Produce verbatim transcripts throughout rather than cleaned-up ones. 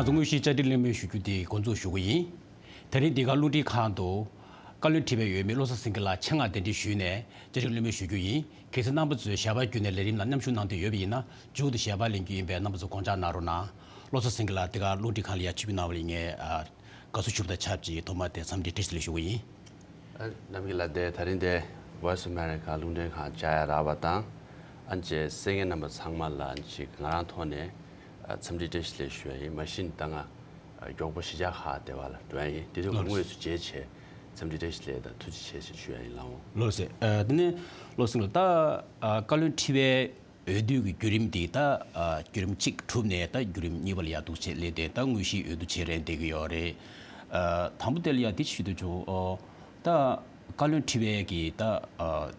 ཚོ་དངོས་གཞིའི་བཅར་འདྲི་གླེང་མོལ་ཞུ་རྒྱུ་དེ་འགོ་འཛུགས་ཞུ་གི་ཡིན། དེ་རིང་འདི་ག་རླུང་འཕྲིན་ཁང་དུ་བཀའ་བློན་ཁྲི་པའི་འོས་མི་བློ་བཟང་སེང་གེ་ལགས་ཆེད་མངགས་གདན་འདྲེན་ཞུས་ནས་བཅར་འདྲི་གླེང་མོལ་ཞུ་རྒྱུ་ཡིན། གལ་སྲིད་རྣམ་པ་ཚོས་ཞལ་པར་བརྒྱུད་ནས་ལས་རིམ་ནང་མཉམ་ཞུགས་གནང་འདོད་ཡོད་པ་ཡིན་ན་མཇུག་ཏུ་ཞལ་པར་ལེན་རྒྱུ་ཡིན་པས་རྣམ་པ་ཚོ་དགོངས་འཇགས་གནང་རོགས་གནང་། བློ་བཟང་སེང་གེ་ལགས་འདི་ག་རླུང་འཕྲིན་ཁང་ལ་ཡར་ཆིབས་བསྒྱུར་གནང་བ་ལ་ངས་ཨ། དགའ་བསུ་ཞུ་བ་དང་ཆབས་ཅིག་ཐོག་མར་དེ་འཚམས་འདྲི་བཀྲ་ཤིས་བདེ་ལེགས་ཞུ་གི་ཡིན། ཨ། རྣམ་པ་ལ་དེ་ད་རིང་དེ་Voice of America་རླུང་འཕྲིན་ཁང་བཅར་ཡ་རག་པ་དང་། ཨ་ནི་གསན་མཁན་རྣམ་པ་ཚང་མ་ལ་ཅིག་ང་རང་ཐོག་ནས་ཨ། འཚམས་འདྲི་བཀྲ་ཤིས་བདེ་ལེགས་ཞུ་ཡ་ཡིན། མ་གཞི་ནས་ད་ང་ཨ། མགྱོགས་པོ་གཞིས་ཆགས་ཁག་དེ་བ་ལ་འགྲོ་ཡ་ཡིན། དེ་དུས་ལགས་སོ། དངོས་སུ་མཇལ་བྱས་འཚམས་འདྲི་བཀྲ་ཤིས་བདེ་ལེགས་དང་ཐུགས་རྗེ་ཆེ་ཞེས་ཞུ་ཡ་ཡིན་ལགས་འོང་། ལགས་སོ། ཨ། དེ་ནས་བློ་བཟང་ལགས་ད་ཨ། བཀའ་བློན་ཁྲི་པའི་འོས་བསྡུ་གི་བརྒྱུད་རིམ་འདི་ད་ཨ། བརྒྱུད་རིམ་གཅིག་གྲུབ་ནས་ད་བརྒྱུད་རིམ་གཉིས་པ་ལ་ཡར་འདུག་བྱས་སླེབས་ཏེ་ད་དངོས་གཞིའི་འོས་བསྡུ་བྱེད་རན་བསྡད་ཀྱི་ཡོད་རེད། ཨ། དང་པོ་དེ་ལ་ཡ་འདི་ཞུ་འདོད་བྱུང་། ཨོ། ད་བཀའ་བློན་ཁྲི་པའི་གི་ད་ཨ།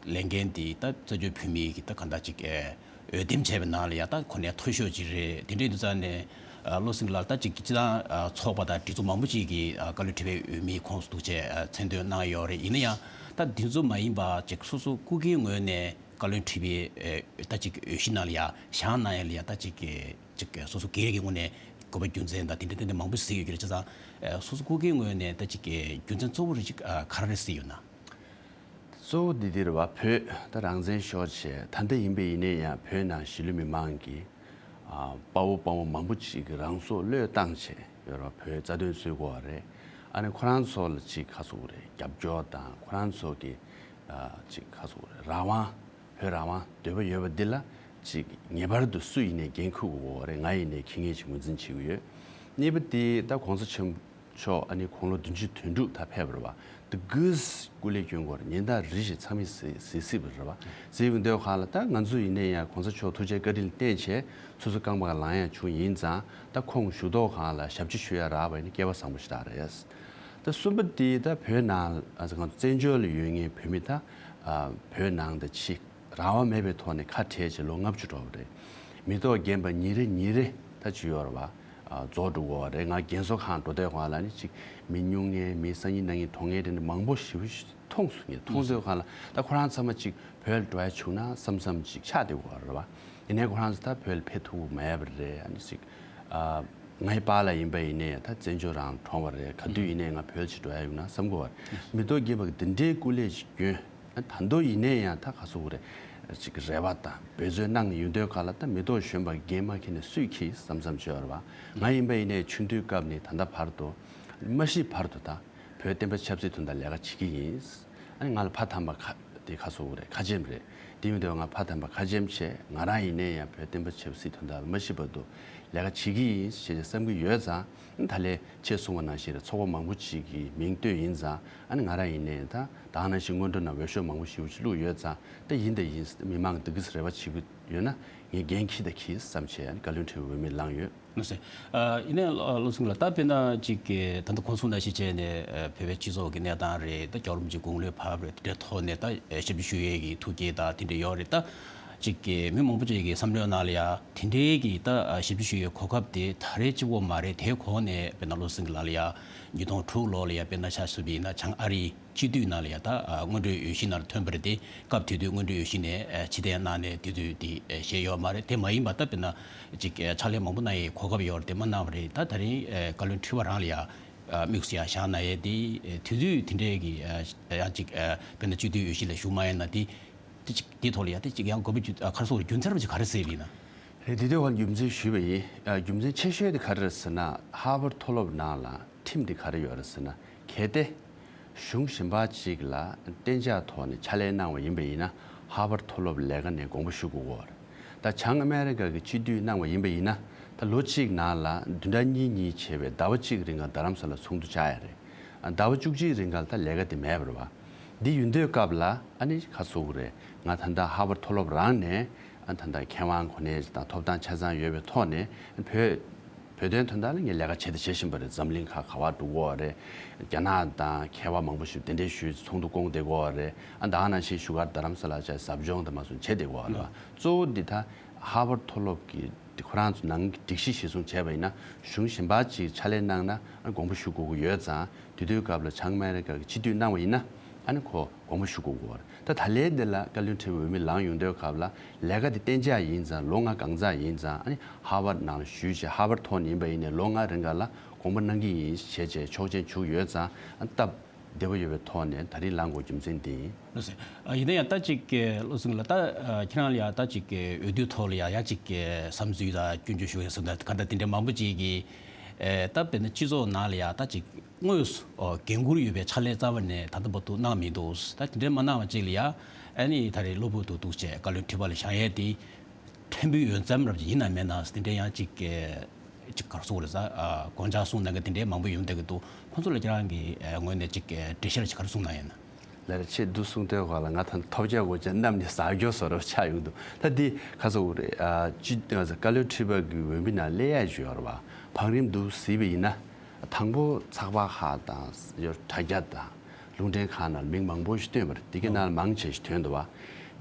ལས་འགན་འདི་ད་རྩ་བརྒྱུད་བོད་མིའི་གི་ད་གང་ལྟར་ཅིག་ཨེ། འོས་འདེམས་བྱས་པའི་ནང་ལ་ཡ་ད་ཁོ་ནས་མཐོ་ཤོས་ཅིག་རེད། དེ་འདྲའི་དུས་ཙང་ནས་ཨ། བློ་བཟང་ལགས་ད་ཅིག་སྤྱི་བཏང་ཨ། ཚོགས་པ་དང་སྒྲིག་འཛུགས་མང་པོ་ཅིག་གིས་ཨ། བཀའ་བློན་ཁྲི་པའི་འོས་མིའི་ཁོངས་སུ་འདུག་བྱས་ཨ། མཚན་འདོན་གནང་ཡོད་རེད། ཡིན་ན་ཡང་ད་འདི་ཚོ་མ་ཡིན་པ་ཅིག་སོ་སོ་སྐུ་སྒེར་ངོས་ནས་བཀའ་བློན་ཁྲི་པའི་ཨེ། ད་ཅིག་འོས་གཞི་ནང་ལ་ཡ་བཞེངས་གནང་ཡ་ལ་ཡ་ད་ཅིག་ཅིག་སོ་སོ་སྒེར་གྱི་ངོས་ནས་དགོས་པ་རྒྱུ་མཚན་དང་དེ་འདྲ་དེ་འདྲ་མང་པོ་ཞིག་ཡོད་ཀྱི་རེད། བྱས་ཙང་ཨེ། སོ་སོ་སྐུ་སྒེར་ངོས་ནས་ད་ཅིག་རྒྱུ་མཚན་གཙོ་བོ་རེ་ཅིག་ཨ། ག་རེ་རེད་བསམ་ཡོད་ན། གཙོ་བོ་འདི་འདིར་བ་བོད་ད་རང་བཙན་ཤོར་བྱས། ད་ལྟ་ཡིན་པ་ཡིན་ནའི་ཡང་བོད་ནང་གཞིས་ལུས་མི་མང་གི་ཨ། དཔའ་བོ་དཔའ་མོ་མང་པོ་ཅིག་གིས་རང་སྲོག་བློས་བཏང་བྱས་ཡོད་རེད་བ། བོད་རྩ་དོན་རྩོད་དགོས་པ་རེད། ཨ་ནི་ཁོ་རང་ཚོ་ལ་ཅིག་ག་རེ་ཟེར་དགོས་རེད། རྒྱབ་སྐྱོར་དང་ཁོ་རང་ཚོ་གི་ཨ། ཅིག་ག་རེ་ཟེར་དགོས་རེད། རང་དབང་། བོད་རང་དབང་འདོད་པ་ཡོད་པ་འདི་ལ་ཅིག་ངེས་པར་དུ་སུ་ཡིན་ནའི་འགན་འཁུར་དགོས་རེད། ང་ཡིན་ནའི་འཁྱེར་མཁན་ཅིག་ངོས་འཛིན་བྱེད་ཀྱི་ཡོད། གཉིས་པ་དེ་ད་གོང་ས་ཆེན་མཆོག་ཨ་ནི་དགུང་ལོ་བདུན་ཅུ་དོན་དྲུག་ད་ཕེབས་པ་རེད་བ། དེ་དགོས་སྐུ་ལས་བསྐྱོན་དགོས་རེད། ཉིན་ལྟར་རེ་བཞིན་མཚམས་མེད་གཟིགས་གཟིགས་སྲིད་པ་རེད་བ། གཟིགས་ཡོང་དུས་སྒང་ལ་ད་ང་ཚོ་ཡིན་ནའི་ཡང་གོང་ས་མཆོག་ཐུགས་རྗེ་བཀའ་དྲིན་ལ་བརྟེན་བྱས་སོ་སོ་རྐང་པ་ལངས་ཡ་བྱུང་། ཡིན་ཙང་ད་ཁོང་བཞུགས་ཐོག་སྒང་ལ་ཞབས་ཕྱི་ཞུ་ཡ་རག་པ་ཡིན་ན་སྐལ་བ་བཟང་པོ་ཞིག་རེད། ད་གསུམ་པ་དེ་ད་བོད་ནང་ང་ཚོ་བཙན་བྱོལ་ལ་ཡོད་མཁན་བོད་མི་ད་ཨ། བོད་ནང་དང་ཕྱི་རང་དབང་མེད་པའི་ཐོག་ནས་ཁ་བྲལ་བྱས་ལོ་ལྔ་བཅུ་འགྲོ་བ་རེད། མི་ཐོག་རྒན་པ་ཉིན་རེ་ཉིན་རེ་ད་ཅི་ཡོད་རེད་བ། ཨ། རྫོགས་འགྲོ་གི་ཡོད་རེད། ང་རྒན་གསོ་ཁང་འགྲོ་དུས་སྒང་ལ་ནི་ཅིག་མི་སྨྱུང་མཁན་མི་སང་ཉིན་གནངས་ཉིན་འགྲོ་མཁན་དེ་འདྲ་མང་པོ་ཞེ་པོ་ཞིག་མཐོང་སོང་། ངས་མཐོང་དུས་སྒང་ལ་ད་ཁོ་རང་ཚང་མ་ཅིག་བོད་ལ་འགྲོ་ཡ་བྱུང་ན་བསམ་བསམ་ཅིག་ཆགས་བསྡད་ཀྱི་ཡོད་རེད་བ། ཡིན་ནའི་ཁོ་རང་ཚོ་ད་བོད་ལ་ཕེབས་ཐུབ་ཀྱི་མེད་པ་རེད། ཨ་ནི་ཅིག་ཨ། ངའི་པཱ་ལགས་ཡིན་པ་ཡིན་ནའི་ད་བཙན་བྱོལ་རང་གྲོངས་པ་རེད། ག་དུས་ཡིན་ནའི་ང་བོད་ཕྱིར་འགྲོ་ཡ་ཡོང་ན་བསམ་གྱི་ཡོད་རེད། མི་ཐོག་རྒན་པ་གི་འདི་འདྲའི་སྐུ་ལས་ཅིག་བསྐྱོན། ད་དུང་ཡིན་ནའི་ཡང་ད་ག་རེ་ཟེར་དགོས་རེད། ཅིག་རེ་བ་དང་འབད་བརྩོན་གནང་ཡོང་དུས་སྒང་ལ་ད་མི་ཐོག་གཞོན་པ་རྒན་མ་ཁྱེར་ནས་སུས་འཁྱེར་བསམ་བསམ་བྱས་ཡོད་རེད་བ། ང་ཡིན་པ་ཡིན་ནའི་ཆུང་དུས་སྐབས་ནས་ད་ལྟ་བར་དུ་མ་ཤི་བར་དུ་ད་བོད་བསྟན་པ་ཆབ་སྲིད་དོན་དག་ལས་ཀ་བྱེད་ཀྱི་ཡིན། ཨ་ནི་ང་ལ་ཕ་དམ་པ་ཁ་དེ་ག་རེ་ཟེར་དགོས་རེད། ཁ་ཆེམས་རེད། དེ་ཡིན་དུས་ང་ཕ་དམ་པ་ཁ་ཆེམས་བྱས། ང་རང་ཡིན་ནའི་ཡང་བོད་བསྟན་པ་ཆབ་སྲིད་དོན་དག་ལ་མ་ཤི་བར་དུ་ལས་ཀ་བྱེད་ཀྱི་ཡིན་ཞེས་བསམ་གྱི་ཡོད་ཙང་། ད་ལན་ཁྱེད་གསུངས་པ་ནང་བཞིན་རེད། ཚོགས་པ་མང་པོ་ཅིག་གི་མིང་བཏོན་ཡིན་ཙང་། ཨ་ནི་ང་རང་ཡིན་ནའི་ད་ད་ག་ནང་བཞིན་སྔོན་འགྲོ་ནང་འོས་ཤོག་མང་པོ་ཞེ་པོ་ཅིག་བླུགས་ཡོད་ཙང་། ད་ཡིན་ད་ཡིན། མི་མང་གི་འདི་གིས་རེ་བ་བྱེད་ཀྱི་ཡོད་ན་ངས་འགན་འཁྱེར་དང་འཁྱེར་བསམ་བྱས། ཨ་ནི་བཀའ་བློན་ཁྲི་པའི་འོས་མི་ལངས་ཡོད། ལགས་སོ། ཨ། ཡིན་ནའི་བློ་བཟང་ལགས་ད་དཔེར་ན་ཅིག་གི་ད་ལྟ་གོང་གསུངས་ནང་བཞིན་བྱས་ནས་ཨ། བོད་པའི་སྤྱི་ཚོགས་ཀྱི་གནས་སྟངས་རེད། ད་རྒྱལ་བ་རིན་པོ་ཆེ་དགུང་ལོ་བར་བ་རེད། དེ་འདྲའི་ཐོག་ནས་ད་ཞབས་ཕྱི་ཞུ་ཡས་ཀྱི་ཐུགས་བསྐྱེད་དང་དེ་འདྲ་ཡོད་རེད། ད་ཅིག་གི་མི་མང་པོ་ཅིག་གི་བསམ་བློའི་ནང་ལ་ཡ་དེ་འདྲའི་གི་ད་ཞབས་ཕྱི་ཞུ་ཡས་གོ་སྐབས་དེ་ད་རེས་གཅིག་པོ་མ་རེད། དེའི་གོང་ནས་དཔེར་ན་བློ་བཟང་གི་ལགས་ལ་ཡ་ཉིས་སྟོང་དྲུག་ལོ་ལ་ཡ་དཔེར་ན་ཆ་བཞག་པ་ཡིན་ན་བྱང་ཨ་རིའི་སྤྱི་འཐུས་ནང་ལ་ཡ་ད་སྔོན་འགྲོའི་འོས་གཞི་ནང་ལ་ཐོན་པ་རེད་དེ། སྐབས་དེ་དུས་སྔོན་འགྲོའི་འོས་གཞི་ནས་ཕྱིར་འཐེན་གནང་ནས་དེ་དུས་དེ་བཞེས་ཡོད་མ་རེད། དེ་མ་ཡིན་པ་ད་དཔེར་ན་ཅིག་ཕྱག་ལས་མང་པོ་གནང་ཡའི་གོ་སྐབས་ཡོད་རེད། དེ་མ་གནང་བ་རེད། ད་ད་རིང་བཀའ་བློན་ཁྲི་པ་རང་ལ་ཡ་དམིགས་སུ་ཡ་བཞག་གནང་ཡས་དེ་དེ་དུས་དེ་འདྲའི་གི་ཡང་ཅིག་དཔེར་ན་སྤྱི་འཐུས་འོས་གཞི་ལ་ཞུགས་མ་ཡས་ན་དེ་དེ་ཅིག་དེ་ཐོག་ལ་ཡ་དེ་ཅིག་ཡང་དགོས་པ་རྒྱུ་ག་རེ་ཟེར་རྒྱུ་མཚན་ར་ཅིག་ག་རེ་ཟེར་བ་ཡིན་ན། རེད། དེ་དུས་ཁོང་རྒྱུ་མཚན་ཞུས་པ་ཡིན། ཨ། རྒྱུ་མཚན་ཆེ་ཤོས་དེ་ག་རེ་རེད་ཟེར་ན། ཧར་བར་མཐོ་སློབ་ནང་ལ་ཁྲིམས་དེ་ག་རེ་ཡོད་རེད་ཟེར་ན། གལ་ཏེ་གཞུང་གཞན་པ་ཅིག་ལ་གཏན་འཇགས་ཐོག་ནས་ཕྱག་ལས་གནང་བ་ཡིན་པ་ཡིན་ན། ཧར་བར་མཐོ་སློབ་ལས་ཀ་ནས་དགོངས་པ་ཞུ་དགོས་ཀྱི་ཡོད་རེད། ད་བྱང་ཨ་མེ་རི་ཀ་གི་སྤྱི་འཐུས་གནང་བ་ཡིན་པ་ཡིན་ན། ད་ལོ་གཅིག་ནང་ལ་བདུན་ཕྲག་གཉིས་གཉིས་བྱས་པའི་ཟླ་བ་གཅིག་རིང་ག་རྡ་རམ་ས་ལ་ཚོགས་འདུ་བཅར་ཡ་རེད། ཨ། ཟླ་བ་བཅུ་གཅིག་རིང་ག་ལ་ད་ལས་ཀ་དེ་མེད་པ་རེད་བ། འདི་ཡིན་དུས་སྐབས་ལ་ཨ་ནི་ག་རེ་ཟེར་དགོས་རེད། ང་ད་ལྟ་ཧར་བར་མཐོ་སློབ་རང་ནས། ཨ། ད་ལྟ་མཁས་དབང་གོ་གནས་དང་ཐོབ་ཐང་ཆ་ཚང་ཡོད་པའི་ཐོག་ནས་བོད་བོད་དོན་དོན་དག་ལ་ངས་ལས་ཀ་བྱས་དང་བྱེད་བཞིན་པ་རེད། འཛམ་གླིང་ཁག་ག་པར་འགྲོ་གི་ཡོད་རེད། རྒྱ་ནག་དང་མཁས་པ་མང་པོ་ཞིག་གདན་འདྲེན་ཞུས་ཚོགས་འདུ་བསྐོང་བསྡད་ཀྱི་ཡོད་རེད། ཨ། ད་ག་ནང་བཞིན་བཞུགས་སྒར་རྡ་རམ་ས་ལ་བཅས་ཟབ་སྦྱོང་དང་མ་སོང་བྱས་བསྡད་ཀྱི་ཡོད་རེད་བ། གཙོ་བོ་འདི་ད་ཧར་བར་མཐོ་སློབ་ཀྱི་ཁོ་རང་ཚོ་ནང་གི་སྒྲིག་གཞི་གཞིར་བཟུང་བྱས་པ་ཡིན་ན། གཞུང་གཞན་པ་ཅིག་ཕྱག་ལས་གནང་ན་ཨ་དགོངས་པ་ཞུ་དགོས་ཀྱི་ཡོད་ཙང་། དེ་དུས་སྐབས་ལ་བྱང་ཨ་མེ་རི་ཀ་གི་སྤྱི་འཐུས་གནང་བ་ཡིན་ན། ཨ་ནི་ཁོ་དགོངས་པ་ཞུ་དགོས་ཀྱི་ཡོད་རེད། ད་ད་ལན་འདི་ལ་བཀའ་བློན་ཁྲི་པའི་འོས་མི་ལངས་ཡོང་དུས་སྐབས་ལ་ལས་ཀ་འདི་གཏན་འཇགས་ཡིན་ཙང་ལོ་ལྔ་གང་ཙམ་ཡིན་ཙང་ཨ་ནི་ཧར་ཝར་ནང་ལ་ཞུས་བྱས་ཧར་ཝར་ཐོག་ནས་ཡིན་པ་ཡིན་ནའི་ལོ་ལྔ་རིང་ག་ལ་དགོངས་པ་གནང་གི་ཡིན་བྱས་བྱས་ཆོག་མཆན་བྱུགས་ཡོད་ཙང་ཨ་སྟབས་བདེ་པོ་ཡོད་པའི་ཐོག་ནས་ད་རིང་ལངས་དགོས་རྒྱུ་མཚན་འདི་ཡིན། ལགས་སོ། ཨ་ཡིན་ན་ཡང་ད་ཅིག་གི་བློ་སེང་ལགས་ད་ཨ་ཁྱེད་རང་ལ་ཡང་ད་ཅིག་གི་འོས་བསྡུའི་ཐོག་ལ་ཡང་ཡང་ཅིག་གི་བསམ་ཚུལ་དང་སྐྱོན་བརྗོད་ཞུ་ཡ་སོགས་ད་ག་འདྲ་དེ་འདྲ་མང་པོ་ཅིག་གིས་ཨེ་ད་དཔེར་ན་སྤྱི་ཚོགས་ནང་ལ་ཡང་ད་ཅིག་དངོས་སུ་འགན་འཁུར་ཡོད་པའི་ཕྱག་ལས་རྩ་བ་ནས་ད་ལྟ་བར་དུ་གནང་མི་འདུག་ད་དེ་འདྲ་མ་གནང་བ་ཅིག་ལ་ཡང་ཨ་ནི་ད་རེས་གློ་བུར་དུ་འདུག་བྱས་བཀའ་བློན་ཁྲི་པ་ལ་བཞེངས་ཡས་དེ་ཕྲན་བུའི་འོས་འཚམ་རབ་ཅིག་ཡིན་ན་མེད་ན་དེ་འདྲ་ཡང་ཅིག་གི་ཅིག་ག་རེ་ཟེར་དགོས་རེད་ཟེར། ཨ་དགོངས་འཆར་གསུངས་གནང་མཁན་དེ་འདྲའི་མང་པོ་ཡོང་བསྡད་ཀྱི་འདུག་ཁོང་ཚོ་ལ་ཁྱེད་རང་གི་ཨ་ངོས་ནས་ཅིག་གི་འགྲེལ་བཤད་ཅིག་ག་རེ་གསུངས་གནང་ཡོད་ན། ལགས་རེད། ཁྱེད་འདུག་གསུངས་དུས་སྐབས་ལ་ང་ད་ཐོབ་རྒྱལ་སྒོ་ཅན་གནམ་ནས་ཟག་རྒྱུ་བཟོ་འདྲ་ཆགས་ཡོང་འདུག་ད་འདི་ག་ཟེར་དགོས་རེད། ཨ་སྤྱི་བཀའ་བློན་ཁྲི་པ་གི་འོས་མི་ནང་སླེབས་ཡས་ཅིག་ཡོད་རེད་བ། བང་རིམ་འདུག་གཟིགས་པ་ཡིན་ན། དང་པོ་ཚགས་པར་ཁག་དང་ཡོད་དྲ་རྒྱ་དང་། རླུང་འཕྲིན་ཁང་ནང་མིང་མང་པོ་ཞིག་བཏོན་པ་རེད། དེ་གའི་ནང་ལ་མང་ཆེ་ཞིག་ཐོན་འདུག་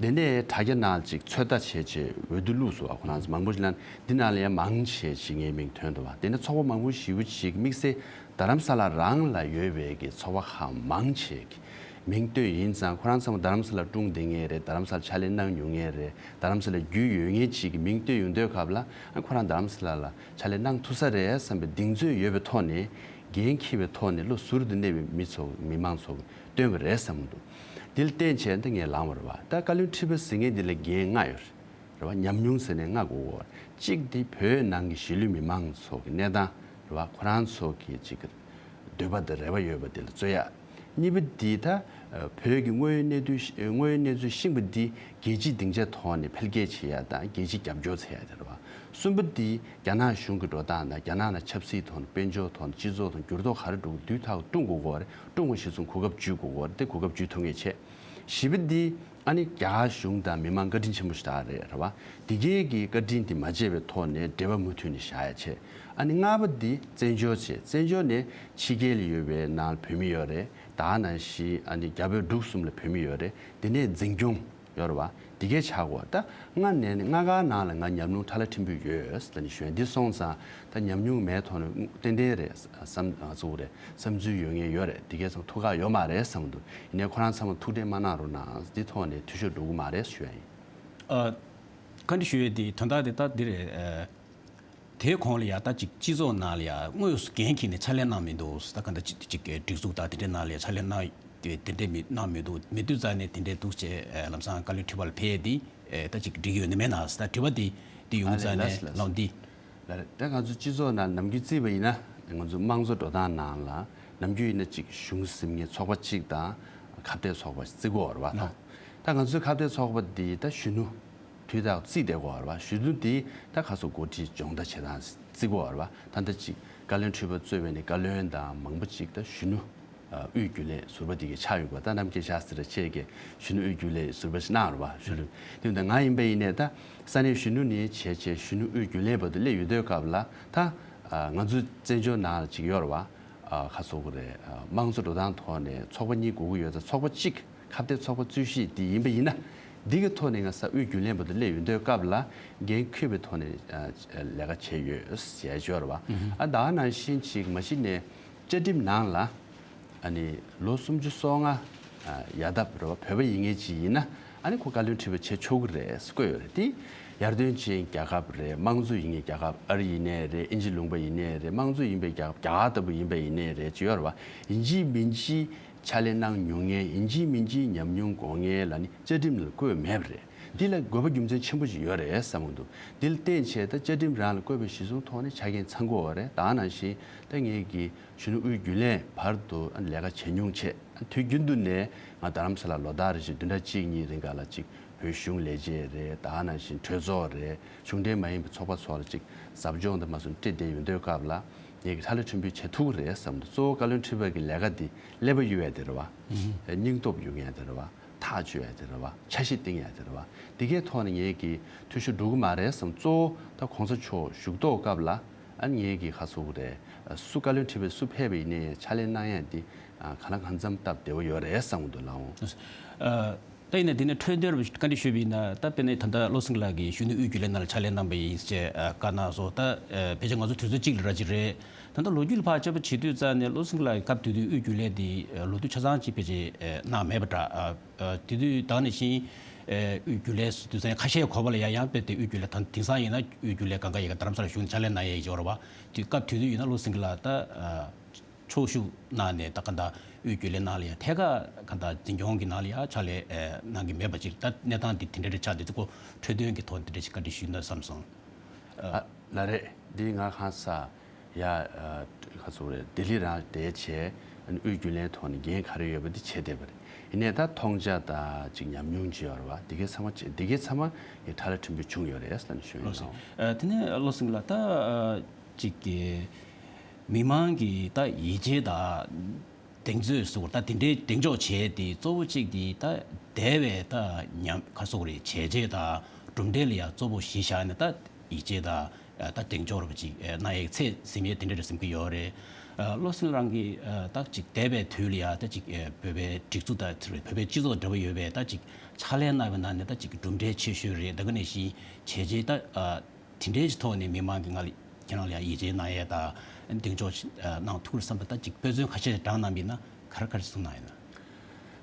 བ། དེ་ནས་དྲ་རྒྱ་ནང་ཅིག་ཚོད་ལྟ་བྱས་བྱས་འོས་བསྡུ་བླུགས་སོང་བ། ཁོ་རང་ཚོ་མང་པོ་ཞིག་ལ་འདི་ནང་ལ་ཡང་མང་ཆེ་ཞིག་ངའི་མིང་ཐོན་འདུག་བ། དེ་ནས་ཚོགས་པ་མང་པོ་ཞེ་པོ་ཅིག་དམིགས་བསལ་རྡ་རམ་ས་ལ་རང་ལ་ཡོད་པའི་གི་ཚོགས་པ་ཁག་མང་ཆེ་གི་མིང་བཏོན་ཡིན་ཙང་ཁོ་རང་ཚོ་རྡ་རམ་ས་ལ་སྒྲུང་བསྡད་མཁན་རེད། རྡ་རམ་ས་ལ་ཕྱག་ལས་གནང་མྱོང་མཁན་རེད། རྡ་རམ་ས་ལ་རྒྱུས་ཡོད་མཁན་ཅིག་གི་མིང་བཏོན་ཡོང་དུས་སྐབས་ལ་ཁོ་རང་རྡ་རམ་ས་ལ་ལ་ཕྱག་ལས་གནང་ཐུབ་ས་རེད་བསམ་པའི་གདེང་ཚོད་ཡོད་པའི་ཐོག་ནས། འགན་འཁྱེར་བའི་ཐོག་ནས་བློ་ཟུར་དུ་གནས་པའི་མི་ཚོ་མི་མང་ཚོ་བཏོན་པ་རེད་བསམ་གྱི་འདུག་འདི་ལ་བརྟེན་བྱས་ད་ངས་ལངས་པ་རེད་བ། ད་བཀའ་བློན་ཁྲི་པ་ཟེར་མཁན་འདི་ལ་འགན་ལྔ་ཡོད་རེད་བ། ཉམས་མྱོང་ཟེར་ནས་ལྔ་དགོས་གོ། གཅིག་དེ་བོད་ནང་གི་གཞིས་ལུས་མི་མང་ཚོ་གི་གནས་སྟངས་རེད་བ། ཁོ་རང་ཚོ་གི་གཅིག་གི་འདོད་པ་དང་རེ་བ་ཡོད་པ་དེ་ལ་རྩོད་ཡ། གཉིས་པ་འདི་ད་བོད་ཀྱི་དངོས་ཡོད་གནས་ཚུལ་དངོས་ཡོད་གནས་ཚུལ་ཤེས་པ་འདི་རྒྱལ་སྤྱིའི་སྡིངས་ཆ་ཐོག་ནས་འཕེལ་རྒྱས་བྱེད་ཡ་དང་རྒྱལ་སྤྱིའི་རྒྱབ་སྐྱོར་བྱེད་ཡ་དེ་རེད་བ། གསུམ་པ་འདི་རྒྱ་ནག་གཞུང་གི་འགྲོ་སྟངས་དང་རྒྱ་ནག་ནང་ཆབ་སྲིད་ཐོག་ནས་དཔལ་འབྱོར་ཐོག་ནས་སྤྱི་ཚོགས་ཐོག་ནས་འགྱུར་ལྡོག་ག་རེ་འགྲོ་གི་འདུག་ཐག་བཀྲུང་དགོས་ཀྱི་ཡོད་རེད། བཀྲུང་བ་གཞིར་བཟུང་གོ་སྐབས་འཇུས་དགོས་ཀྱི་ཡོད་རེད། དེ་གོ་སྐབས་འཇུས་ཐུབ་མཁན་བྱས། བཞི་པ་འདི་ཨ་ནི་རྒྱ་གར་གཞུང་དང་མི་མང་བཀའ་དྲིན་ཆེན་པོ་ཞིག་རེད་རེད་བ། འདི་གའི་གི་བཀའ་དྲིན་འདི་མ་བརྗེད་པའི་ཐོག་ནས་འབྲེལ་བ་མུ་མཐུད་ནས་བཞག་ཡ་བྱས། ཨ་ནི་ལྔ་པ་འདི་བཙན་བྱོལ་བྱས། བཙན་བྱོལ་ནས་ཕྱི་རྒྱལ་ལ་ཡོད་པའི་ནང་ལ་བོད་མི་ཡོད་རེད། ད་ནང་བཞིན་ཨ་ནི་རྒྱ་བོད་འབྲུག་གསུམ་ལ་བོད་མི་ཡོད་རེད། འདི་ནས་འཛིན་སྐྱོང་ཡོད་རེད་བ། འདི་གའི་ཆགས་གོ། ད་ང་ནས་ནི་ལྔ་ཀ་ནང་ལ་ང་ཉམས་མྱོང་ཁྲ་ལ་ཕྲན་བུ་ཡོད་ལ་ནི་ཞུ་ཡ་འདི་སོང་ཙང་ད་ཉམས་མྱོང་མེད་ཐོག་ནས་ཏན་ཏན་རེད་བསམ་ཚུགས་རེད། བསམ་ཚུལ་ཡོད་ངེས་ཡོད་རེད། འདི་གའི་ཚང་ཐུགས་ཁག་ཡོད་མ་རེད་བསམ་འདུག་ཡིན་ནའི་ཁོ་རང་ཚང་མ་ཐུགས་ཁྲལ་མ་གནང་རོགས་གནང་། འདི་ཐོག་ནས་འཐུས་ཤོར་འགྲོ་གི་མ་རེད་ཞུ་ཡ་ཡིན། ཨ། བཀའ་འདྲི་ཞུ་ཡས་དེ་དོན་དག་དེ་ད་འདི་རེད། ཨ། དེའི་གོང་ལ་ཡ་ད་ཅིག་སྤྱི་ཚོགས་ནང་ལ་ཡ་དངོས་སུ་འགན་འཁྱེར་ནས་ཕྱག་ལས་གནང་མི་འདུག་ད་ག་འདྲ་ཅིག་ཅིག་གི་སྒྲིག་འཛུགས་དང་དེ་འདྲའི་ནང་ལ་ཡ་ཕྱག་ལས་གནང་དེ་དེ་འདྲའི་མི་གནང་མི་འདུག་མི་འདུག་རྩ་ནས་དེ་འདྲའི་འདུག་ཅེས་ལམ་སང་བཀའ་བློན་ཁྲི་པ་ལ་ཕེབས་ཏེ་ད་ཅིག་འགྲིག་ཡོད་ནི་མེད་ན་ད་དྲི་བ་དེ་དེ་ཡོང་ཙ་ནས་ལགས་འདི། ལགས་རེད། ད་ང་ཚོ་སྤྱི་ཚོགས་ནང་ནམ་རྒྱུན་བརྩིས་པ་ཡིན་ན་ང་ཚོ་དམངས་གཙོ་འགྲོ་སྟངས་ནང་ལ་ནམ་རྒྱུན་ཡིན་ན་ཅིག་གཞུང་ཟིན་མཁན་ཚོགས་པ་གཅིག་དང་ཁ་གཏད་ཚོགས་པ་བརྩི་གི་ཡོད་རེད་བ། ད་ད་ང་ཚོའི་ཁ་གཏད་ཚོགས་པ་འདི་ད་གཞོན་ནུ་དུས་དང་རྩིས་བསྡད་ཀྱི་ཡོད་རེད་བ། གཞོན་ནུ་འདི་ད་ཁ་སོ་འགོ་ཁྲིད་སྦྱོང་བརྡར་བྱེད་སྟངས་བརྩི་གི་ཡོད་རེད་བ། ད་ལྟ་ཅིག་བཀའ་བློན་ཁྲི་པ་གཙོས་པའི་ནི་བཀའ་བློན་དང་མང་པོ་ཅིག་ད་གཞོན་ནུ་དབུས་རྒྱུན་ལས་ཟུར་པ་འདི་གའི་ཆགས་ཡོད་པ། ད་རྣམ་རྒྱལ་ཤཱ་སྟྲི་ལགས་ཁྱེད་ཀྱིས་གཞོན་ནུ་དབུས་རྒྱུན་ལས་ཟུར་པ་ཞིག་གནང་རེད་བ། གཞོན་ནུ་དེ་ད་ང་ཡིན་པ་ཡིན་ནའི་ད་ས་གནས་གཞོན་ནུ་ནས་བྱས་བྱས་གཞོན་ནུ་དབུས་རྒྱུན་ལས་བར་དུ་སླེབས་ཡོང་དུས་སྐབས་ལ་ད་ང་ཚོ་བཙན་བྱོལ་ནང་ལ་ཅིག་ཡོད་རེད་བ། ཁ་སོ་གི་རེད། དམངས་གཙོ་འགྲོ་སྟངས་ཐོག་ནས་ཚོགས་པ་གཉིས་དགོས་ཀྱི་ཡོད་ཙང་ཚོགས་པ་གཅིག་ཁ་གཏད་ཚོགས་པ་རྩོད་གཞི་འདི་ཡིན་པ་ཡིན་ན། འདི་གི་ཐོག་ནས་ང་ས་དབུས་རྒྱུན་ལས་བར་དུ་སླེབས་ཡོང་དུས་སྐབས་ལ་འགན་འཁུར་བའི་ཐོག་ནས་ལས་ཀ་བྱས་ཡོད་ཟེར་ཡ་ཅིག་ཡོད་རེད་བ། ཨ་ད་ག་ནང་བཞིན་ཅིག་མ་གཞི་ནས་བཅའ་ཁྲིམས་ནང་ལ་ཨ་ནི་ལོ་སུམ་ཅུ་སོ་ལྔ་ཡར་ལྡབ་རེད་བ། བོད་པ་ཡིན་མཁན་ཅིག་ཡིན་ན་ཨ་ནི་ཁོ་བཀའ་བློན་ཁྲི་པ་བྱེད་ཆོག་གི་རེད་བཀོད་ཡོད་རེད། དེ་ཡར་ཐོན་ཅན་རྒྱལ་ཁབ་རེད། དམངས་གཙོ་ཡིན་མཁན་རྒྱལ་ཁབ་ཨ་རི་ཡིན་ནའི་རེད། ཨིན་ཇི་ལུང་པ་ཡིན་ནའི་རེད། དམངས་གཙོ་ཡིན་པའི་རྒྱལ་ཁབ་རྒྱ་གར་ལྟ་བུ་ཡིན་པ་ཡིན་ནའི་རེད་ཅིག་ཡོད་རེད་བ། ཡིན་གཅིག་མིན་གཅིག་ཕྱག་ལས་གནང་མྱོང་མཁན་ཡིན་གཅིག་མིན་གཅིག་ཉམས་མྱོང་དགོས་མཁན་ལ་ནི་བཅའ་ཁྲིམས་ལ་བཀོད་མེད་པ་རེད། འདི་ལ་དགོས་པ་རྒྱུ་མཚན་ཆེན་པོ་ཞིག་ཡོད་རེད་བསམ་གྱི་འདུག་འདི་ལ་བརྟེན་བྱས་ད་བཅའ་ཁྲིམས་རང་ལ་བཀོད་པའི་གཞི་བཟུང་ཐོག་ནས་ཆ་རྐྱེན་ཚང་དགོས་པ་རེད། ད་ནང་བཞིན་ད་ངེད་ཀྱི་གཞོན་ནུ་དབུས་རྒྱུན་ལས་བར་དུ་ལས་ཀ་བྱེད་མྱོང་བྱས། དུས་རྒྱུན་དུ་ནས་ང་རྡ་རམ་ས་ལ་ལོ་ལྟར་རེ་བཞིན་བདུན་ཕྲག་གཅིག་གཉིས་རིང་ག་ལ་ཅིག་བོད་གཞུང་ལས་བྱེད་རེད། ད་ནང་བཞིན་གྲོས་ཚོགས་རེད། གཞུང་འབྲེལ་མ་ཡིན་པའི་ཚོགས་པ་ཚོ་ལ་ཅིག་ཟབ་སྦྱོང་དང་མ་སོང་སྤྲད་བསྡད་ཡོང་དུས་སྐབས་ལ་ངེད་ཀྱི་ཧྲ་ལ་ཁྲིམས་དཔོན་བྱེད་ཐུབ་ཀྱི་རེད་བསམ་འདུག་གཙོ་བོ་བཀའ་བློན་ཁྲི་པ་གི་ལས་ཀ་འདི་ཀླད་པ་གཡུག་ཡ་དེ་རེད་བ། སྙིང་སྟོབས་ཡོང་ཡ་དེ་རེད་བ། ཐག་གཅོད་ཡ་དེ་རེད་བ། འཆར་གཞི་བཏིང་ཡ་དེ་རེད་བ། འདི་གའི་ཐོག་ནས་ངེད་ཀྱི་འཐུས་ཤོར་འགྲོ་གི་མ་རེད་བསམ། གཙོ་བོ་ད་གོང་ས་མཆོག་བཞུགས་ཐོག་སྐབས་ལ་ཨ་ནི་ངེད་ཀྱི་ཁ་སོ་གི་རེད། སུ་བཀའ་བློན་ཁྲི་པ་སུ་ཕེབས་པ་ཡིན་ནའི་ཕྱག་ལས་གནང་ཡ་འདི་གང་ལ་གང་འཚམ་སྟབས་བདེ་བོ་ཡོད་རེད་བསམ་གི་འདུག་ལགས་འོང་། ཨ། ད་ཡིན་ན་དེ་ནས་འཕྲོས་དོན་རུ་བཀའ་འདྲི་ཞུས་པ་ཡིན་ན། ད་དཔེར་ན་ད་ལྟ་བློ་སེང་ལགས་ཀྱིས་གཞོན་ནུ་དབུས་རྒྱུན་ལས་ནང་ལ་ཕྱག་ལས་གནང་པ་ཡིན་ཅེས་བཀའ་གནང་སོང་། ད་ཕལ་ཆེར་ང་ཚོ་དུས་ཚོད་གཅིག་ལ་ར་ཅིག་རེད། ད་ལྟ་ལོ་རྒྱུས་ལ་ཕར་དཔྱད་པ་བྱེད་དུས་ཙང་ནས་བློ་སེང་ལགས་སྐབས་དེ་དུས་དབུས་རྒྱུན་ལས་དེ་ལོ་དུས་ཆ་ཚང་གཅིག་ཕལ་ཆེར་གནང་མེད་པ་འདྲ། དེ་དུས་ད་ག་ནང་བཞིན་དབུས་རྒྱུན་ལས་སུ་དུས་ཚོད་ཁ་ཤས་འགོར་བ་ལ་ཡང་ཡང་དཔེ་དེ་དབུས་རྒྱུན་ལས་ད་དེང་སང་ཡིན་ན་དབུས་རྒྱུན་ལས་གང་ག་ཡི་ག་རྡ་རམ་ས་ལ་བཞུགས་ནས་ཕྱག་ལས་གནང་ཡས་ཡོད་རེད་བ། དེ་སྐབས་དེ་དུས་ཡིན་ན་བློ་སེང་ལགས་ད། ཕྱོགས་བཞུགས་གནང་ནས་ད་ག་འདྲ་དབུས་རྒྱུན་ལས་ནང་ལ་ཡང་ཐད་ཀར་ག་འདྲ་འཛིན་སྐྱོང་གི་ནང་ལ་ཡང་ཕྱག་ལས་གནང་གི་མེད་པ་ཅིག་ད་གནས་སྟངས་འདི་དེ་འདྲ་རེ་ཆགས་འདི་ཚོ་ཁོ་འཕྲོས་དོན་གྱི་ཐོག་འདི་འདྲ་ཞིག་བཀའ་འདྲི་ཞུས་ན་བསམ་སོང་། ཨ། ལགས་རེད། འདི་ང་ཁ་སང་ཡ་ཁ་ཚུགས་རེད། ལྡི་ལི་རང་བསྡད་བྱས་དབུས་རྒྱུན་ལས་ཐོག་ནས་འགན་ག་རེ་ཡོད་པ་འདི་བྱས་བསྡད་པ་རེད། ཡིན་ནའི་ད་མཐོང་རྒྱ་དང་ཅིག་ཉམས་མྱོང་ཅིག་ཡོད་རེད་བ། འདི་གའི་ཚང་མ་བྱས་འདི་གའི་ཚང་མ་ངས་ཁྲ་ལ་ཁྲིམས་བུ་བྱུང་ཡོད་རེད་ལབ་ནས་ཞུ་ཡིན་ལགས་སོང་། དེ་ནས་བློ་སེང་ལགས་ད། ཅིག་གི་མི་མང་གི་ད་ཡིད་ཆེས་དང་གདེང་ཚོད་སོགས་ད་དེ་འདྲའི་གདེང་འཇོག་བྱས་ཏེ་གཙོ་བོ་གཅིག་དེ་ད་འདས་པའི་ད་ཉམས་ཁ་སོགས་རེད་བྱས་རྗེས་དང་གྲུབ་འབྲས་ལ་ཡང་གཙོ་བོ་གཞི་བཞག་ནས་ད་ཡིད་ཆེས་དང་ད་གདེང་འཇོག་རེད་པ་ཅིག་གནང་ཡས་ཚད་ཟིན་ཡས་དེ་འདྲ་རེད་བསམ་གྱི་ཡོད་རེད། བློ་སེང་རང་གིས་ད་ཅིག་འདས་པའི་དུས་ལ་ཡང་ད་ཅིག་བོད་པའི་སྒྲིག་འཛུགས་དང་བོད་པའི་སྤྱི་ཚོགས་འབྲེལ་བ་ཡོད་པའི་ད་ཅིག་ཕྱག་ལས་གནང་བའི་ནང་ནས་ད་ཅིག་གྲུབ་འབྲས་ཆེ་ཤོས་རེད། ད་ག་ནང་བཞིན་བྱས་རྗེས་ད། དེ་འདྲའི་ཐོག་ནས་མི་མང་གིས་ང་ལ་ཁྱེད་རང་ལ་ཡང་ཡིད་ཆེས་གནང་ཡས་དང་གདེང་འཇོག་གནང་ཐུབ་རེད་བསམ་པ་ད་ཅིག་དཔེ་མཚོན་ཁ་ཤས་ཤིག་དྲངས་གནང་པ་ཡིན་ན་ག་རེ་ག་རེ་གསུངས་གནང་ཡོད་ན།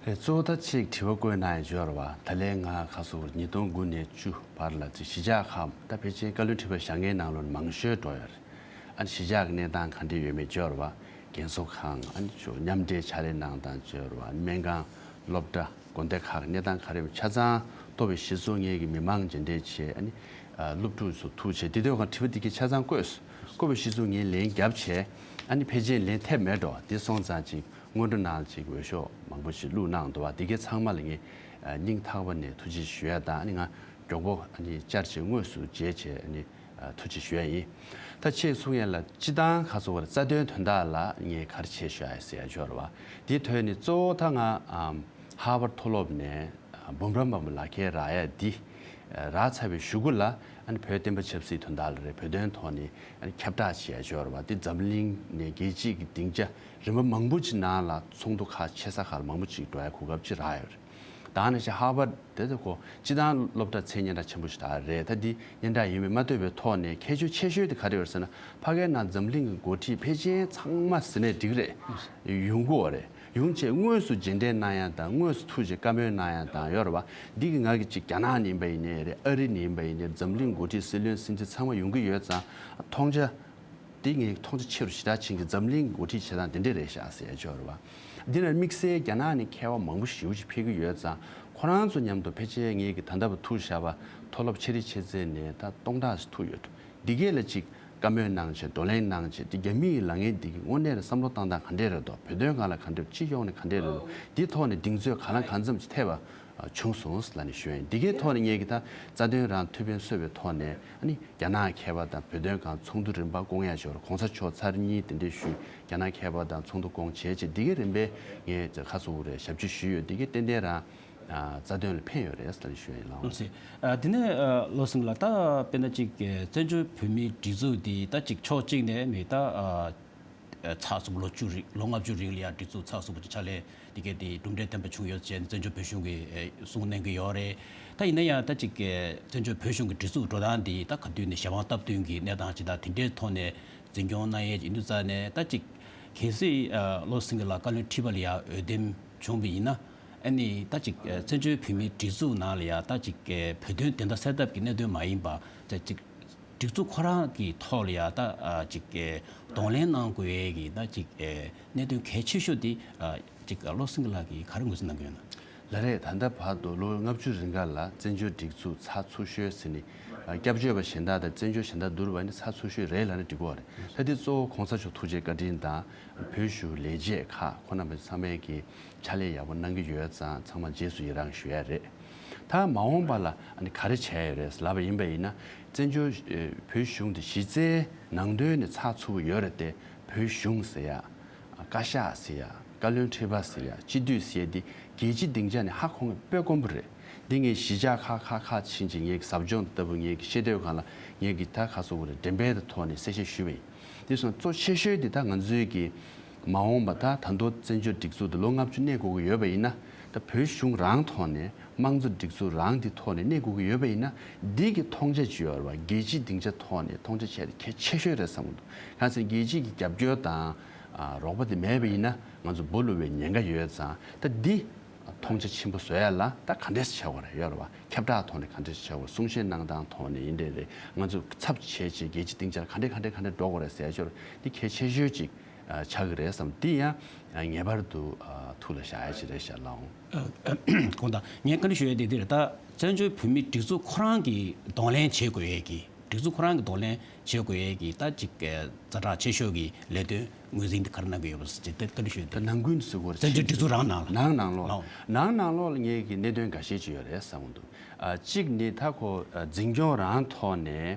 རེད། གཙོ་བོ་ད་ཅིག་དྲི་བ་བཀོད་གནང་ཡས་ཅིག་ཡོད་རེད་བ། ད་ལན་ང་ཁ་སང་ཉིས་སྟོང་དགུ་ནས་བཅུ་བར་ལ་ཅིག་གཞིས་ཆགས་ཁག་ད་ཕལ་ཆེར་བཀའ་བློན་ཁྲི་པ་བཞེངས་མཁན་ནང་ལོགས་ནས་མང་ཤོས་འགྲོ་ཡོད་རེད། ཨ་ནི་གཞིས་ཆགས་ཀྱི་གནས་སྟངས་ག་འདྲ་ཡོད་མེད་ཅིག་ཡོད་རེད་བ། རྒན་གསོ་ཁང་ཨ་ནི་ཅིག་མཉམ་འབྲེལ་ཕྱག་ལས་གནང་སྟངས་ཅིག་ཡོད་རེད་བ། སྨན་ཁང་སློབ་གྲྭ། དགོན་སྡེ་ཁག་གི་གནས་སྟངས་ག་རེ་ཆ་ཚང་ལྟོ་བའི་གཞི་བཟུང་ངེད་ཀྱི་མི་མང་མཇལ་འཕྲད་བྱས། ཨ་ནི་སློབ་ཕྲུག་ཚོ་ཐུག་བྱས་དེ་དུས་ཀྱང་དྲི་བ་འདི་གའི་ཆ་ཚང་བཀོད་སོང་། བཀོད་པའི་གཞི་བཟུང་ངས་ལན་བརྒྱབ་བྱས། ཨ་ནི་ཕལ་ཆེར་ལན་ཐེབས་མེད་འགྲོ། དེ་སོང་ཙང་ཅིག་སྔོན་འགྲོ་ནང་ཅིག་འོས་ཤོག་མང་པོ་ཞིག་བླུགས་གནང་འདུག་བ། འདི་གའི་ཚང་མ་ལ་ངས་སྙིང་ཐག་པ་ནས་ཐུགས་རྗེ་ཞུ་ཡ་དང་། ཨ་ནི་ང་མགྱོགས་པོ་ཨ་ནི་བཅར་བྱས་དངོས་སུ་མཇལ་བྱས་ཨ་ནི་ཐུགས་རྗེ་ཞུ་ཡ་ཡིན། ད་ཆེད་གསུང་ཡ་ལ་སྤྱི་བཏང་ཁ་སོ་བར་རྩ་དོན་དོན་དག་ལ་ངས་ག་རེ་བྱས་ཞུ་ཡ་ཟེར་ཡ་ཅིག་ཡོད་རེད་བ། དེའི་དོན་ནི་གཙོ་བོ་ད་ང་ཧར་བར་མཐོ་སློབ་ནས་འབུམ་རམས་པ་ལག་ཁྱེར་རག་ཡ་འདི་རག་ཚར་བའི་གཞུག་གུ་ལ་ཨ་ནི་བོད་བསྟན་པ་ཆབ་སྲིད་དོན་དག་ལ་རེད། བོད་དོན་ཐོག་ནས་ཨ་ནི་ཁྱབ་བསྒྲགས་བྱེད་ཡ་ཅིག་ཡོད་རེད་བ། འདི་འཛམ་གླིང་ནས་རྒྱལ་སྤྱིའི་སྡིངས་ཆ་རིམ་པ་མང་པོ་ཅིག་ནང་ལ་ཚོགས་འདུ་ཁག་ཆེ་ས་ཁག་ལ་མང་པོ་ཅིག་འགྲོ་ཡ་གོ་སྐབས་ཅིག་རག་ཡོད་རེད། ད་ནང་བཞིན་ཧར་བར་དེ་ཚོ་ཁོ་སྤྱི་བཏང་སློབ་གྲྭ་ཚད་སྙན་གྲགས་ཆེན་པོ་ཞིག་ད་རེད། ད་འདི་སྙན་གྲགས་ཡིན་མིན་མ་ལྟོས་པའི་ཐོག་ནས་ཁྱད་ཆོས་ཆེ་ཤོས་དེ་ག་རེ་ཡོད་ཟེར་ན། ཕ་གའི་ནང་འཛམ་གླིང་གི་འགོ་ཁྲིད་ཕལ་ཆེར་ཚང་མ་ཟེར་ནས་འགྲིག་རེད། ཡོང་གི་ཡོད་རེད། ཡོང་བྱས་དངོས་སུ་མཇལ་འཕྲད་གནང་ཡ་དང་དངོས་སུ་ཐུག་བྱས་བཀའ་མོལ་གནང་ཡ་དང་ཡོད་རེད་བ། འདི་གི་ང་གི་ཅིག་རྒྱ་ནག་ནས་ཡིན་པ་ཡིན་ནའི་རེད། ཨ་རི་ནས་ཡིན་པ་ཡིན་ནའི་རེད། འཛམ་གླིང་འགོ་ཁྲིད་སྲིད་བློན་སྲིད་འཛིན་ཚང་མ་ཡོང་གི་ཡོད་ཙང་མཐོང་རྒྱ། དེ་ངས་མཐོང་ཆ་ཆེ་རུ་ཞེ་དྲག་ཕྱིན་གྱི། འཛམ་གླིང་འགོ་ཁྲིད་བྱེད་སྟངས་དེ་འདྲས་རེད་ཤག་ཟེར་ཡ་ཅིག་ཡོད་རེད་བ། འདི་ནས་དམིགས་བསལ་རྒྱ་ནག་ནས་མཁས་པ་མང་པོ་ཞེ་པོ་ཅིག་ཕེབས་ཀྱི་ཡོད་ཙང་ཁོ་རང་ཚོ་མཉམ་དུ་ཕལ་ཆེར་ངེད་ཀྱི་ད་ལྟ་བར་ཐུག་བཞག་པ་མཐོ་སློབ་ཆེ་རིགས་ཆེ་ཚད་ནས་ད་སྟོང་ཕྲག་ཞིག་ཐུག་ཡོད་འགྲོ། འདི་གས་ལ་ཅིག་བཀའ་མོལ་གནང་བྱས་བགྲོ་གླེང་གནང་བྱས་དེ་རྒྱ་མི་ཡི་ལངས་ངན་འདི་གི་དངོས་གནས་ལ་བསམ་བློ་བཏང་སྟངས་ག་འདྲས་རེད་འདུག་བོད་དོན་སྒང་ལ་ག་འདྲས། སྤྱི་ཡོངས་ནས་ག་འདྲས་རེད་འདུག་འདིའི་ཐོག་ནས་གདེང་ཚོད་གང་ལ་གང་འཚམ་ཅིག་ཐེབས་པ་བྱུང་སོང་ལབ་ནས་ཞུ་ཡ་ཡིན། འདི་གའི་ཐོག་ནས་ངེད་ཀྱི་ད་རྩ་དོན་རང་ཐུགས་ཕན་གསོས་པའི་ཐོག་ནས་ཨ་ནི་རྒྱ་ནག་མཁས་པ་དང་བོད་དོན་སྒང་ཚོགས་འདུ་རིམ་པ་སྐོང་ཡ་ཞོར་གོང་ས་མཆོག་ཚར་གཉིས་དེ་འདྲས་ཞུས། རྒྱ་ནག་མཁས་པ་དང་ཚོགས་འདུ་སྐོང་བྱས་བྱས་འདི་གའི་རིམ་པས་ངས་ཁ་གསོ་བོ་རེད་ཞབས་ཕྱི་ཞུས་ཡོད། འདི་གའི་ཏན་ཏན་རང་རྩ་དོན་ལ་ཕན་ཡོད་རེད་ལབ་ནས་ཞུ་ཡ་ཡིན་ལགས། ལགས་སོ། དེ་ནས་བློ་སེང་ལགས་ད་དཔེར་ན་ཅིག་བཙན་བྱོལ་བོད་མིའི་སྒྲིག་འཛུགས་འདི་ད་ཅིག་ཕྱོགས་གཅིག་ནས་མི་ད། ཚགས་ཚུད་པོ་ལོ་བཅུ་རིང་ལོ་ལྔ་བཅུ་རིང་ལ་ཡང་སྒྲིག་འཛུགས་ཚགས་ཚུད་པོ་ཅིག་ཕྱག་ལས་འདི་གའི་དེ་གྲུབ་འབྲས་ལྡན་པ་བྱུང་ཡོད་ཅེས་བཙན་བྱོལ་བོད་གཞུང་གིས་གསུངས་གནང་གི་ཡོད་རེད། ད་ཡིན་ན་ཡང་ད་ཅིག་བཙན་བྱོལ་བོད་གཞུང་གི་སྒྲིག་འཛུགས་འགྲོ་སྟངས་འདི་ད་ག་དུས་ནས་གཞན་དབང་སྟབས་བསྟུན་གྱི་གནས་སྟངས་ཅིག་དང་དེ་འདྲའི་ཐོག་ནས་འཛིན་སྐྱོང་གནང་ཡས་ཡིན་དུས་ཙང་ནས་ད་ཅིག་གལ་སྲིད་བློ་སེང་གེ་ལགས་བཀའ་བློན་ཁྲི་པ་ལ་ཡང་འོས་འདེམས་བྱུང་བ་ཡིན་ན། ཨ་ནི་ད་ཅིག་བཙན་བྱོལ་བོད་མིའི་སྒྲིག་འཛུགས་ནང་ལ་ཡང་ད་ཅིག་བོད་དོན་བདེན་མཐའ་གསལ་ཐབས་ཀྱི་གནད་དོན་མ་ཡིན་པ་ད་ཅིག་སྒྲིག་འཛུགས་ཁོ་རང་གི་ཐོག་ལ་ཡ་ད་ཨ་ཅིག་གདོང་ལེན་གནང་དགོས་ཡས་ཀྱི་ད་ཅིག་གནད་དོན་གལ་ཆེ་ཤོས་དེ་ཨ་ཅིག་བློ་སེང་གེ་ལགས་ཀྱིས་ག་རེ་ངོས་འཛིན་གནང་གི་ཡོད་ན། ལགས་རེད། ད་ལྟ་བར་དུ་ལོ་ལྔ་བཅུ་རིང་ག་ལ་བཙན་བྱོལ་སྒྲིག་འཛུགས་ཚགས་ཚུད་ཤོས་ཟེར་ནས་སྐྱབས་བཅོལ་བ་གཞན་དག་དང་བཙན་བྱོལ་གཞན་དག་བསྡུར་བ་ནི་ཚགས་ཚུད་ཤོས་རེད་ལབ་ན་འགྲིག་གི་རེད། ད་དེ་གཙོ་བོ་གོང་ས་མཆོག་ཐུགས་རྗེ་བཀའ་དྲིན་དང་བོད་གཞུང་ལས་བྱེད་ཁག་ཁོང་རྣམ་པ་ཚང་མས་ཀྱི་ཕྱག་ལས་ཡག་པོ་གནང་གི་ཡོད་ཙང་ཚང་མ་རྗེས་སུ་ཡི་རང་ཞུ་ཡ་རེད། ད་མ་འོངས་པ་ལ་ཨ་ནི་ག་རེ་བྱས་ཡོད་རེད་ལབ་པ་ཡིན་པ་ཡིན་ན། བཙན་བྱོལ་བོད་གཞུང་དེ་གཞི་རྩའི་ནང་དོན་ནས་ཚགས་ཚུད་པོ་ཡོད་རེད་དེ། བོད་གཞུང་ཟེར་ཡ། བཀའ་ཤག་ཟེར་ཡ། བཀའ་བློན་ཁྲི་པ་ཟེར་ཡ། སྤྱི་འཐུས་ཟེར་ཡ་འདི་རྒྱལ་སྤྱིའི་སྡིངས་ཆ་ནས་ཧ་གོ་ངེས་དཔེ་དཀོན་པོ་རེད། འདི་ངས་གཞིས་ཆགས་ཁག་ཁག་ཁག་ཕྱིན་ཅིང་ངས་ཟབ་སྦྱོང་ལྟ་བུ་ངས་ཀྱི་ཤེས་འདོད་གང་ལ་ངས་ཀྱི་ད་ག་སོ་གོ་རེ་འགྲེམས་སྤེལ་དུ་ཐོག་ནས་གསལ་བཤད་ཞུས་པ་ཡིན། དེ་སོང་གཙོ་ཆེ་ཤོས་དེ་ད་ང་ཚོའི་གི་མ་འོངས་པ་ད་ད་མདོ་བཙན་བྱོལ་སྒྲིག་འཛུགས་དེ་ལོ་ལྔ་བཅུ་གནས་དགོས་ཀྱི་ཡོད་པ་ཡིན་ན། ད་བོད་གཞུང་རང་ཐོག་ནས་དམངས་གཙོ་སྒྲིག་འཛུགས་རང་འདི་ཐོག་ནས་གནས་དགོས་ཀྱི་ཡོད་པ་ཡིན་ན། འདི་གི་མཐོང་ཆ་ཅིག་ཡོད་རེད་བ། རྒྱལ་སྤྱིའི་སྡིངས་ཆ་ཐོག་ནས་མཐོང་ཆ་བྱས་ཏེ་གལ་ཆེ་ཤོས་རེད་བསམ་གྱི་འདུག་གང་ཟེར་རྒྱལ་སྤྱིའི་གི་རྒྱབ་སྐྱོར་དང་ཨ་རོགས་པ་དེ་མེད་པ་ཡིན་ན་ང་ཚོ་སྦུག་ལུག་པའི་ཉེན་ཁ་ཡོད་ཙང་། ད་འདི་མཐོང་ཆ་ཆེན་པོ་བཟོ་ཡ་ལ་ད་ག་འདྲས་བྱེད་དགོས་རེད་ཡོད་རེད་བ། ཁྱབ་བསྒྲགས་ཐོག་ནས་ག་འདྲས་བྱེད་དགོས། གསུང་བཤད་གནང་སྟངས་ཐོག་ནས་ཡིན་འདྲ་རེད། ང་ཚོ་ཚབ་བྱས་བྱས་རྒྱལ་སྤྱིའི་སྡིངས་ཆར་ག་འདྲས་ག་འདྲས་ག་འདྲས་འགྲོ་དགོས་རེད་ཟེར་ཡ་ཅིག་འདི་གལ་ཆེ་ཤོས་ཅིག་ཨ་ཆགས་ཀྱི་རེད་བསམ། འདི་ཡང་ངེས་པར་དུ་ཨ་ཐུགས་ལ་བཞག་ཡ་ཅིག་རེད་ཤག་ལགས། ཨ་དགོངས་དག་ངས་བཀའ་འདྲི་ཞུ་ཡ་དེ་འདི་རེད། ད་བཙན་བྱོལ་བོད་མིའི་སྒྲིག་འཛུགས་ཁོ་རང་གིས་གདོང་ལེན་བྱེད་དགོས་ཡས་ཀྱི། སྒྲིག་འཛུགས་ཁོ་རང་གིས་གདོང་ལེན་བྱེད་དགོས་ཡས་ཀྱི་ད་ཅིག་ཨ་ཛ་དྲག་ཆེ་ཤོས་ཀྱི་ལས་དོན་ངོས་འཛིན་དེ་ག་རེ་གནང་གི་ཡོད་པ་ཅིག་དེ་བཀའ་འདྲི་ཞུ་ཡ་ད་དེ། ནང་ཁུལ་ཟེར་དགོས་རེད། བཙན་བྱོལ་སྒྲིག་འཛུགས་རང་ནང་ལ། ནང་ནང་ལོགས་ལ། ནང་ནང་ལོགས་ལ་ངས་ཀྱི་གནད་དོན་འགའ་ཤས་ཅིག་ཡོད་རེད་བསམ་གྱི་འདུག་ཨ་གཅིག་ནི་ད་ཁོ་ཨ་འཛིན་སྐྱོང་རང་ཐོག་ནས།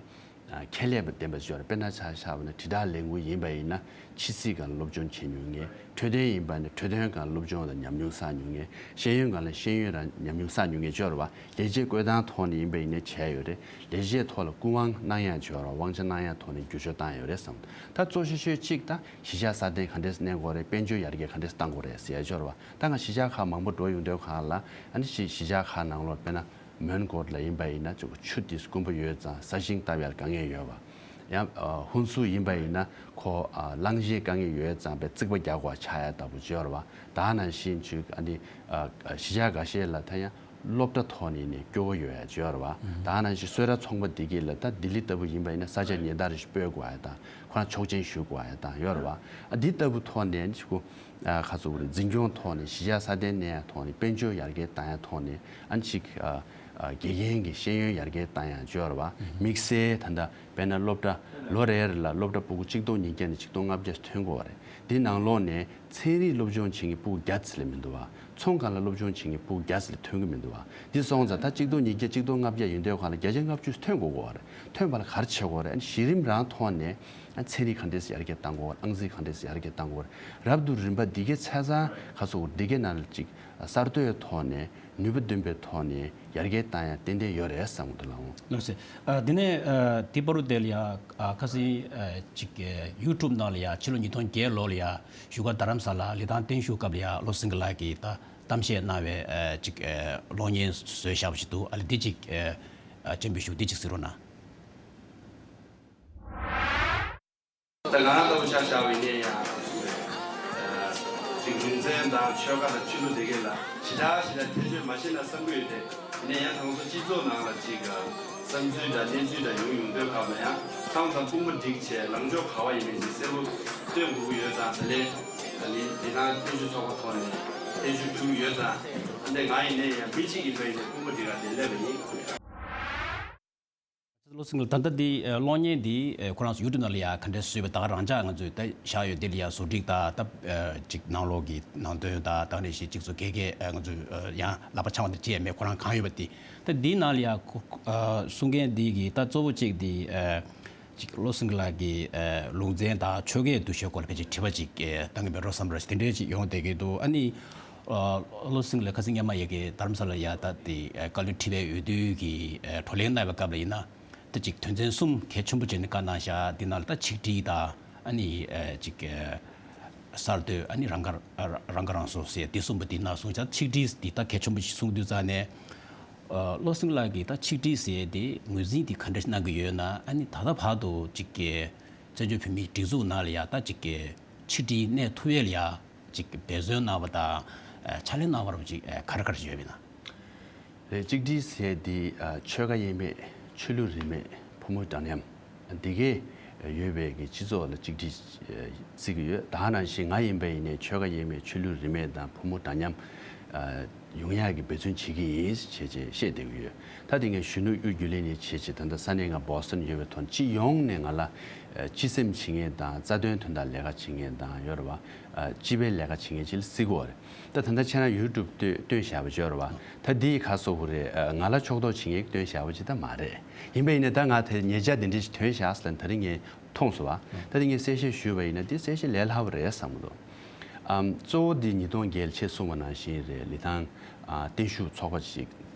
ཨ་ཁྱད་ལས་པ་ལྡན་པ་ཅིག་ཡོད་རེད། དཔེར་ན་ཆ་བཞག་པ་ན་དྲིལ་བསྒྲགས་ལས་འགུལ་ཡིན་པ་ཡིན་ན་ཕྱི་སྲིད་སྒང་ལ་སློབ་སྦྱོང་བྱེད་མྱོང་མཁན། འཕྲོད་བསྟེན་ཡིན་པ་ན་འཕྲོད་བསྟེན་སྒང་ལ་སློབ་སྦྱོང་དང་ཉམས་མྱོང་བསགས་མྱོང་མཁན། ཤེས་ཡོན་སྒང་ལ་ཤེས་ཡོན་རང་ཉམས་མྱོང་བསགས་མྱོང་མཁན་ཅིག་ཡོད་རེད་བ། ལས་བྱེད་བསྐོས་སྟངས་ཐོག་ནས་ཡིན་པ་ཡིན་ན་བྱས་ཡོད་རེད། ལས་བྱེད་ཐོག་ལ་སྐུ་དབང་གནང་ཡག་ཅིག་ཡོད་རེད་བ། དབང་ཆ་གནང་ཡག་ཐོག་ནས་བསྒྱུར་བཅོས་བཏང་ཡོད་རེད་བསམ། ད་གཙོ་ཆེ་ཤོས་གཅིག་ད་གཞིས་ཆགས་སྲ་བརྟན་ག་འདྲས་གནས་དགོས་རེད། དཔལ་འབྱོར་ཡར་རྒྱས་ག་འདྲས་གཏང་དགོས་རེད་ཟེར་ཡག་ཅིག་ཡོད་རེད་བ། ད་ང་གཞིས་ཆགས་ཁག་མང་པོ་འགྲོ་ཡོང་དུས་སྒང་ལ་ཨ་ནི་གཞིས་གཞིས་ཆགས་ཁག་ནང་ལོགས་དཔེར་ན། མོན་གྷོ་ལ་ཡིན་པ་ཡིན་ན་ཅིག་ཆུ་དེ་དཀོན་པོ་ཡོད་ཙང་ས་ཞིང་བཏབ་ཡར་དཀའ་ངལ་ཡོད་པ། ཡང་ཨ་ཧུན་སུར་ཡིན་པ་ཡིན་ན་ཁོ་ཨ་གླང་ཆེན་དཀའ་ངལ་ཡོད་ཙང་པའི་རྩིག་པ་རྒྱག་དགོས་ཆགས་ཡ་ལྟ་བུ་ཅིག་ཡོད་རེད་བ། ད་ནང་བཞིན་ཅིག་ཨ་ནི་ཨ་ཨ་གཞིས་ཆགས་འགའ་ཤས་ལ་ད་ཡང་སློབ་གྲྭ་ཐོག་ནས་ནས་སྐྱོ་བོ་ཡོད་ཡ་ཅིག་ཡོད་རེད་བ། ད་ནང་བཞིན་གསོལ་ར་ཚོང་པ་འདི་གས་ལ་ད་ལྡི་ལི་ལྟ་བུ་ཡིན་པ་ཡིན་ན་ས་ཆ་ཉིན་ལྟར་ཞིག་སྤོ་དགོས་ཡ་དང་ཁོ་རང་ཆོག་མཆན་ཞུ་དགོས་ཡ་དང་ཡོད་རེད་བ། ཨ་འདི་ལྟ་བུ་ཐོག་ནས་ཅིག་གོ་ཨ་ཁ་ཚུགས་རེད། འཛིན་སྐྱོང་ཐོག་ནས་གཞིས་ཆགས་སྲ་བརྟན་གནས་ཡ་ཐོག་ནས་དཔལ་འབྱོར་ཡར་རྒྱས་བཏང་ཡ་ཐོག་ནས་ཨ་ནི་ཅིག་ཨ་ཨ་དགེ་རྒན་གྱི་ཤེས་ཡོན་ཡར་རྒྱས་བཏང་ཡ་ཅིག་ཡོད་རེད་བ། དམིགས་བསལ་ད་ལྟ་དཔེར་ན་སློབ་གྲྭ་ལོ་རེ་རེ་ལ་སློབ་གྲྭ་ཕྲུ་གུ་ཆིག་སྟོང་ཉིས་བརྒྱ་ནས་ཆིག་སྟོང་ལྔ་བརྒྱ་ཐོན་དགོས་པ་རེད། འདི་ནང་ལོགས་ནས་ཚན་རིག་སློབ་སྦྱོང་བྱེད་མཁན་ཕྲུ་གུ་བརྒྱ་ཙམ་ལས་མི་འདུག་བ། ཚོང་སྒང་ལ་སློབ་སྦྱོང་བྱེད་མཁན་ཕྲུ་གུ་བརྒྱ་ཙམ་ལས་ཐོན་གྱི་མི་འདུག་བ། འདི་སོང་ཙང་ད་ཆིག་སྟོང་ཉིས་བརྒྱ་ཆིག་སྟོང་ལྔ་བརྒྱ་ཡིན་དུས་སྒང་ལ་བརྒྱ་ཆ་ལྔ་བཅུ་ཐོན་དགོས་ཀྱི་ཡོད་རེད། ཐོན་པ་ལ་ག་རེ་བྱེད་དགོས་རེད། ཨ་ནི་གཞི་རིམ་རང་ཐོག་ནས་ཨ་ཚན་རིག་ག་འདྲས་ཡར་རྒྱས་གཏང་དགོས་རེད། ཨང་རྩིས་ག་འདྲས་ཡར་རྒྱས་གཏང་དགོས་རེད། རབ་ཏུ་རིམ་པ་འདི་གའི་ཚན་རྩལ་ཁ་ཚུགས་འདི་གའི་ནང་ལ་ཅིག་གསར་གཏོད་ཐོག་ནས་ནུས་པ་འདོན་པའི་ཐོག་ནས་ཡར་རྒྱས་གཏང་ཡ་ཏན་ཏན་ཡོད་རེད་བསམ་གྱི་འདུག་ལགས། ལགས་སེ། ཨ་དེ་ནས་ཨ་དེ་བར་དུ་དེ་ལ་ཡ་ཨ་ཁ་སང་ཨ་ཅིག་ཡུ་ཊུབ་ནང་ལ་ཡ་ཕྱི་ལོ་ཉིས་སྟོང་བརྒྱད་ལོ་ལ་ཡ་བཞུགས་སྒར་རྡ་རམ་ས་ལ་ལི་ཐང་བརྟན་བཞུགས་སྐབས་ལ་ཡ་བློ་སེང་གི་ལགས་ཀྱིས་ད་གཏམ་བཤད་གནང་བའི་ཨ་ཅིག་ཨ་གློག་བརྙན་བཟོས་བཞག་པ་ཞིག་འདུག། ཨ་ལས་འདི་ཅིག་ཨ་ཨ་སྤྱན་འབུལ་ཞུ། འདི་ཅིག་གཟིགས་རོགས་གནང་། ད་ང་རང་ལྟ་བུ་ཆ་བཞག་པ་ཡིན་ན་ཡང་ཨ་སུ་རེད། ཅིག་ལུང་ཚན་དང་ཆོལ་ཁ་དང་ཆོས་ལུགས་དེ་གས་ལ་ཞེ་དྲག་ཞེ་དྲག་ཐེ་བྱུས་མ་བྱེད་ན་བསམ་གྱི་ཡོད་དེ། ཡིན་ན་ཡང་ང་ཚོ་སྤྱི་ཚོགས་ནང་ལ་ཅིག་བསམ་ཚུལ་དང་གནས་ཚུལ་དང་ཡོང་ཡོང་དུས་སྐབས་ལ་ཡང་མཚམས་མཚམས་དཔུང་པ་སྒྲིག་བྱས་ལངས་ཕྱོགས་ག་བ་ཡིན་མིན་ཅིག་གསལ་པོ་སྟོན་དགོས་ཀྱི་ཡོད་ཙང་། ད་ལན་ད་ལན་འདི་ནང་བརྟན་བཞུགས་ཚོགས་པ་ཐོག་ནས་བརྟན་བཞུགས་ཞུ་གི་ཡོད་ཙང་། ཨ་འདི་ང་ཡིན་ན་ཡང་མི་གཅིག་ཡིན་པ་ཡིན་ན་དཔུང་པ་སྒྲིག་ག་དེ་སླེབས་པ་ཡིན། བློ་སེང་ལགས། ད་ལྟ་འདི་ཨ་གློག་བརྙན་འདི་ཨ་ཁོ་རང་ཚོ་ཡུ་ཊུབ་ནང་ལ་ཡ་ག་འདྲས་བཟོས་པ་ད་ག་རང་འཇགས་ང་ཚོས་ད་བཞག་ཡོད། དེ་ལ་ཡ་བཟོ་སྒྲིག་དང་ད་ཨ་ཅིག་ནང་ལོགས་ཀྱི་ནང་དོན་དང་ད་ག་ནང་བཞིན་ཅིག་ཚོ་གས་གས་ཨ་ང་ཚོས་ཨ་ཡང་ལག་པ་འཆང་བ་དེ་བྱས་མེད། ཁོ་རང་གང་ཡོད་པ་དེ་ད་འདི་ནང་ལ་ཡ་ཁོ་ཨ་གསུང་མཁན་འདི་གི་ད་གཙོ་བོ་གཅིག་འདི་ཨ་ཅིག་བློ་སེང་ལགས་ཀྱི་ཨ་ལུང་ཚན་དང་ཆོལ་ཁའི་འདུ་ཤེས་སྐོར་ལ་ཕལ་ཆེར་དྲི་བ་ཅིག་ཨ་བཏང་གི་མེད་འགྲོ་བསམ་འདྲ་ཞིག་དེ་འདྲས་ཅིག་ཡོང་བསྡད་ཀྱི་འདུག། ཨ་ནི་ཨ་བློ་སེང་ལགས་ཁ་སང་སྔོན་མ་ཡ་གི་རྡ་རམ་ས་ལ་ཡ་ད་དེ་ཨ་བཀའ་བློན་ཁྲི་པའི་འོས་བསྡུ་གི་ཨ་བགྲོ་གླེང་གནང་བའི་སྐབས་ལ་ཡིན་ན། ད་ཅིག་དོན་ཚན་གསུམ་གལ་ཆེན་པོ་བྱས་ནས་བཀའ་གནང་བཞག། འདི་ནང་ལ་ད་ཆིག་སྒྲིལ་དང་ཨ་ནི་ཨ་ཅིག་ཨ་གསར་གཏོད། ཨ་ནི་རང་ཁ་རང་ཁ་རང་གསོ་ཟེར་འདི་གསུམ་པོ་འདི་ནང་གསུངས་བཞག། ཆིག་སྒྲིལ་འདི་ད་གལ་ཆེན་པོ་ཞིག་གསུངས་དུས་ཙང་ནས་ཨ་བློ་སེང་ལགས་ཀྱིས་ད་ཆིག་སྒྲིལ་ཟེར་དེ་ངོས་འཛིན་འདི་ག་འདྲ་ཞིག་གནང་གི་ཡོད་ན། ཨ་ནི་ད་ལྟ་བར་དུ་ཅིག་གི་བཙན་བྱོལ་བོད་མིའི་སྒྲིག་འཛུགས་ནང་ལ་ཡ་ད་ཅིག་གི་ཆིག་སྒྲིལ་གནས་ཐུབ་ཡས་ལ་ཡ་ཅིག་འབད་བརྩོན་གནང་བ་དང་ཨ་ཕྱག་ལས་གནང་བར་ཅིག་ཨ་ག་རེ་ག་རེ་ཞིག་ཡོད་མེད་ན། རེད། གཅིག་སྒྲིལ་ཟེར་འདི་ཨ་ཆོལ་ཁ་དབྱེ་མེད། ཆོས་ལུགས་རིས་མེད། ཕོ་མོ་འདྲ་མཉམ་འདི་གས་ཡོད་པའི་གི་སྤྱི་ཚོགས་ལ་གཅིག་སྒྲིལ་ཨ་བརྩི་གི་ཡོད། ད་ནང་བཞིན་ང་ཡིན་པ་ཡིན་ནའི་ཆོལ་ཁ་དབྱེ་མེད། ཆོས་ལུགས་རིས་མེད་དང་ཕོ་མོ་འདྲ་མཉམ་ཨ་ཡོང་ཡག་གི་འབད་བརྩོན་བྱེད་ཀྱི་ཡིན་བྱས་བྱས་བཤད་བསྡད་ཀྱི་ཡོད། ད་དེ་ངས་གཞོན་ནུ་གཡུ་རྒྱུ་ལས་ནས་བྱས་བྱས་ད་ལྟ་ས་གནས་ང་བོ་སི་ཊོན་ཡོད་པའི་ཐོག་སྤྱི་ཡོངས་ནས་ང་ལ་ཨ་སྤྱི་སེམས་བྱེད་མཁན་དང་རྩ་དོན་དོན་དག་ལས་ཀ་བྱེད་མཁན་དང་ཡོད་རེད་བ། ཨ་སྤྱི་པའི་ལས་ཀ་བྱེད་མཁན་ཅིག་ལ་བརྩི་གི་ཡོད་རེད། ད་ད་ལྟ་ཁྱེད་རང་ཡུ་ཊུབ་སྟོན་སྟོན་བཞག་པ་ཅིག་ཡོད་རེད་བ། ད་འདི་ག་སོ་ཧུ་རེད། ཨ་ང་ལ་ཕྱོགས་གཏོགས་བྱེད་མཁན་སྟོན་བཞག་པ་ཅིག་ད་མ་རེད། ཡིན་པ་ཡིན་ན་ད་ང་དེ་ཉེ་ཆར་འདི་འདྲ་ཞིག་ཐོན་བཞག་ཟེར་ལ་ད་རིང་ངས་མཐོང་སོང་བ། ད་འདི་ངས་གསལ་བཤད་ཞུས་པ་ཡིན་ན་འདི་གསལ་བཤད་ལས་སླ་པོ་རེད་བསམ་གྱི་འདུག། ཨམ་གཙོ་བོ་འདི་ཉིས་སྟོང་བརྒྱད་ལ་ཁྱེད་གསུངས་པ་ནང་བཞིན་རེད། ལི་ཐང་ཨ་བརྟན་བཞུགས་ཚོགས་པ་ཞིག་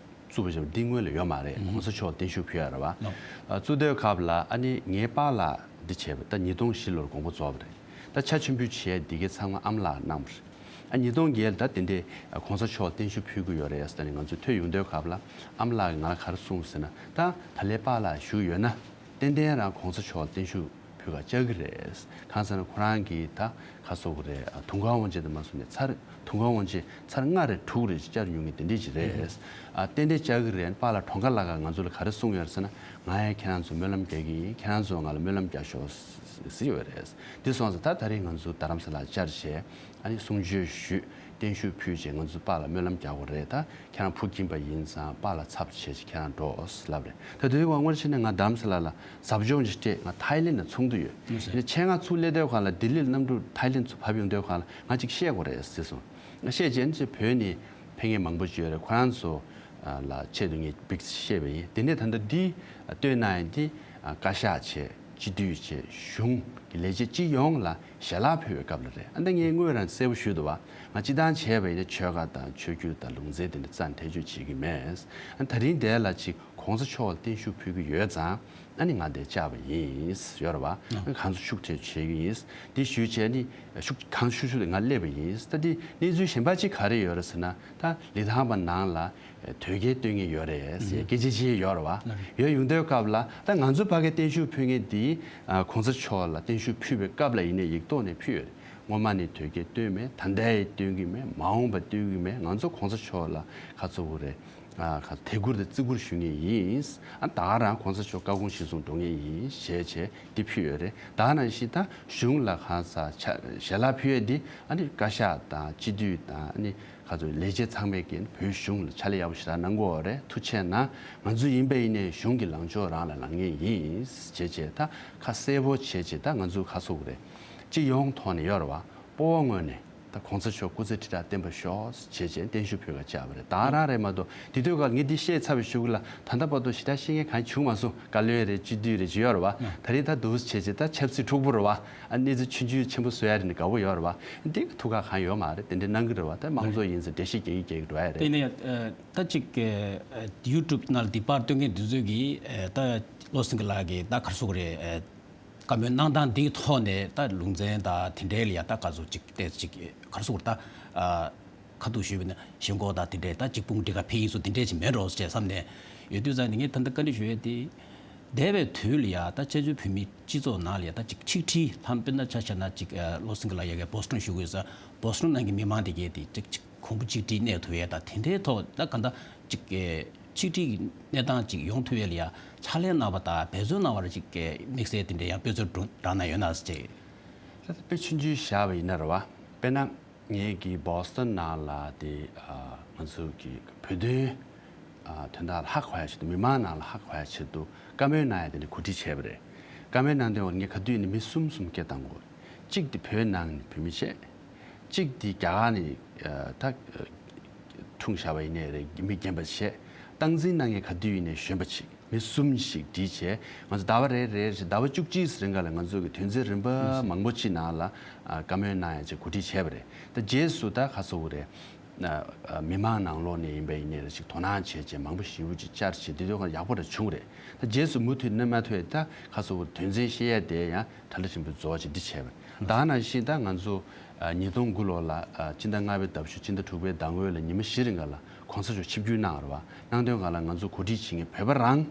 བཙུགས་པ་བྱས་པ་འདི་སྔོན་ལ་ཡོད་མ་རེད། ཨུ་གོང་ས་མཆོག་བརྟན་བཞུགས་ཕུལ་ཡ་རེད་བ། ལགས། ཨ་བཙུགས་དུས་སྐབས་ལ་ཨ་ནི་ངའི་པཱ་ལགས་འདི་བྱས་པ་ད་ཉིས་སྟོང་བཞི་ལོར་དགོངས་པ་རྫོགས་པ་རེད། ད་ཕྱག་མཆོད་འབུལ་བྱས་འདི་གའི་ཚང་མ་ཨ་མ་ལགས་གནང་བ་རེད། ཉིས་སྟོང་བརྒྱད་ལ་ད་དེ་འདྲའི་གོང་ས་མཆོག་ལ་བརྟན་བཞུགས་ཕུལ་གྱི་ཡོད་རེད་ཟེར་ནས་ང་ཚོ་ཐོས་ཡོང་དུས་སྐབས་ལ་ཨ་མ་ལགས་ཀྱིས་ང་ལ་ག་རེ་གསུངས་ཟེར་ན། ད་ད་ལའི་པཱ་ལགས་བཞུགས་ཡོད་ན་ཏན་ཏན་རང་གོང་ས་མཆོག་ལ་བརྟན་བཞུགས་ཕུལ་ག་བཅར་གྱི་རེད། གང་ཟེར་ན་ཁོ་རང་གིས་ད་ག་རེ་ཟེར་དགོས་རེད། དུང་དཀར་དབང་ཆེན་དུ་མ་སོང་ནས་ཚར་དུང་དཀར་དབང་ཆེན་ཚར་ལྔ་རེ་དྲུག་རེ་བཅར་མྱོང་མཁན་དེ་འདྲས་ཅིག་རེད། ཨ་ཏན་ཏན་བཅར་གྱི་རེད། པཱ་ལགས་འཁྲུངས་སྐར་ལ་ང་ཚོ་ལ་ག་རེ་གསུངས་ཡོད་ཟེར་ན། ང་ཡང་ཁྱེད་རང་ཚོ་སྨོན་ལམ་རྒྱག་གི་ཡིན། ཁྱེད་རང་ཚོ་ང་ལ་སྨོན་ལམ་རྒྱག་ཤོག་ཟེར་ཡོད་རེད། འདི་སོང་ཙང་ད་ད་རེས་ང་ཚོ་རྡ་རམ་ས་ལ་བཅར་བྱས་ཨ་ནི་གསུང་ཆོས་ཞུས། བརྟན་བཞུགས་ཕུལ་བྱས་ང་ཚོ་པཱ་ལགས་སྨོན་ལམ་རྒྱག་དགོས་རེད། ད་ཁྱེད་རང་བུ་སྐྱིད་པ་ཡིན་ཙང་པཱ་ལགས་ཚབ་བྱས་བྱས་ཁྱེད་རང་འགྲོ་ལབ་རེད། ད་དེ་དུས་དབང་བར་ཕྱིན་ནས་ང་རྡ་རམ་ས་ལ་ལ་ཟབ་སྦྱོང་ཅིག་སྤྲད། ང་ཐའི་ལེན་ལ་ཚོགས་འདུ་ཡོད། ཨ་ནི་ཆེད་མངགས་ཚུར་སླེབས་དུས་སྒང་ལ་ལྡི་ལིར་གནམ་གྲུ་ཐའི་ལེན་ཚུར་བབས་ཡོང་དུས་སྒང་ལ་ང་ཅིག་བཤད་དགོས་རེད་ཟེར་སོང་། ང་བཤད་རྗེས་ནས་བོད་ནས་ཕེབས་མཁན་མང་པོ་ཅིག་ཡོད་རེད། ཁོ་རང་ཚོ་ལ་ཆེད་དུ་ངས་པིག་བཤད་པ་ཡིན། དེ་ནས་ད་ལྟ་འདི་སྟོན་གནང་ཡ་འདི་བཀའ་ཤག་བྱས། སྤྱི་འཐུས་བྱས། གཞུང་གི་ལས་བྱེད་སྤྱི་ཡོངས་ལ་ཞལ་ལག་ཕུལ་བའི་སྐབས་ལ་རེད། ཨ་ནི་ངས་སྔོན་རང་གསལ་པོ་ཞུས་འདུག་བ། ང་སྤྱི་བཏང་བྱས་པ་ཡིན་ན་ཆོལ་ཁ་དང་ཆོས་བརྒྱུད་དང་ལུང་ཚན་དེ་འདྲ་རྩ་ནས་ཐེ་བྱུས་བྱེད་ཀྱི་མེད། ཨ་ནི་ད་རིང་འདིར་ལ་ཅིག་གོང་ས་མཆོག་ལ་བརྟན་བཞུགས་ཕུལ་གྱི་ཡོད་ཙང་། ཨ་ནི་ང་འདིར་བཅར་བ་ཡིན། ཡོད་རེད་བ། ཨ་ནི་གང་ཚོ་ཤུགས་ཐེབས་བྱེད་ཀྱི་ཡིན། འདི་ཞུས་བྱས་ནི་ཤུགས་གང་ཤུགས་ཤུགས་དེ་ང་སླེབས་པ་ཡིན། ད་འདི་གནས་ཚུལ་གཞན་པ་ཅིག་ག་རེ་ཡོད་རེད་ཟེར་ན། ད་ལི་ཐང་པ་ནང་ལ་དོལ་རྒྱལ་སྟོན་མཁན་ཡོད་རེད་ཟེར་སྐད་ཆ་ཅིག་ཡོད་རེད་བ། ཡོད་ཡོང་དུས་སྐབས་ལ་ད་ང་ཚོ་ཕ་གིར་བརྟན་བཞུགས་ཕུལ་མཁན་འདི་གོང་ས་མཆོག་ལ་བརྟན་བཞུགས་ཕུལ་བའི་སྐབས་ལ་ཡིན་ནའི་ཡིག་ཐོག་ནས་ཕུལ་ཡོད་རེད། སྔོན་མ་ནས་དོལ་རྒྱལ་སྟོན་མེད། ད་ལྟ་ཡང་སྟོན་གྱི་མེད། མ་འོངས་པ་སྟོན་གྱི་མེད། ང་ཚོ་གོང་ས་མཆོག་ལ་ག་རེ་ཟེར་དགོས་རེད། ཨ་ག་ཚོད་དད་བཀུར་དང་བརྩི་བཀུར་ཞུ་མཁན་ཡིན། ཨ་ད་ག་རང་གོང་ས་མཆོག་བཀའ་དགོངས་གཞིར་བཟུང་འགྲོ་མཁན་ཡིན་ཞེས་བྱས་འདི་ཕུལ་ཡོད་རེད། ད་ག་ནང་བཞིན་ད་གཞུང་ལ་གང་ཟག་ཆ་ཞལ་ལག་ཕུལ་ཡས་འདི་ཨ་ནི་བཀའ་ཤག་དང་སྤྱི་འཐུས་དང་ཨ་ནི་ག་ཚོད་ལས་བྱེད་ཚང་མས་ཀྱིས་བོད་གཞུང་ལ་ཕྱག་ལས་ཡག་པོ་ཞེ་དྲག་གནང་གི་ཡོད་རེད། ཐུགས་རྗེ་གནང་། ང་ཚོ་ཡིན་པ་ཡིན་ནའི་གཞུང་གི་ལངས་ཕྱོགས་རང་ལ་ལངས་མཁན་ཡིན་ཞེས་བྱས་ད་ཁ་གསལ་པོ་བྱས་བྱས་ད་ང་ཚོ་ག་རེ་ཟེར་དགོས་རེད། སྤྱི་ཡོངས་ཐོག་ནས་ཡོད་རེད་བ། སྤོ་བོ་ངོས་ནས་ད་གོང་ས་མཆོག་སྐུ་ཚེ་ཁྲི་ཕྲག་བརྟན་པར་ཤོག་ཅེས་བྱས་བརྟན་བཞུགས་ཕུལ་ག་བཅར་བ་རེད། ད་རང་རེད་མ་གཏོགས་དེ་དུས་ཀ་ངས་འདི་བཤད་ཚར་བའི་གཞུག་ལ་ད་ལྟ་བར་དུ་ཞེ་དྲག་ཤེས་མཁན་གང་བྱུང་མ་སོང་། བཀའ་བློན་རེད། སྤྱི་འཐུས་རེད་ཅིག་ཡོད་རེད་བ། ད་རེས་ད་འདུག་བྱས་བྱས་ད་ཆབ་སྲིད་འཁྲུག་པོ་རེད་བ། ཨ་གནས་ཚུལ་ཆུང་ཆུང་ཆེན་པོ་བཟོ་ཡ་རེད་ནས་དགའ་པོ་ཡོད་རེད་བ། འདི་ག་ཐུགས་ཁག་གང་ཡོད་མ་རེད། དེ་འདྲ་གནང་གི་རེད་བ། ད་དམངས་གཙོ་ཡིན་ཙང་འགྲེལ་བཤད་རྒྱག་གི་རྒྱག་གི་འགྲོ་ཡ་རེད། དེ་ནས་ད་ཅིག་ཡུ་ཊུབ་ནང་ལ་འདི་པར་སྟོན་མཁན་འདི་ཚོས་ཀྱིས་ད་བློ་སེང་གི་ལགས་ཀྱིས་ད་ག་རེ་ཟེར་དགོས་རེད། བཀའ་མོལ་གནང་སྟངས་འདིའི་ཐོག་ནས་ད་ལུང་ཚན་དང་དེ་འདྲའི་ལ་ཡ་ད་ག་ཚོད་ཅིག་ཏོག་ཙམ་ཅིག་ག་རེ་ཟེར་དགོས་རེད། ད་ཨ་ཁ་ཐུག་ཞུས་པ་ཡིན་ན་ཞེན་ཁོག་དང་དེ་འདྲའི་ད་ཅིག་དཔུང་སྒྲིག་ག་ཕེབས་ཡིན་སོགས་དེ་འདྲའི་ཅིག་མེད་འགྲོ་ཟེར་བསམ་ནས་ཡོད་དུས་ཙང་ནས་ངས་ད་ལྟ་བཀའ་འདྲི་ཞུ་ཡས་དེ། འདས་པའི་དུས་ལ་ཡ་ད་བཙན་བྱོལ་བོད་མིའི་སྤྱི་ཚོགས་ནང་ལ་ཡ་ད་ཅིག་ཆིག་སྒྲིལ་ལྷམ་དཔེར་ན་ཆ་བཞག་ན་ཅིག་བློ་སེང་གི་ལགས་ཡ་གི་བོ་སི་ཊོན་བཞུགས་ཡོད་ས་བོ་སི་ཊོན་ནང་གི་མི་མང་དེ་གས་དེ་ཅིག་ཅིག་གོང་བུ་གཅིག་སྒྲིལ་གནས་ཐུབ་ཡས་དང་དེ་འདྲའི་ཐོག་ད་ག་འདྲ་ཅིག་གི་ཆིག་སྒྲིལ་གྱི་གནས་སྟངས་ཅིག་ཡོང་ཐུབ་ཡས་ལ་ཡ་ཕྱག་ལས་གནང་བ་དང་འབད་བརྩོན་གནང་བར་ཅིག་གི་དམིགས་བསལ་དེ་འདྲའི་ཡང་དཔེ་མཚོན་བགྲང་གནང་ཡོད་ན་ཟེར། ད་དཔེ་ཆུང་ཆུང་བཞག་པ་ཡིན་ན་རེད་བ། དཔེར་ན་ངེད་ཀྱི་བོ་སི་ཊོན་ནང་ལ་དེ་ང་ཚོ་གི་བོད་དོན་དོན་དག་ལ་ཧ་གོ་ཡ་ཆེད་དུ་མི་མང་ནང་ལ་ཧ་གོ་ཡ་ཆེད་དུ་བཀའ་མོལ་གནང་ཡ་དེ་འདྲ་གོ་སྒྲིག་བྱས་པ་རེད། བཀའ་མོལ་གནང་དུས་ངས་ག་དུས་ཡིན་ནའི་མི་གསུམ་གསུམ་སྐད་བཏང་དགོས། གཅིག་དེ་བོད་ནང་ནས་བོད་མི་བྱས། གཅིག་དེ་རྒྱ་གར་ནས་ད་འཁྲུངས་བཞག་པ་ཡིན་ནའི་རེད། མི་རྒན་པ་བྱས། སྟངས་འཛིན་གནང་མཁན་ག་དུས་ཡིན་ནའི་གཞོན་པ་ཅིག་མི་གསུམ་ཞིག་སྒྲིལ་བྱས་ང་ཚོ་ཟླ་བ་རེ་རེ་བཞིན་ཟླ་བ་བཅུ་གཅིག་རིང་ག་ལ་ང་ཚོ་གི་དོན་ཚན་རིམ་པ་མང་པོ་ཅིག་ནང་ལ་བཀའ་མོལ་གནང་ཡ་ཅིག་གོ་སྒྲིག་བྱས་པ་རེད། ད་རྗེས་སུ་ད་ག་རེ་ཟེར་དགོས་རེད། མི་མང་ནང་ལོགས་ནས་ཡིན་པ་ཡིན་ནའི་རེད། ཅིག་དོ་སྣང་བྱས་བྱས་མང་པོ་ཞེ་པོ་ཅིག་བཅར་བྱས་དེ་དུས་ཡག་པོ་རེ་བྱུང་རེད། ད་རྗེས་སུ་མུ་མཐུད་གནང་མ་ཐུབ་ཡ་ད་ག་རེ་ཟེར་དགོས་རེད། དོན་ཚན་བཤད་ཡ་དེ་ཡང་གྲ་སྒྲིག་ཆེན་པོ་རྫོགས་བྱས་འདི་བྱས་པ་རེད། ད་ག་ནང་བཞིན་ད་ང་ཚོ་ཉིས་སྟོང་དགུ་ལོ་ལ་སྤྱི་ཟླ་ལྔ་པའི་ཟླ་བ་བཞི་སྤྱི་ཟླ་དྲུག་པའི་ཟླ་སྔོན་ལ་ཉི་མ་བཞི་རིང་ག་ལ་གོང་ས་མཆོག་ཆིབས་བསྒྱུར་གནང་བ་རེད་བ། གནང་དོན་ག་ལ་ང་ཚོ་གོ་སྒྲིག་བྱེད་མཁན་བོད་པ་རང་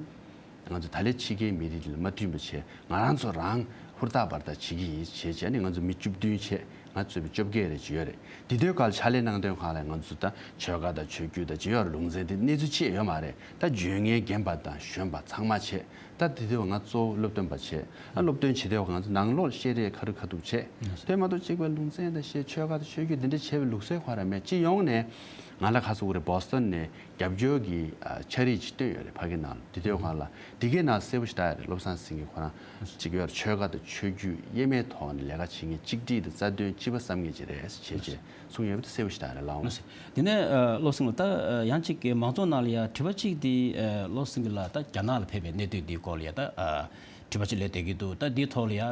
ང་ཚོ་ད་ལས་ཕྱི་རྒྱལ་མི་རིགས་ལ་མ་མཐུན་པ་བྱས་ང་རང་ཚོ་རང་ཧུར་ཐག་འབད་ཐག་བྱེད་ཀྱི་ཡིན་བྱས་བྱས་ནས་ང་ཚོ་མི་བཅུ་བདུན་བྱས་ང་གཙོས་པའི་བཅོ་བརྒྱད་རེ་ཅིག་ཡོད་རེད། དེ་དུས་ག་ལ་ཕྱག་ལས་གནང་དོན་ག་ལ་ང་ཚོ་ད་ཆོལ་ཁ་དང་ཆོས་བརྒྱུད་དང་ཅི་ཡོད་རེད། ལུང་ཚན་དེ་གནས་ཚུལ་ཅི་ཡང་ཡོད་མ་རེད། ད་བརྗོད་མཁན་རྒན་པ་དང་གཞོན་པ་ཚང་མ་བྱས། ད་དེ་དུས་ང་གཙོ་བོ་སློབ་སྟོན་པ་བྱས། ཨ་སློབ་སྟོན་བྱེད་དུས་ང་ཚོ་ནང་ལོགས་བཤད་རེས་ག་རུ་ག་ཐུབ་བྱས། དེ་མ་གཏོགས་གཅིག་པའི་ལུང་ཚན་དང་བཤད་ཆོལ་ཁ་དང་ཆོས་བརྒྱུད་འདི་འདྲ་བྱས་པའི་ལུགས་སྲོལ་ག་རེ་མེད། སྤྱི་ཡོངས་ནས་ང་ལ་ག་རེ་ཟེར་དགོས་རེད། བོ་སི་ཊོན་ནས་རྒྱབ་སྐྱོར་གྱི་ཨ་ཕྱག་རིས་ཅིག་བཏོན་ཡོད་རེད། ཕ་གི་ནང་ལ་དེ་དུས་ང་ལ་དེ་གའི་ནང་གསལ་པོ་ཞེ་དྲག་ཡོད་རེད། བློ་བཟང་སེང་གེ་ཁོ་རང་གཅིག་ཡོད་རེད། ཆོལ་ཁ་དང་ཆོས་བརྒྱུད་དབྱེར་མེད་ཐོག་ནས་ལས་ཀ་བྱེད་མཁན་གཅིག་སྒྲིལ་དང་རྩ་དོན་གཅིག་པ་བསམ་མཁན་ཅིག་རེད་བྱས་རྗེས། གསུང་ཡོད་པ་དེ་གསལ་པོ་ཞེ་དྲག་རེད་ལགས་འོང་། དེ་ནས་ཨ་བློ་སེང་ལགས་ད་ཨ་ཡང་གཅིག་གི་མང་ཚོགས་ནང་ལ་ཡ་དྲི་བ་གཅིག་དེ་ཨ་བློ་སེང་ལགས་ད་རྒྱ་ནག་ལ་ཕེབས་པའི་གནད་དོན་འདིའི་སྐོར་ལ་ཡ་ད་ཨ་དྲི་བ་གཅིག་སླེབས་བསྡད་ཀྱི་འདུག་ད་འདིའི་ཐོག་ལ་ཡ་ཨ་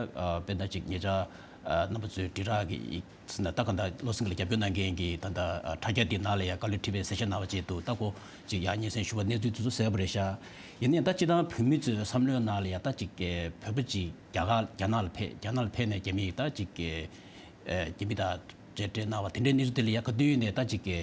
དཔེར་ན་གཅིག་ཉེ་ཆར་ཨ་རྣམ་པ་ཚོས་དྲིལ་བསྒྲགས་ཀྱི་ཡིག་ཟེར་ན་ད་ག་ད་བློ་སེང་ལགས་ལ་རྒྱབ་སྐྱོར་གནང་མཁན་གྱི་ད་ད་ཨ་དྲ་རྒྱ་འདི་ནང་ལ་ཡ་བཀའ་བློན་ཁྲི་པས་གསལ་བཤད་གནང་བ་བྱས་འདུག་ད་ཁོ་གཅིག་ཡ་སྙན་སེང་ཞུ་བ་གནས་ཚུལ་དེ་ཚོ་གསལ་པོ་རེད་ཤག་ཡིན་ནའི་ད་སྤྱིར་བཏང་བོད་མི་ཚོའི་བསམ་བློའི་ནང་ལ་ཡ་ད་གཅིག་བོད་པ་གཅིག་རྒྱ་གར་རྒྱ་ནག་ལ་ཕེབས་རྒྱ་ནག་ལ་ཕེབས་ནས་རྒྱ་མི་ད་གཅིག་གི་ཨེ་རྒྱ་མི་དང་ མཇལ་འཕྲད་གནང་བ་དེ་འདྲའི་གནས་ཚུལ་དེ་ལ་ཡ་ག་དུས་ནས་ད་ཅིག་གི་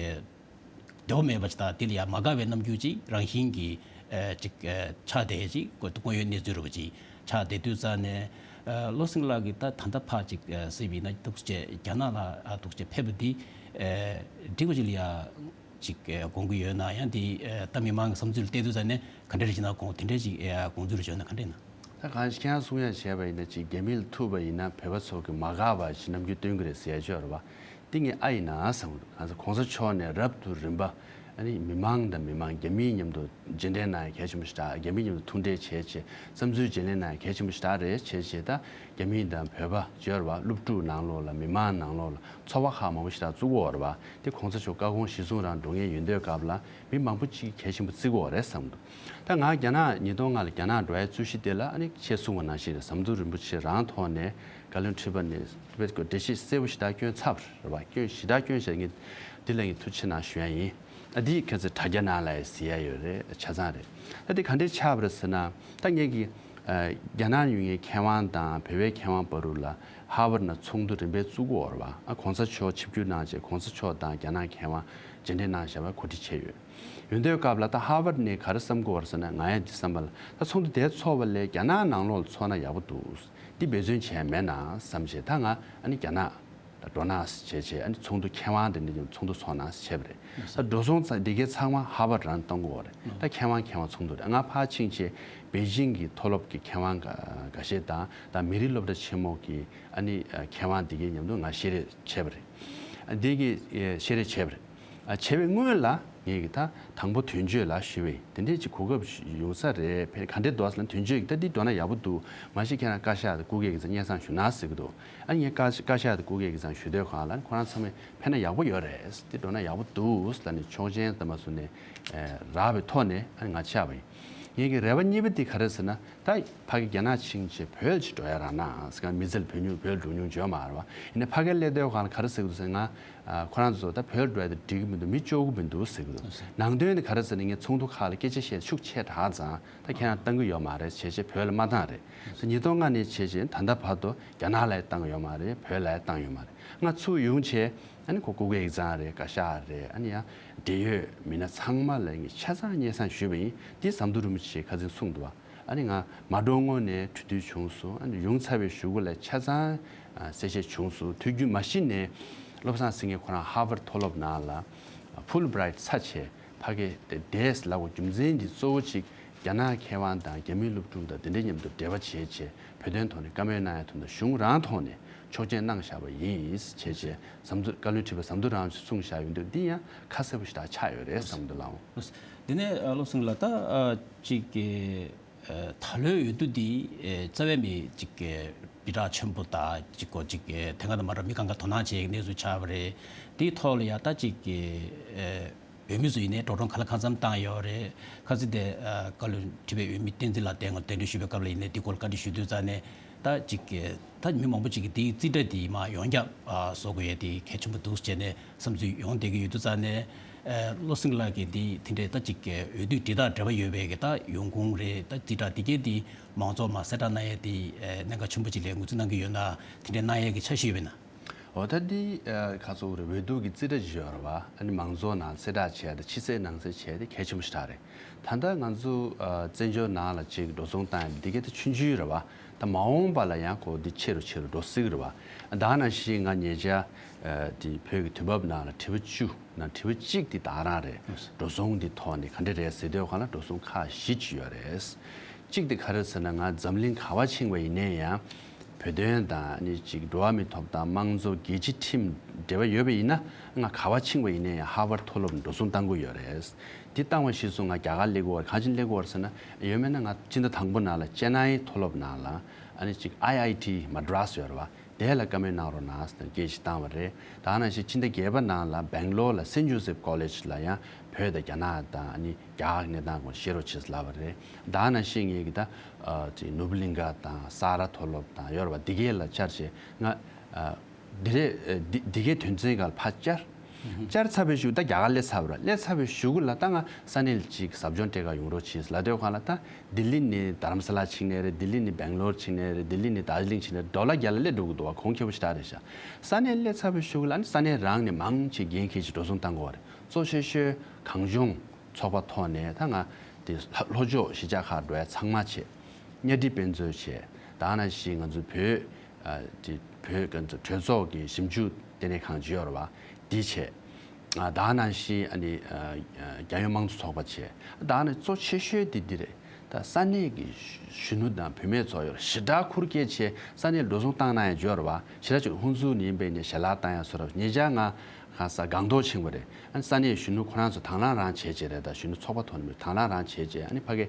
འདོད་པ་མེད་པ་ཞིག་དང་དེ་ལ་ཡ་མ་དགའ་བའི་རྣམ་འགྱུར་ཅིག་རང་བཞིན་གྱིས་ཨ་ཅིག་ཨ་ཆགས་བསྡད་ཅིག་དངོས་ཡོད་གནས་ཚུལ་རེད་པ་ཅིག་ཆགས་བསྡད་དུས་ཙང་ནས་ཨ་བློ་སེང་ལགས་ཀྱིས་ད་ད་ལྟ་ཕར་ཅིག་ཨ་གཟིགས་པ་ཡིན་ན་ཐུགས་རྗེ་རྒྱ་ནག་ལ་ཨ་ཐུགས་རྗེ་ཕེབས་པ་འདི་ཨ་འགྲིག་པ་ཅིག་ལ་ཡ་ཅིག་ཨ་དགོངས་ཀྱི་ཡོད་ན་ཡང་དེ་ཨ་ད་མི་མང་གི་བསམ་ཚུལ་བལྟས་དུས་ཙང་ནས་ག་འདྲ་རེད་ཅེ་ན་དགོངས་དེ་འདྲ་ཅིག་ཨ་དགོངས་ཚུལ་རེ་བྱུང་ན་ག་འདྲ་ཡིན་ན། ད་གང་ཞིག་ཁྱེད་རང་གསུང་ཡ་བྱས་པ་ཡིན་ན་ཅིག་རྒྱ་མི་ལ་ཐུག་པ་ཡིན་ན་བོད་པ་ཚོ་གི་མ་དགའ་བ་ཞིག་རྣམ་འགྱུར་སྟོན་གི་རེད་ཟེར་ཡ་ཅིག་ཡོད་རེད་པ། འདི་ངས་ཨ་ཡིན་ན་བསམ་གི་འདུག་གང་ཟེར་གོང་ས་མཆོག་ནས་རབ་ཏུ་རིམ་པ་ཨ་ནི་མི་མང་དང་མི་མང་རྒྱ་མིའི་མཉམ་དུ་མཇལ་འཕྲད་གནང་ཡ་གལ་ཆེན་པོ་ཞིག་དང་རྒྱ་མིའི་མཉམ་དུ་ཐུག་འཕྲད་བྱས་བྱས་བསམ་ཚུལ་བརྗེ་ལེན་གནང་ཡ་གལ་ཆེན་པོ་ཞིག་རེད་བྱས་བྱས་ད་རྒྱ་མི་དང་བོད་པ་ཅིག་ཡོད་རེད་པ། སློབ་ཕྲུག་ནང་ལོགས་ལ་མི་མང་ནང་ལོགས་ལ་ཚོར་བ་ཁག་མང་པོ་ཞིག་ད་བཙུགས་ཀྱི་ཡོད་རེད་པ། དེ་གོང་ས་མཆོག་བཀའ་དགོངས་གཞིར་བཟུང་རང་འགྲོ་མཁན་ཡོད་དུས་སྐབས་ལ་མི་མང་པོ་ཅིག་གལ་ཆེན་པོ་བརྩི་གི་ཡོད་རེད་བསམ་གི་འདུག་ད་ང་རྒྱ་ནག་ཉིས་སྟོང་ལྔ་ལ་རྒྱ་ནག་འགྲོ་ཡའི་རྩོད་གཞི་དེ་ལ་ཨ་ནི་ཁྱེད་གསུངས་པ་ནང་བཞིན་རེད། ཟམ་གདོང་རིན་པོ་ཆེ་རང་ཐོག་ནས་བཀའ་བློན་ཁྲི་པ་ནས་འགྲེལ་བཤད་གསལ་པོ་ཞིག་ད་བསྐྱོན་ཚར་བ་རེད་པ། བསྐྱོན་ཞེ་དྲག་བསྐྱོན་བྱས་ངས་འདི་ལ་ངས་ཐུགས་རྗེ་ཆེ་གནང་ཞུ་ཡ་ཡིན། ཨ་འདི་ཁྱེད་ཚོས་དྲ་རྒྱ་ནང་ལ་ཡང་གཟིགས་ཡ་ཡོད་རེད། ཆ་ཚང་རེད། ད་འདི་ག་འདྲས་ཆགས་པ་རེད་ཟེར་ན་ད་ངས་ཀྱི་ཨ་རྒྱ་ནག་ཡོད་མཁན་མཁས་དབང་དང་བོད་པའི་མཁས་དབང་བར་དུ་ལ་ཧར་ཝར་ནང་ཚོགས་འདུ་རིམ་པས་བཙུགས་ཀྱི་ཡོད་རེད་པ། ཨ་གོང་ས་མཆོག་ཆིབས་བསྒྱུར་གནང་རྗེས་གོང་ས་མཆོག་དང་རྒྱ་ནག་མཁས་དབང་མཇལ་འཕྲད་གནང་བཞག་པ་གོ་སྒྲིག་བྱས་ཡོད། ཡོད་དུས་སྐབས་ལ་ད་ཧར་ཝར་ནས་ག་རེ་བསམ་གྱི་ཡོད་རེད་ཟེར་ན་ང་ཡང་འདི་བསམ་པ་ལ་ད་ཚོགས་འདུ་དེ་ཚོགས་པ་ལས་རྒྱ་ནག་ནང་ལོགས་ལ་ཚོགས་ན་ཡག་པོ་འདུག་འདི་འབད་བརྩོན་བྱས་མེད་ན་བསམ་བྱས་ད་ང་ཨ་ནི་རྒྱ་ནག་ད་འགྲོ་ན་བྱས་བྱས་ཨ་ནི་ཚོགས་འདུ་མཁས་དབང་དེ་འདྲ་ཚོགས་འདུ་ཚོགས་ན་བྱས་པ་རེད། ད་འགྲོ་སོང་ཚ་འདི་གའི་ཚང་མ་ཧར་ཝར་རང་གཏོང་གི་ཡོད་རེད། ད་མཁས་དབང་མཁས་དབང་ཚོགས་འདུ་རེད། ང་ཕར་ཕྱིན་བྱས་པེ་ཅིང་གི་མཐོ་སློབ་ཀྱི་མཁས་དབང་འགའ་ཤས་དང་ད་མི་རིགས་སློབ་གྲྭ་ཆེན་མོ་གི་ཨ་ནི་མཁས་དབང་འདི་གའི་མཉམ་དུ་ང་བཤད་རེས་བྱས་པ་རེད། འདི་གི་བཤད་རེས་བྱས་པ་རེད། ཨ་བྱས་པའི་སྔོན་ལ་ངས་ཀྱི་ད་དང་པོ་དོན་གཅོད་ལ་ཞུས་པས་དེ་འདྲས་ཀྱི་གོ་སྐབས་ཡོང་ས་རེད། ཕན་ག་འདྲས་འདུག་ཟེར་ན་དོན་གཅོད་ཀྱི་ད་འདི་འགྲོ་ན་ཡག་པོ་འདུག་མ་གཞི་ཁྱེད་རང་བཀའ་ཤག་དང་སྐུ་སྒེར་གྱི་ཚང་སྙན་སེང་ཞུ་ན་ཟེར་གི་འདུག་ཨ་ངས་བཀའ་བཀའ་ཤག་དང་སྐུ་སྒེར་གྱི་ཚང་ཞུ་དུས་གང་ལ་ཁོ་རང་ཚང་མས་ཕན་ན་ཡག་པོ་ཡོད་རེད། འདི་འགྲོ་ན་ཡག་པོ་འདུག་ཟེར་ནས་ཆོག་མཆན་ད་མ་སུ་ནས་རག་པའི་ཐོག་ནས་ཨ་ང་ཆགས་པ་ཡིན། ངས་ཀྱི་རེ་བ་གཉིས་པ་འདི་ག་རེ་ཟེར་ན། ད་ཕ་གི་རྒྱ་ནག་ཕྱིན་བྱས་བོད་ཅིག་འགྲོ་ཡ་རག་ན་ཟེར་ག་མི་ཚེ་ལ་བོད་སྨྱུག་བོད་འགྲོ་མྱོང་བྱོས་མ་རེད་བ། ཡིན་ན་ཕ་གིར་སླེབས་དུས་གང་ལ་ག་རེ་ཟེར་གི་འདུག་ཟེར་ན་ང་ཁོ་རང་ཚོ་ད་བོད་འགྲོ་ཡ་དེ་འགྲིག་གི་མི་འདུག་མི་སྤྱོད་གི་མི་འདུག་ཟེར་གི་འདུག་ནང་དོན་དེ་ག་རེ་ཟེར་ན་ངས་ཚོགས་འདུ་ཁག་ལ་སྐད་ཆ་བཤད་ཤུགས་ཆེ་དྲགས་ཙང་ད་ཁྱེད་རང་བཏང་གི་ཡོད་མ་རེད་བྱས་བྱས་བོད་ལ་མ་བཏང་རེད་ཟེར། ཉིས་སྟོང་ལྔ་ནས་བྱས་བྱས་ད་ལྟ་བར་དུ་རྒྱ་ནག་ལ་ཡང་བཏང་གི་ཡོད་མ་རེད། བོད་ལ་ཡང་བཏང་ཡོད་མ་རེད། ང་ཚུར་ཡོང་བྱས་ཨ་ནི་ཁོ་སྐུ་སྒེར་ཡིག་ཚང་རེད། བཀའ་ཤག་རེད། ཨ་ནི་ཡང་འབྲེལ་ཡོད་མི་སྣ་ཚང་མ་ལ་ངས་ཆ་ཚང་སྙན་སེང་ཞུས་པ་ཡིན། འདི་ཟམ་གདོང་རིན་པོ་ཆེས་ཁ་སང་གསུངས་འདུག་བ། ཨ་ནི་ང་མ་འགྲོ་སྔོན་ནས་གྲོས་བསྡུར་བྱུང་སོང་། ཨ་ནི་ཡོང་ཚར་བའི་གཞུག་གུ་ལ་ཆ་ཚང་གསལ་བཤད་བྱུང་སོང་། དུས་རྒྱུན་མ་གཞི་ནས་བློ་བཟང་སེང་གེ་ཁོ་རང་ཧར་ཝརཌ་མཐོ་སློབ་ནང་ལ་ཕུལ་བྷི་རའིཊ་ཚར་བྱས་ཕ་གི་དེ་བསྡད་ལབ་པའི་རྒྱུ་མཚན་འདི་གཙོ་བོ་གཅིག་རྒྱ་ནག་མཁས་དབང་དང་རྒྱ་མིའི་སློབ་ཕྲུག་དང་དེ་འདྲའི་མཉམ་དུ་འབྲེལ་བ་བྱས་བྱས་བོད་དོན་ཐོག་ནས་བཀའ་མོལ་གནང་ཡ་དོན་དུ་གཞུང་རང་ཐོག་ནས་ཆོག་མཆན་གནང་བཞག་པ་ཡིན་བྱས་བྱས་ཟམ་གདོང་བཀའ་བློན་ཁྲི་པ་ཟམ་གདོང་རིན་པོ་ཆེས་གསུངས་བཞག་ཡོད་འདུག་འདི་ཡང་ཁ་གསལ་པོ་ཞེ་དྲག་ཆགས་ཡོད་རེད་བསམ་འདུག་ལགས། འདི་ནས་བློ་སེང་ལགས་ད་ཅིག་གི་ད་ལོའི་འོས་བསྡུ་འདི་རྩ་བའི་མི་ཅིག་གི་སྦི་རག་ཆེན་པོ་དང་ཅིག་གོ་ཅིག་གི་དེ་ག་ད་མ་ར་མི་གང་ག་དོ་སྣང་བྱེད་ཀྱི་གནས་ཚུལ་ཆགས་པ་རེད། དེའི་ཐོག་ལ་ཡ་ད་ཅིག་གི་བོད་མི་ཚོ་ཡིན་ནའི་འགྲོ་གྲོན་ག་ལ་གང་འཚམ་བཏང་ཡོད་རེད། ཁ་སང་དེ་བཀའ་བློན་ཁྲི་པའི་འོས་མི་བསྟན་འཛིན་ལགས་དེ་སྔོན་གདན་འདྲེན་ཞུས་པའི་སྐབས་ལ་ཡིན་ནའི་དེ་སྐོར་བཀའ་འདྲི་ཞུ་དུས་ཙང་ནས་ད་ཅིག་གི་ད་མི་མང་པོ་ཅིག་གིས་དེའི་རྩིས་ཁྲ་དེ་མར་ཡོངས་ཁྱབ་བཟོ་དགོས་ཡས་དེ་གལ་ཆེན་པོ་འདུག་ཅེས་ནས་བསམ་ཚུལ་ཡོང་བསྡད་ཀྱི་ཡོད་དུས་ཙང་ནས་བློ་སེང་ལགས་ཀྱིས་དེ་དེ་འདྲའི་ད་ཅིག་གི་འོས་བསྡུ་དེ་དང་འབྲེལ་བ་ཡོད་པའི་གི་ད་ཡོང་ཁུངས་རེད། ད་རྩིས་ཁྲ་དེ་གས་དེ་མང་ཚོགས་མར་གསལ་བསྒྲགས་གནང་ཡས་དེ་གནད་འགག་ཆེན་པོ་ཅིག་ལ་ངོས་འཛིན་གནང་གི་ཡོད་ན་དེ་འདྲའི་གནང་ཡས་ཀྱི་འཆར་གཞི་ཡོད་པས་ན། འོ་ད་འདི་ཁ་ཚོ་རེ་འོས་བསྡུ་གི་རྩིས་ཁྲ་ཅིག་ཡོད་རེད་བ། ཨ་ནི་མང་ཚོགས་ནང་གསལ་བསྒྲགས་བྱས་ཏེ་ཕྱི་གསལ་ནང་གསལ་བྱས་ཏེ་གལ་ཆེན་པོ་ཞིག་རེད། ད་ལྟ་ང་ཚོ་བཙན་བྱོལ་ནང་ལ་ཅིག་འགྲོ་སོང་བཏང་ཡ་འདི་ག་ད་ཆུང་ཆུང་རེད་བ། ད་མ་འོངས་པ་ལ་ཡང་ཁོ་འདི་ཆེ་རུ་ཆེ་རུ་འགྲོ་སྲིད་ཀྱི་རེད་བ། ད་ག་ནང་བཞིན་ང་ཉེ་ཆར་དེ་བོད་ཀྱི་དུས་བབ་ནང་ལ་དྲི་བ་བཅུ་ནང་དྲི་བ་གཅིག་དེ་ད་ག་རང་རེད། འགྲོ་སོང་འདི་ཐོག་ནས་ག་འདྲ་རེད་ཟེར་དུས་ག་ལ་འགྲོ་སོང་ཁག་བཞི་ཅིག་ཡོད་རེད། གཅིག་དེ་ག་རེ་ཟེར་ན་ང་འཛམ་གླིང་ག་པར་ཕྱིན་པ་ཡིན་ནའི་ཡང་བོད་དོན་དང་ནི་ཅིག་འགྲོ་བ་མིའི་ཐོབ་ཐང་དམངས་གཙོ་རྒྱལ་སྤྱི་ཁྲིམས་འབྲེལ་བ་ཡོད་པ་ཡིན་ན་ང་ག་པར་ཕྱིན་པ་ཡིན་ནའི་ཡང་ཧར་ཝརཌ་མཐོ་སློབ་འགྲོ་སོང་བཏང་གི་ཡོད་རེད། འདི་བཏང་བ་གཞིར་བཟུང་ང་རྒྱ་གར་སླེབས་ཀྱི་ཡོད་རེད། གང་ཕྱིར་སླེབས་ཀྱི་ཡོད་རེད་ཟེར་ན་ཡོད་མེད་ན་ང་ཕྱི་ཟླ་དང་པོ་ནང་ལ་ཅེ་ནའི་མཐོ་སློབ་ནང་ལ་ཨ་ནི་ཅིག་ཨའི་ཨའི་ཊི་མ་ཌྲཱས་ཡོད་རེད་བ། དེ་ལ་བཀའ་མོལ་གནང་རོགས་གནང་ཟེར་ནས་སྐད་ཅིག་བཏང་བ་རེད། ད་ག་ནང་བཞིན་ཕྱི་ཟླ་བརྒྱད་པ་ནང་ལ་སྦེང་ལོར་ལ་སེན་ཇོ་སེབ་ཀོ་ལེཇ་ལ་ཡང་བོད་དང་རྒྱ་ནག་དང་ཨ་ནི་རྒྱ་གར་གྱི་གནས་སྟངས་སྐོར་བཤད་རོགས་བྱེད་ཟེར་ལབ་པ་རེད། ད་ག་ནང་བཞིན་ངེད་ཀྱི་ད་ཨ་ཅིག་ནོར་བུ་གླིང་ག་དང་ས་རཱ་མཐོ་སློབ་དང་ཡོད་རེད་བ། འདི་གས་ལ་བཅར་བྱས་ང་ཨ་འདི་རེད། འདི་འདི་གས་དོན་ཚན་འགའ་ལ་ཕར་བཅར། བཅར་ཚར་བའི་གཞུག་ད་རྒྱ་གར་སླེབས་ཚར་བ་རེད། སླེབས་ཚར་བའི་གཞུག་གུ་ལ་ད་ང་ས་གནས་ལ་ཅིག་ཟབ་སྦྱོང་སྤྲད་ག་ཡོང་རོགས་གྱིས་ལབ་དུས་སྒང་ལ། ད་ལྡི་ལི་ནས་དྷ་རམ་ས་ལ་ཕྱིན་ནའི་རེད། ལྡི་ལི་ནས་སྦེང་ལོར་ཕྱིན་ནའི་རེད། ལྡི་ལི་ནས་དར་ཇི་ལིང་ཕྱིན་ནའི་རེད། ཌོ་ལར་རྒྱ་ལ་སླེབས་འགྲོ་གི་འདུག་བ། གོང་ཁེ་པོ་ཞེ་དྲག་རེད་ཤག་ས་གནས་སླེབས་ཚར་བའི་གཞུག་གུ་ལ་ཨ་ནི་ས་གནས་རང་ནས་མང་ཆེ་འགན་འཁྱེར་གྱིས་འགྲོ་སོང་བཏང་དགོས་བ་རེད། གཙོ་ཆེ་ཤོས་གངས་ལྗོངས་ཚོགས་པ་ཐོག་ནས་ད་ང་དེ་ལྷོ་ལྷོ་ཕྱོགས་གཞིས་ཆགས་ཁག་འགྲོ་ཡ་ཚང་མ་བྱས། གཉའ་ཁྲི་དཔེ་མཛོད་བྱས། ད་ག་ནང་བཞིན་ང་ཚོའི་བོད་ཨ་དེ་བོད་ཀྱི་གྲོས་ཚོགས་ཀྱི་ཞིབ་འཇུག་ལྟེ་གནས་ཁང་ཅིག་ཡོད་རེད་བ། འདི་བྱས། ཨ་ད་ག་ནང་བཞིན་ཨ་ནི་ཨ་ཨ་རྒྱལ་ཡོངས་དམངས་གཙོ་ཚོགས་པ་བྱས། ད་ག་ནང་གཙོ་ཆེ་ཤོས་དེ་འདི་རེད། ད་ས་གནས་ཀྱི་གཞོན་ནུ་དང་བུད་མེད་ཚོ་ཡོད་རེད། ཞེ་དྲག་ཁུར་སྐྱེལ་བྱས་ས་གནས་འགྲོ་སོང་བཏང་གནང་ཡ་ཅིག་ཡོད་རེད་བ། ཞེ་དྲག་ཅིག་ཧུན་སུར་ནས་ཡིན་པས་ནས་ཞལ་ལག་བཏང་ཡ་སོགས་རེད། ཉེ་ཆར་ང་ཁ་ས་སྒང་ཏོག་ཕྱིན་པ་རེད། ཨ་ནི་ས་གནས་གཞོན་ནུ་ཁོ་རང་ཚོ་དང་བླངས་རང་བྱས་བྱས་རེད། ད་གཞོན་ནུ་ཚོགས་པ་ཐོག་ནས་མི་དང་བླངས་རང་བྱས་བྱས། ཨ་ནི་ཕ་གི་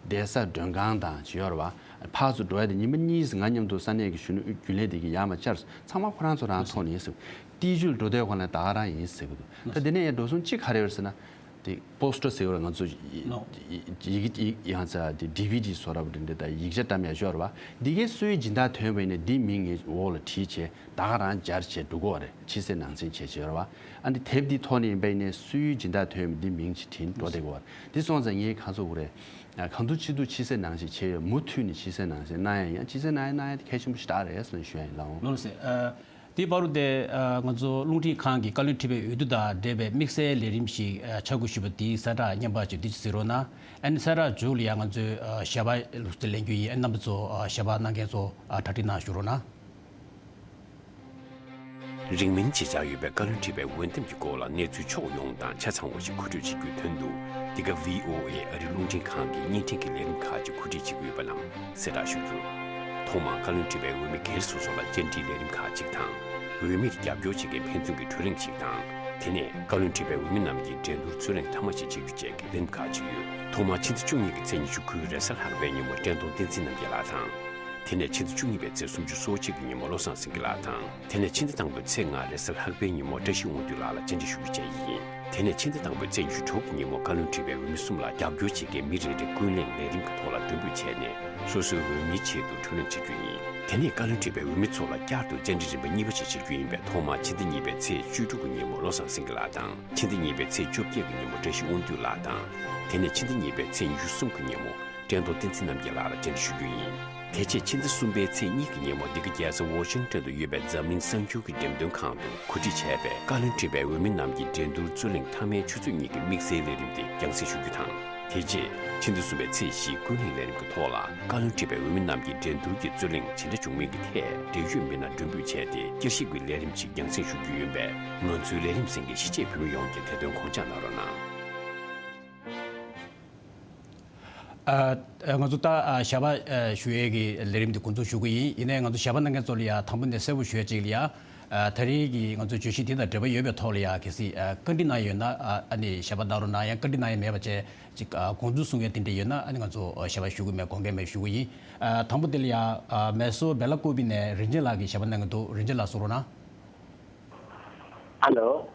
བསྡད་ས་མགྲོན་ཁང་དང་ཅིག་ཡོད་རེད་བ། ཕར་ཚུར་འགྲོ་ཡ་དེ་ཉི་མ་གཉིས་ང་མཉམ་དུ་ས་གནས་ཀྱི་གཞོན་ནུ་རྒྱུན་ལས་དེ་གི་ཡར་མར་བཅར། ཚང་མ་ཁོ་རང་ཚོ་རང་ཐོག་ནས་ཡིན་ཟེར། ཏི་ཇུ་ལ་འགྲོ་དུས་སྒང་ལ་ད་ག་རང་ཡིན་ཟེར་གི་འདུག་ད་དེ་ནས་ཡང་འགྲོ་སོང་གཅིག་ག་རེ་ཡོད་ཟེར་ན། དེ་པོ་སི་ཊར་ཟེར་བ་ང་ཚོ་ཡི་ནོ། ཡི་ཡི་ཡི་ཡང་ཚ་དེ་ཌི་ཝི་ཌི་བཟོ་འདྲ་པོ་དེ་འདྲ་དང་ཡིག་ཆ་བཀྲམ་ཡ་ཅིག་ཡོད་རེད་བ། འདི་གའི་སུའི་སྦྱིན་བདག་ཐོན་པ་ཡིན་ན་འདི་མིང་ངའི་འོག་ལ་བྲིས་བྱས་ད་ག་རང་སྦྱར་བྱས་འགྲོ་དགོས་བ་རེད། ཕྱི་གསལ་ནང་གསལ་བྱས་བྱས་ཡོད་རེད་བ། ཨ་འདི་དེབ་འདི་ཐོག་ནས་ཡིན་པ་ཡིན་ནའི་སུའི་སྦྱིན་བདག་ཐོན་པ་འདི་མིང་ཅིག་བྲིས་འགྲོ་བསྡད་དགོས་བ་རེད། འདི་སོང་ཙང་ངས་ག་ཚོད་དགོས་རེད། ཨ་གང་ཐུབ་ཅི་ཐུབ་ཕྱི་གསལ་ནང་གསལ་བྱས་ཡོད། མུ་མཐུད་ནས་ཕྱི་གསལ་ནང་གསལ་གནང་ཡ་ཡིན། ཕྱི་གསལ་ནང་གསལ་གནང་ཡ་དེ་གལ་ཆེན་པོ་ཞེ་དྲག་རེད་ཟེར་ནས་ཞུ་ཡ་ཡིན་ལགས་འོང་། ལགས་སོ། ཨ། དེའི་བར་དུ་དེ་ཨ་ང་ཚོ་རླུང་འཕྲིན་ཁང་གི་བཀའ་བློན་ཁྲི་པའི་འོས་བསྡུ་དང་འབྲེལ་བའི་དམིགས་བསལ་ལས་རིམ་ཞིག་ཨ་ཆ་བགོས་ཞུས་པ་དེའི་གསལ་བསྒྲགས་སྙན་པ་ཅིག་འདི་ཅིག་གཟིགས་རོགས་གནང་། ཨ་ནི་གསལ་བསྒྲགས་མཇུག་ལ་ཡང་ང་ཚོས་ཨ་ཞལ་པར་ལུགས་སྲོལ་ལེན་རྒྱུ་ཡིན། ཨ་རྣམ་པ་ཚོ་ཨ་ཞལ་པར་གནང་མཁན་ཚོ་ཨ་གྲ་སྒྲིག་གནང་ཞུ་རོགས་གནང་། རིང་མིན་བྱེད་འཆར་ཡོད་པའི་བཀའ་བློན་ཁྲི་པའི་འོས་འདེམས་ཀྱི་སྐོར་ལ་གནས་ཚུལ་ཕྱོགས་ཡོངས་དང་ཆ་ཚང་བ་ཞིག་མཁོ་སྤྲོད་བྱེད་རྒྱུའི་དོན་དུ། འདི་ག་ཝི་ཨོ་ཨེ་ཨ་རིའི་རླུང་འཕྲིན་ཁང་གི་བརྙན་འཕྲིན་གྱི་ལས་རིམ་ཁག་ཅིག་གོ་སྒྲིག་བྱེད་ཀྱི་ཡོད་པ་རྣམས་གསལ་བསྒྲགས་ཞུ་རྒྱུ། ཐོག་མར་བཀའ་བློན་ཁྲི་པའི་འོས་མི་སྒེར་སོ་སོ་ལ་བཅར་འདྲིའི་ལས་རིམ་ཁག་ཅིག་དང་། འོས་མིར་རྒྱབ་སྐྱོར་བྱེད་མཁན་ཕན་ཚུན་གྱི་བགྲོ་གླེང་ཞིག་དང་། དེ་ནས་བཀའ་བློན་ཁྲི་པའི་འོས་མི་རྣམས་ཀྱི་འགྲན་བསྡུར་རྩོད་གླེང་མཐའ་མ་ཞིག་བྱེད་རྒྱུ་བཅས་ཀྱི་ལས་རིམ་ཁག་ཅིག་ཡོད། ཐོག་མར་ཕྱི་ཟླ་བཅུ་གཉིས་ཀྱི་ཚེས་ཉི་ཤུ་དགུའི་རེས་གཟའ་ལྷག་པའི་ཉིན་མོ་བཀྲས་མཐོང་བསྟན་འཛིན་རྣམ་རྒྱལ་ལགས་དང་། དེ་ནས་ཕྱི་ཟླ་བཅུ་གཉིས་པའི་ཚེས་སུམ་ཅུ་སོ་གཅིག་གི་ཉིན་མོ་བློ་བཟང་སེང་གེ་ལགས་དང་། དེ་ནས་ཕྱི་ཟླ་དང་པོའི་ཚེས་ལྔ་རེས་གཟའ་ལྷག་པའི་ཉིན་མོ་བཀྲ་ཤིས་དབང་འདུས་ལགས་ལ་བཅར་འདྲི་ཞུ་རྒྱུ་བཅས་ཡིན། དེ་ནས་ཕྱི་ཟླ་དང་པོའི་ཚེས་ཉི་ཤུ་དྲུག་གི་ཉིན་མོ་བཀའ་བློན་ཁྲི་པའི་འོས་མི་གསུམ་ལ་རྒྱབ་སྐྱོར་བྱེད་མཁན་མི་རེ་རེ་ཀུན་གླེང་ལས་རིམ་གྱི་ཐོག་ལ་མགྲོན་འབོད་བྱས་ནས་སོ་སོའི་འོས་མིའི་ཆེད་དུ་བགྲོ་གླེང་བྱེད་རྒྱུ་ཡིན། དེ་ནས་བཀའ་བློན་ཁྲི་པའི་འོས་མི་ཚོ་ལ་བསྐྱར་དུ་བཅར་འདྲི་རིམ་པ་གཉིས་པ་ཞིག་བྱེད་རྒྱུ་ཡིན་པས། ཐོག་མར་ཕྱི་ཟླ་གཉིས་པའི་ཚེས་བཅུ་དྲུག་གི་ཉིན་མོ་བློ་བཟང་སེང་གེ་ལགས་དང་། ཕྱི་ཟླ་གཉིས་པའི་ཚེས་བཅོ་བརྒྱད་ཀྱི་ཉིན་མོ་བཀྲ་ཤིས་དབང་འདུས་ལགས་དང་། དེ་ནས་ཕྱི་ཟླ་གཉིས་པའི་ཚེས་ཉི་ཤུ་གསུམ་གྱི་ཉིན་མོ་བཀྲས་མཐོང་བསྟན་འཛིན་རྣམ་རྒྱལ་ལགས་ལ་བཅར་འདྲི་ཞུ་རྒྱུ་ཡིན། དེ་རྗེས་ཕྱི་ཟླ་གསུམ་པའི་ཚེས་གཉིས་ཀྱི་ཉིན་མོ་འདི་ག་རྒྱལ་ས་ཝ་ཤིང་ཏོན་དུ་ཡོད་པའི་འཛམ་གླིང་གསར་འགྱུར་གྱི་འགྲེམས་སྟོན་ཁང་དུ་གོ་སྒྲིག་བྱས་པའི་བཀའ་བློན་ཁྲི་པའི་འོས་མི་རྣམས་ཀྱི་འགྲན་བསྡུར་རྩོད་གླེང་མཐའ་མའི་ཆུ་ཚོད་གཉིས་ཀྱི་དམིགས་བསལ་ལས་རིམ་དེ་རྒྱང་སྲིང་ཞུ་རྒྱུ་དང་། དེ་རྗེས་ཕྱི་ཟླ་གསུམ་པའི་ཚེས་བཞིའི་ཀུན་གླེང་ལས་རིམ་གྱི་ཐོག་ལ་བཀའ་བློན་ཁྲི་པའི་འོས་མི་རྣམས་ཀྱི་འགྲན་བསྡུར་གྱི་རྩོད་གླེང་ཇི་འདྲ་བྱུང་མིན་གྱི་ཐད་འབྲེལ་ཡོད་མི་སྣ་མགྲོན་འབོད་བྱས་ཏེ་བསྐྱར་ཞིབ་ཀྱི་ལས་རིམ་ཞིག་རྒྱང་སྲིང་ཞུ་རྒྱུ་ཡིན་པས། ང་ཚོའི་ལས་རིམ་གསན་མཁན་གཞིས་བྱེས་བོད་མི་ཡོངས་ཀྱིས་ཐད་གཏོང་དགོངས་འཇགས་གནང་རོགས་གནང་། ཨ་ཨ་ང་ཚོ་ད་ཨ་ཞལ་པར་ཨ་ཞུ་ཡས་ཀྱི་ལས་རིམ་འདི་འགོ་འཛུགས་ཞུ་གི་ཡིན། ཡིན་ནའི་ང་ཚོ་ཞལ་པར་གནང་མཁན་ཚོ་ལ་ཡ་དང་པོ་ནས་གསལ་པོ་ཞུ་ཡ་གཅིག་ལ་ཡ། ཨ་ད་རེས་ཀྱི་ང་ཚོའི་བརྗོད་གཞི་འདི་དང་འབྲེལ་བ་ཡོད་པའི་ཐོག་ལ་ཡ་གལ་སྲིད་ཨ་བཀའ་འདྲི་གནང་ཡ་ཡོད་ན་ཨ་ཨ་ནི་ཞལ་པར་གནང་རོགས་གནང་། ཡང་བཀའ་འདྲི་གནང་ཡ་མེད་པ་བྱས་ཅིག་ཨ་དགོངས་ཚུལ་གསུང་ཡ་དེ་འདྲ་ཡོད་ན་ཨ་ནི་ང་ཚོ་ཨ་ཞལ་པར་ཞུ་གི་མེད། དགོངས་འགལ་མེད་ཞུ་གི་ཡིན། ཨ་དང་པོ་དེ་ལ་ཡ་ཨ་མེ་སོར་སྦེ་ལ་ཀོ་པི་ནས་རིན་ཆེན་ལགས་ཀྱིས་ཞལ་པར་གནང་གི་འདུག་རིན་ཆེན་ལགས་གསུང་རོགས་གནང་། ཨ་ལོ།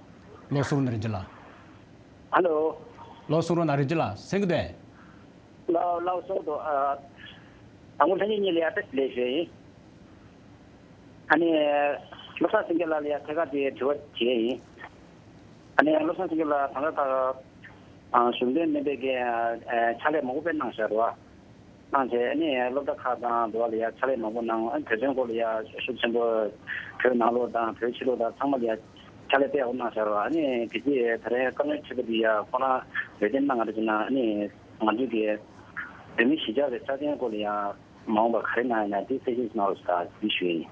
ལགས་སོ། རིན་ཆེན་ལགས། ཨ་ལོ། ལགས་སོ། རིན་ཆེན་ལགས་གསན་གྱི་འདུག་ལགས་ལགས་སོ། ཨ་དང་པོ་ལྷན་རྒྱས་གཉིས་ལ་ཡ་བཀྲ་ཤིས་བདེ་ལེགས་ཞུ་ཡ་ཡིན། ཨ་ནི་བློ་བཟང་སེང་གེ་ལགས་ལ་ཡ་ཐད་ཀར་དེ་དྲི་བ་བྱེད་ཡ་ཡིན། ཨ་ནི་བློ་བཟང་སེང་གེ་ལགས་ད་ལྟ་ད་གཞུང་འབྲེལ་མིན་པའི་གི་ཕྱག་ལས་མང་པོ་དཔེ་གནང་བཞག་རེད་བ། གནང་བྱས་ཨ་ནི་སློབ་གྲྭ་ཁག་དང་དེ་བ་ལ་ཡ་ཕྱག་ལས་མང་པོ་གནང་། ཨ་ནི་བོད་དོན་སྐོར་ལ་ཡ་ཤུགས་ཆེན་པོ་བོད་ནང་ལོགས་དང་བོད་ཕྱི་ལོགས་དང་ཚང་མ་ལ་ཡ་ཕྱག་ལས་དཔེ་ཡག་པོ་གནང་བཞག་རེད་བ། ཨ་ནི་དེ་རྗེས་ད་རེས་བཀའ་བློན་ཁྲི་པ་འདི་ཡ་ཁོ་རང་འོས་འདེམས་གནང་ག་རེ་བྱས་ན་ཨ་ནི་ང་ཚོའི་གི་བོད་མི་གཞིས་ཆགས་ཀྱི་རྩ་དོན་སྐོར་ལ་ཡ་མ་འོངས་པར་ག་རེ་གནང་ཡ་ན་དེ་གསལ་བཤད་གནང་རོགས་ཟེར་འདི་ཞུ་ཡིན།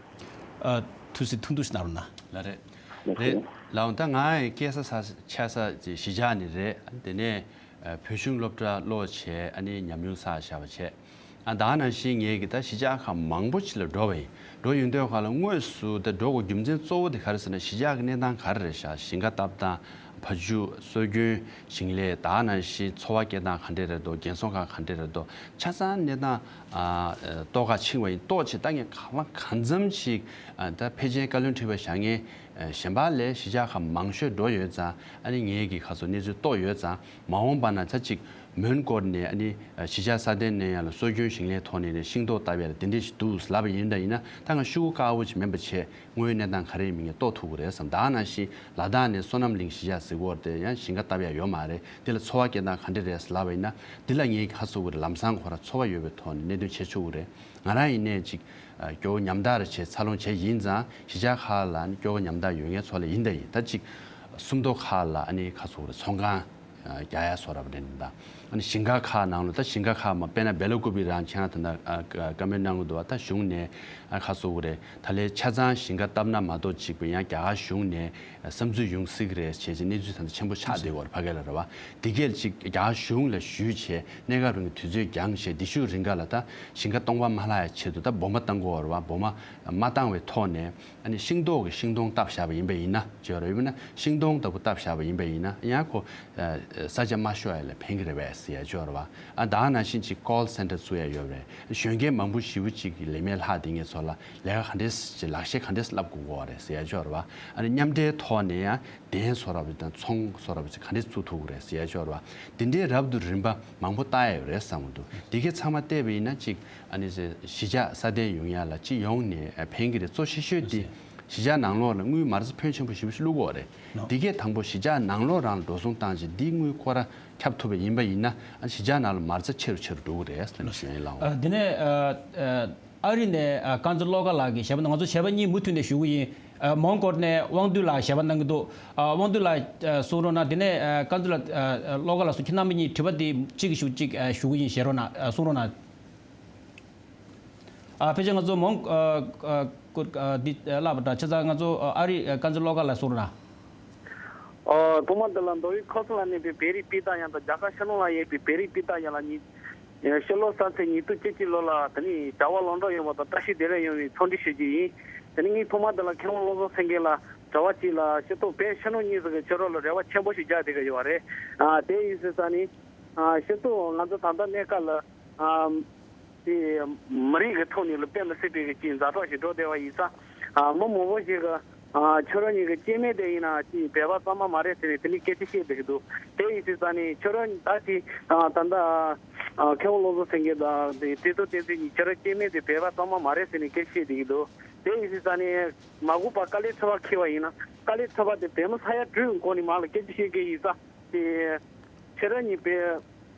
ཨ་ཐུགས་སྲས་ཐུང་ཐུང་ཞིག་གནང་རོགས་གནང་། ལགས་རེད། ལགས་རེད། ལགས་འོང་། ད་ང་ཡི་སྐྱེས་ས་ས་ཆགས་ས་གཞིས་ཆགས་ནས་རེད། དེ་ནས་ཨ་བོད་གཞུང་སློབ་གྲྭ་ཀློག་བྱས། ཨ་ནི་ཉམས་མྱོང་བསགས་བཞག་པ་བྱས། ཨ་ད་ག་ནང་བཞིན་ངས་ཀྱི་ད་གཞིས་ཆགས་ཁག་མང་པོ་ཅིག་ལ་འགྲོ་བ་ཡིན། འགྲོ་ཡོང་དུས་སྒང་ལ་དངོས་སུ་ད་འགྲོ་དགོས་རྒྱུ་མཚན་གཙོ་བོ་དེ་ག་རེ་ཟེར་ན་གཞིས་ཆགས་ཀྱི་གནས་སྟངས་ག་རེ་རེད་ཤག་ཞིང་ཁ་བཏབ་སྟངས། བ་ཕྱུགས་སྲོལ་རྒྱུན་ཞིང་ལས། ད་ག་ནང་བཞིན་འཚོ་བ་སྐྱེལ་སྟངས་ག་འདྲས་རེད་འདུག་རྒན་གསོ་ཁང་ག་འདྲས་རེད་འདུག་ཆ་ཚང་གནས་སྟངས་ཨ་རྟོགས་ག་ཕྱིན་པ་ཡིན། རྟོགས་བྱས་ད་ངས་གང་ལ་གང་འཚམ་ཞིག་ཨ་ད་ཕལ་ཆེར་བཀའ་བློན་ཁྲི་པ་བཞེངས་མཁན་ཨ་གཞན་པ་ལས་གཞིས་ཆགས་ཁག་མང་ཤོས་འགྲོ་ཡོད་ཙང་། ཨ་ནི་ངས་ཀྱི་ཁ་སོ་གནས་ཚུལ་རྟོགས་ཡོད་ཙང་། མ་འོངས་པ་ན་ད་ཅིག་ མོན་གྷོ་ནས་ཨ་ནི་གཞིས་ཆགས་སྲ་བརྟན་གནས་ཡ་ལ་སྲོལ་རྒྱུན་ཞིང་ལས་ཐོག་ནས་ནས་ཤིང་ཏོག་བཏབ་ཡ་ལ་དེ་འདྲས་ཞིག་འདུག་ལབ་པ་ཡིན་ད་ཡིན་ན། ད་ང་ཤོག་གུ་དཀར་པོ་ཅིག་མིན་པ་བྱས་དངོས་ཡོད་གནས་སྟངས་ག་རེ་ཡིན་མིན་ངས་རྟོགས་ཐུབ་ཀྱི་རེད་བསམ། ད་ག་ནང་བཞིན་ལ་དྭགས་ནས་སོ་ནམ་གླིང་གཞིས་ཆགས་ཟེར་གྱི་ཡོད་རེད་དེ། ཡང་ཞིང་ཁ་བཏབ་ཡ་ཡོད་མ་རེད། དེ་ལ་འཚོ་བ་སྐྱེལ་སྟངས་ག་འདྲས་རེད་ལབ་པ་ཡིན་ན། འདི་ལ་ངས་ཁ་གསོ་གི་རེད། ལམ་སང་ཁོ་རང་འཚོ་བ་ཡོད་པའི་ཐོག་ནས་གནད་དོན་བྱེད་ཆོག་གི་རེད། ང་རང་ཡིན་ནའི་ཅིག་སྐྱོ་བོ་ཉམ་ཐག་རེ་བྱས་འཚར་ལོངས་བྱས་ཡིན་ཙང་། གཞིས་ཆགས་ཁག་ལ་ནི་སྐྱོ་བོ་ཉམ་ཐག་ཡོད་མཁན་ཚོ་ལ་ཡིན་ད་ཡིན་ད་ཅིག་སུམ་མདོ་ཁག་ལ་ཨ་ནི་ཁ་གསོ་གི་རེད། ཚོང་ཁང་རྒྱག་ཡ་སོགས་རབ་རེད་ད། ཨ་ནི་ཞིང་ཁ་ཁག་ནང་ལ་ད་ཞིང་ཁ་ཁག་མ་དཔེར་ན་སྦེ་ལ་ཀུ་པི་རང་ཁྱེད་རང་ད་ལྟ་བཀའ་མོལ་གནང་གི་འདུག་བ། ད་གཞུང་ནས་ཨ་ཁ་གསོ་གི་རེད། ད་ལས་ཆ་ཚང་ཞིང་ཁ་བཏབ་ན་མ་གཏོགས་ཅིག་པུ་ཡང་རྒྱ་གར་གཞུང་ནས་བསམ་ཚུལ་ཡོང་སྲིད་ཀྱི་རེད་ཅེས་ཀྱི་གནས་ཚུལ་ད་ལྟ་ཆེན་པོ་ཆགས་བསྡད་ཡོད་རེད། ཕ་གི་ལ་རེད་བ། དེ་གས་ཅིག་རྒྱ་གར་གཞུང་ལ་ཞུས་བྱས་གནས་སྐབས་རིང་གི་དུས་ཚོད་འགྱངས་བྱས་འདི་ཤུགས་རིང་ག་ལ་ད་ཞིང་ཁ་སྟོང་པ་མ་ལྷག་ཡ་ཆེད་དུ་ད་སྦོམ་མ་བཏང་དགོས་རེད་བ། སྦོམ་མ་མ་བཏང་བའི་ཐོག་ནས་ཨ་ནི་ཤིང་ཏོག་གི་ཤིང་སྡོང་བཏབ་བཞག་པ་ཡིན་པ་ཡིན་ན་བརྗོད་རེད། ཡིན་ན་ཤིང་སྡོང་ལྟ་བུ་བཏབ་བཞག་པ་ཡིན་པ་ཡིན་ན་ཡང་ཁོ་ས་ཆ་མ་ཤོར་ཡ་ལ་ཕན་གྱི་རེད་བས་ཟེར་ཡ་བརྗོད་རེད་བ། ཨ་ད་ག་ནང་བཞིན་ཅིག་ཀོལ་སེན་ཊར་བཙུགས་ཡ་ཡོད་རེད། གཞོན་སྐྱེས་མང་པོ་ཞེ་པོ་ཅིག་གི་ལས་མེད་ལྷག་དེ་ངས་ཚོ་ལ་ལས་ཀ་ག་འདྲས་ཅིག་ལག་ཤེས་ག་འདྲས་བསླབ་དགོས་གོ་རེད་ཟེར་ཡ་ཅོག་རེད་བ། ཨ་ནི་མཉམ་འབྲེལ་ཐོག་ནས་ཡང་གདན་བཟོ་འདྲ་པོ་དང་ཚོང་བཟོ་འདྲ་པོ་ཅིག་ག་འདྲས་བཙུགས་ཐུབ་ཀྱི་རེད་ཟེར་ཡ་ཅོག་རེད་བ། དེ་འདྲའི་རབ་ཏུ་རིམ་པ་མང་པོ་བལྟ་ཡ་ཡོད་རེད་བསམ་གྱི་འདུག་དེ་གས་ཚང་མ་བལྟས་པ་ཡིན་ན་ཅིག་ཨ་ནི་གཞིས་ཆགས་སྲ་བརྟན་ཡོང་ཡ་ལ་སྤྱི་ཡོངས་ནས་ཕན་གྱི་རེད། གཙོ་ཆེ་ཤོས་འདི་གཞིས་ཆགས་ནང་ལོགས་ལ་དངུལ་མ་རྩ་ཕོན་ཆེན་པོ་ཞེ་པོ་ཞིག་བླུག་དགོས་རེད། འདི་གས་དང་པོ་གཞིས་ཆགས་ནང་ལོགས་རང་ལ་འགྲོ་སོང་བཏང་བྱས་འདི་དངུལ་ཁོ་རང་ཁྱབ་ཐུབ་པ་ཡིན་པ་ཡིན་ན། ཨ་གཞིས་ཆགས་ནང་ལ་མ་རྩ་ཆེ་རུ་ཆེ་རུ་འགྲོ་གི་རེད་ཟེར་ནས་ཞུ་ཡིན་ལགས། ཨ་འདི་ནས་ཨ་ཨ་ཨ་རི་ནས་ཨ་དཀར་མཛེས་བློ་དགའ་ལགས་ཀྱིས་ཞལ་པར་གནང་། ང་ཚོ་ཞལ་པར་གཉིས་མུ་མཐུད་ནས་ཞུ་གི་ཡིན། ཨ་མོན་གྷོ་ནས་དབང་འདུས་ལགས་ཞལ་པར་གནང་གི་འདུག་ཨ་དབང་འདུས་ལགས་ཨ་གསུང་རོགས་གནང་། དེ་ནས་ཨ་དཀར་མཛེས་ལགས་ཨ་ཨ་བློ་དགའ་ལགས་སུ་ཁྱེད་རྣམ་པ་གཉིས་དྲི་བ་འདི་གཅིག་ཞུ་གཅིག་ཨ་ཞུ་གི་ཡིན། ཞལ་རོགས་གནང་། ཨ་གསུང་རོགས་གནང་། ཨ་ཕལ་ཆེར་ང་ཚོ་མོན་ཨ་ཨ་ཀུ་ཨ་འདི་ཨ་བསླབ་པ་འདྲ། ཆ་ཚང་ང་ཚོ་ཨ་ཨ་རི་ཨ་དཀར་མཛེས་བློ་དགའ་ལགས་གསུང་རོགས་གནང་། ཨོ། ཐོག་མ་དེ་ལ་མདོ་དབུས་ཁམས་གསུམ་ལ་གནས་པའི་བོད་རིགས་སྤུན་ཟླ་ཡོངས་དང་། རྒྱ་གར་ཤར་ནུབ་ལ་ཡོད་པའི་བོད་རིགས་སྤུན་ཟླ་ཡོངས་ལ་ཉིན་ཕྱི་ལོ་གསར་ཚེས་ཉིས་སྟོང་བཅུ་གཅིག་ལོ་ལ་དེ་ནི་བྱ་བ་ལམ་འགྲོ་ཡོང་བ་དང་བཀྲ་ཤིས་བདེ་ལེགས་ཡོང་བའི་འཚམས་འདྲི་ཞུ་རྒྱུ་ཡིན། དེ་ནི་ངས་ཐོག་མ་དེ་ལ་མཁས་དབང་བློ་བཟང་སེང་གེ་ལ་དྲི་བ་གཅིག་ལ། སྤྱིར་བཏང་བོད་ཤར་ནུབ་གཉིས་ཟེར་གྱི་ཆོས་ལུགས་ལ་རེ་བ་ཆེན་པོ་ཞིག་རྒྱག་བསྡད་ཀྱི་ཡོད་རེད། ཨ་དེ་ཡིན་ཟེར་ས་ནི། ཨ་སྤྱིར་བཏང་ང་ཚོ་ད་ལྟ་གནས་སྐབས་ལ། ཨ་དེ་མི་རིགས་ཀྱི་ཐོག་ནས་ལ་དཔེ་མི་སྲིད་པའི་གི་ཅིག་ཛ་དྲག་ཞིག་འགྲོ་བསྡད་པ་ཡིན་ཙང་། ཨ་མི་མང་པོ་ཞིག་གི་ཨ་ཁྱོད་རང་གཉིས་ཀྱི་སྐྱེ་དམན་དེ་ཡིན་ན་ཅིག་བོད་པ་གཙང་མ་མ་རེད་ཟེར་ནས་དེ་ནས་སྐད་ཆ་བཤད་བསྡད་ཀྱི་འདུག་དེ་ཡིན་ཟེར་ཙང་ནས་ཁྱོད་རང་ད་ཅིག་ཨ་ད་ལྟ་ཨ་མཁས་དབང་བློ་བཟང་སེང་གེ་དང་དེ་བཀྲས་མཐོང་བསྟན་འཛིན་གཉིས་ཁྱོད་རང་སྐྱེ་དམན་དེ་བོད་པ་གཙང་མ་མ་རེད་ཟེར་ནས་སྐད་ཆ་བཤད་བསྡད་ཀྱི་འདུག་དེ་ཡིན་ཟེར་ཙང་ནས་མ་གུས་པ་དཀའ་ལས་ཁྲི་པ་འཁྱེར་བ་ཡིན་ན། དཀའ་ལས་ཁྲི་པ་དེ་བོད་མི་ས་ཡ་དྲུག་གི་སྒོ་ནས་མར་ལ་སྐད་ཆ་བཤད་མཁན་ཡིན་ཙང་། དེ་ཁྱོད་རང་གཉིས་བོད་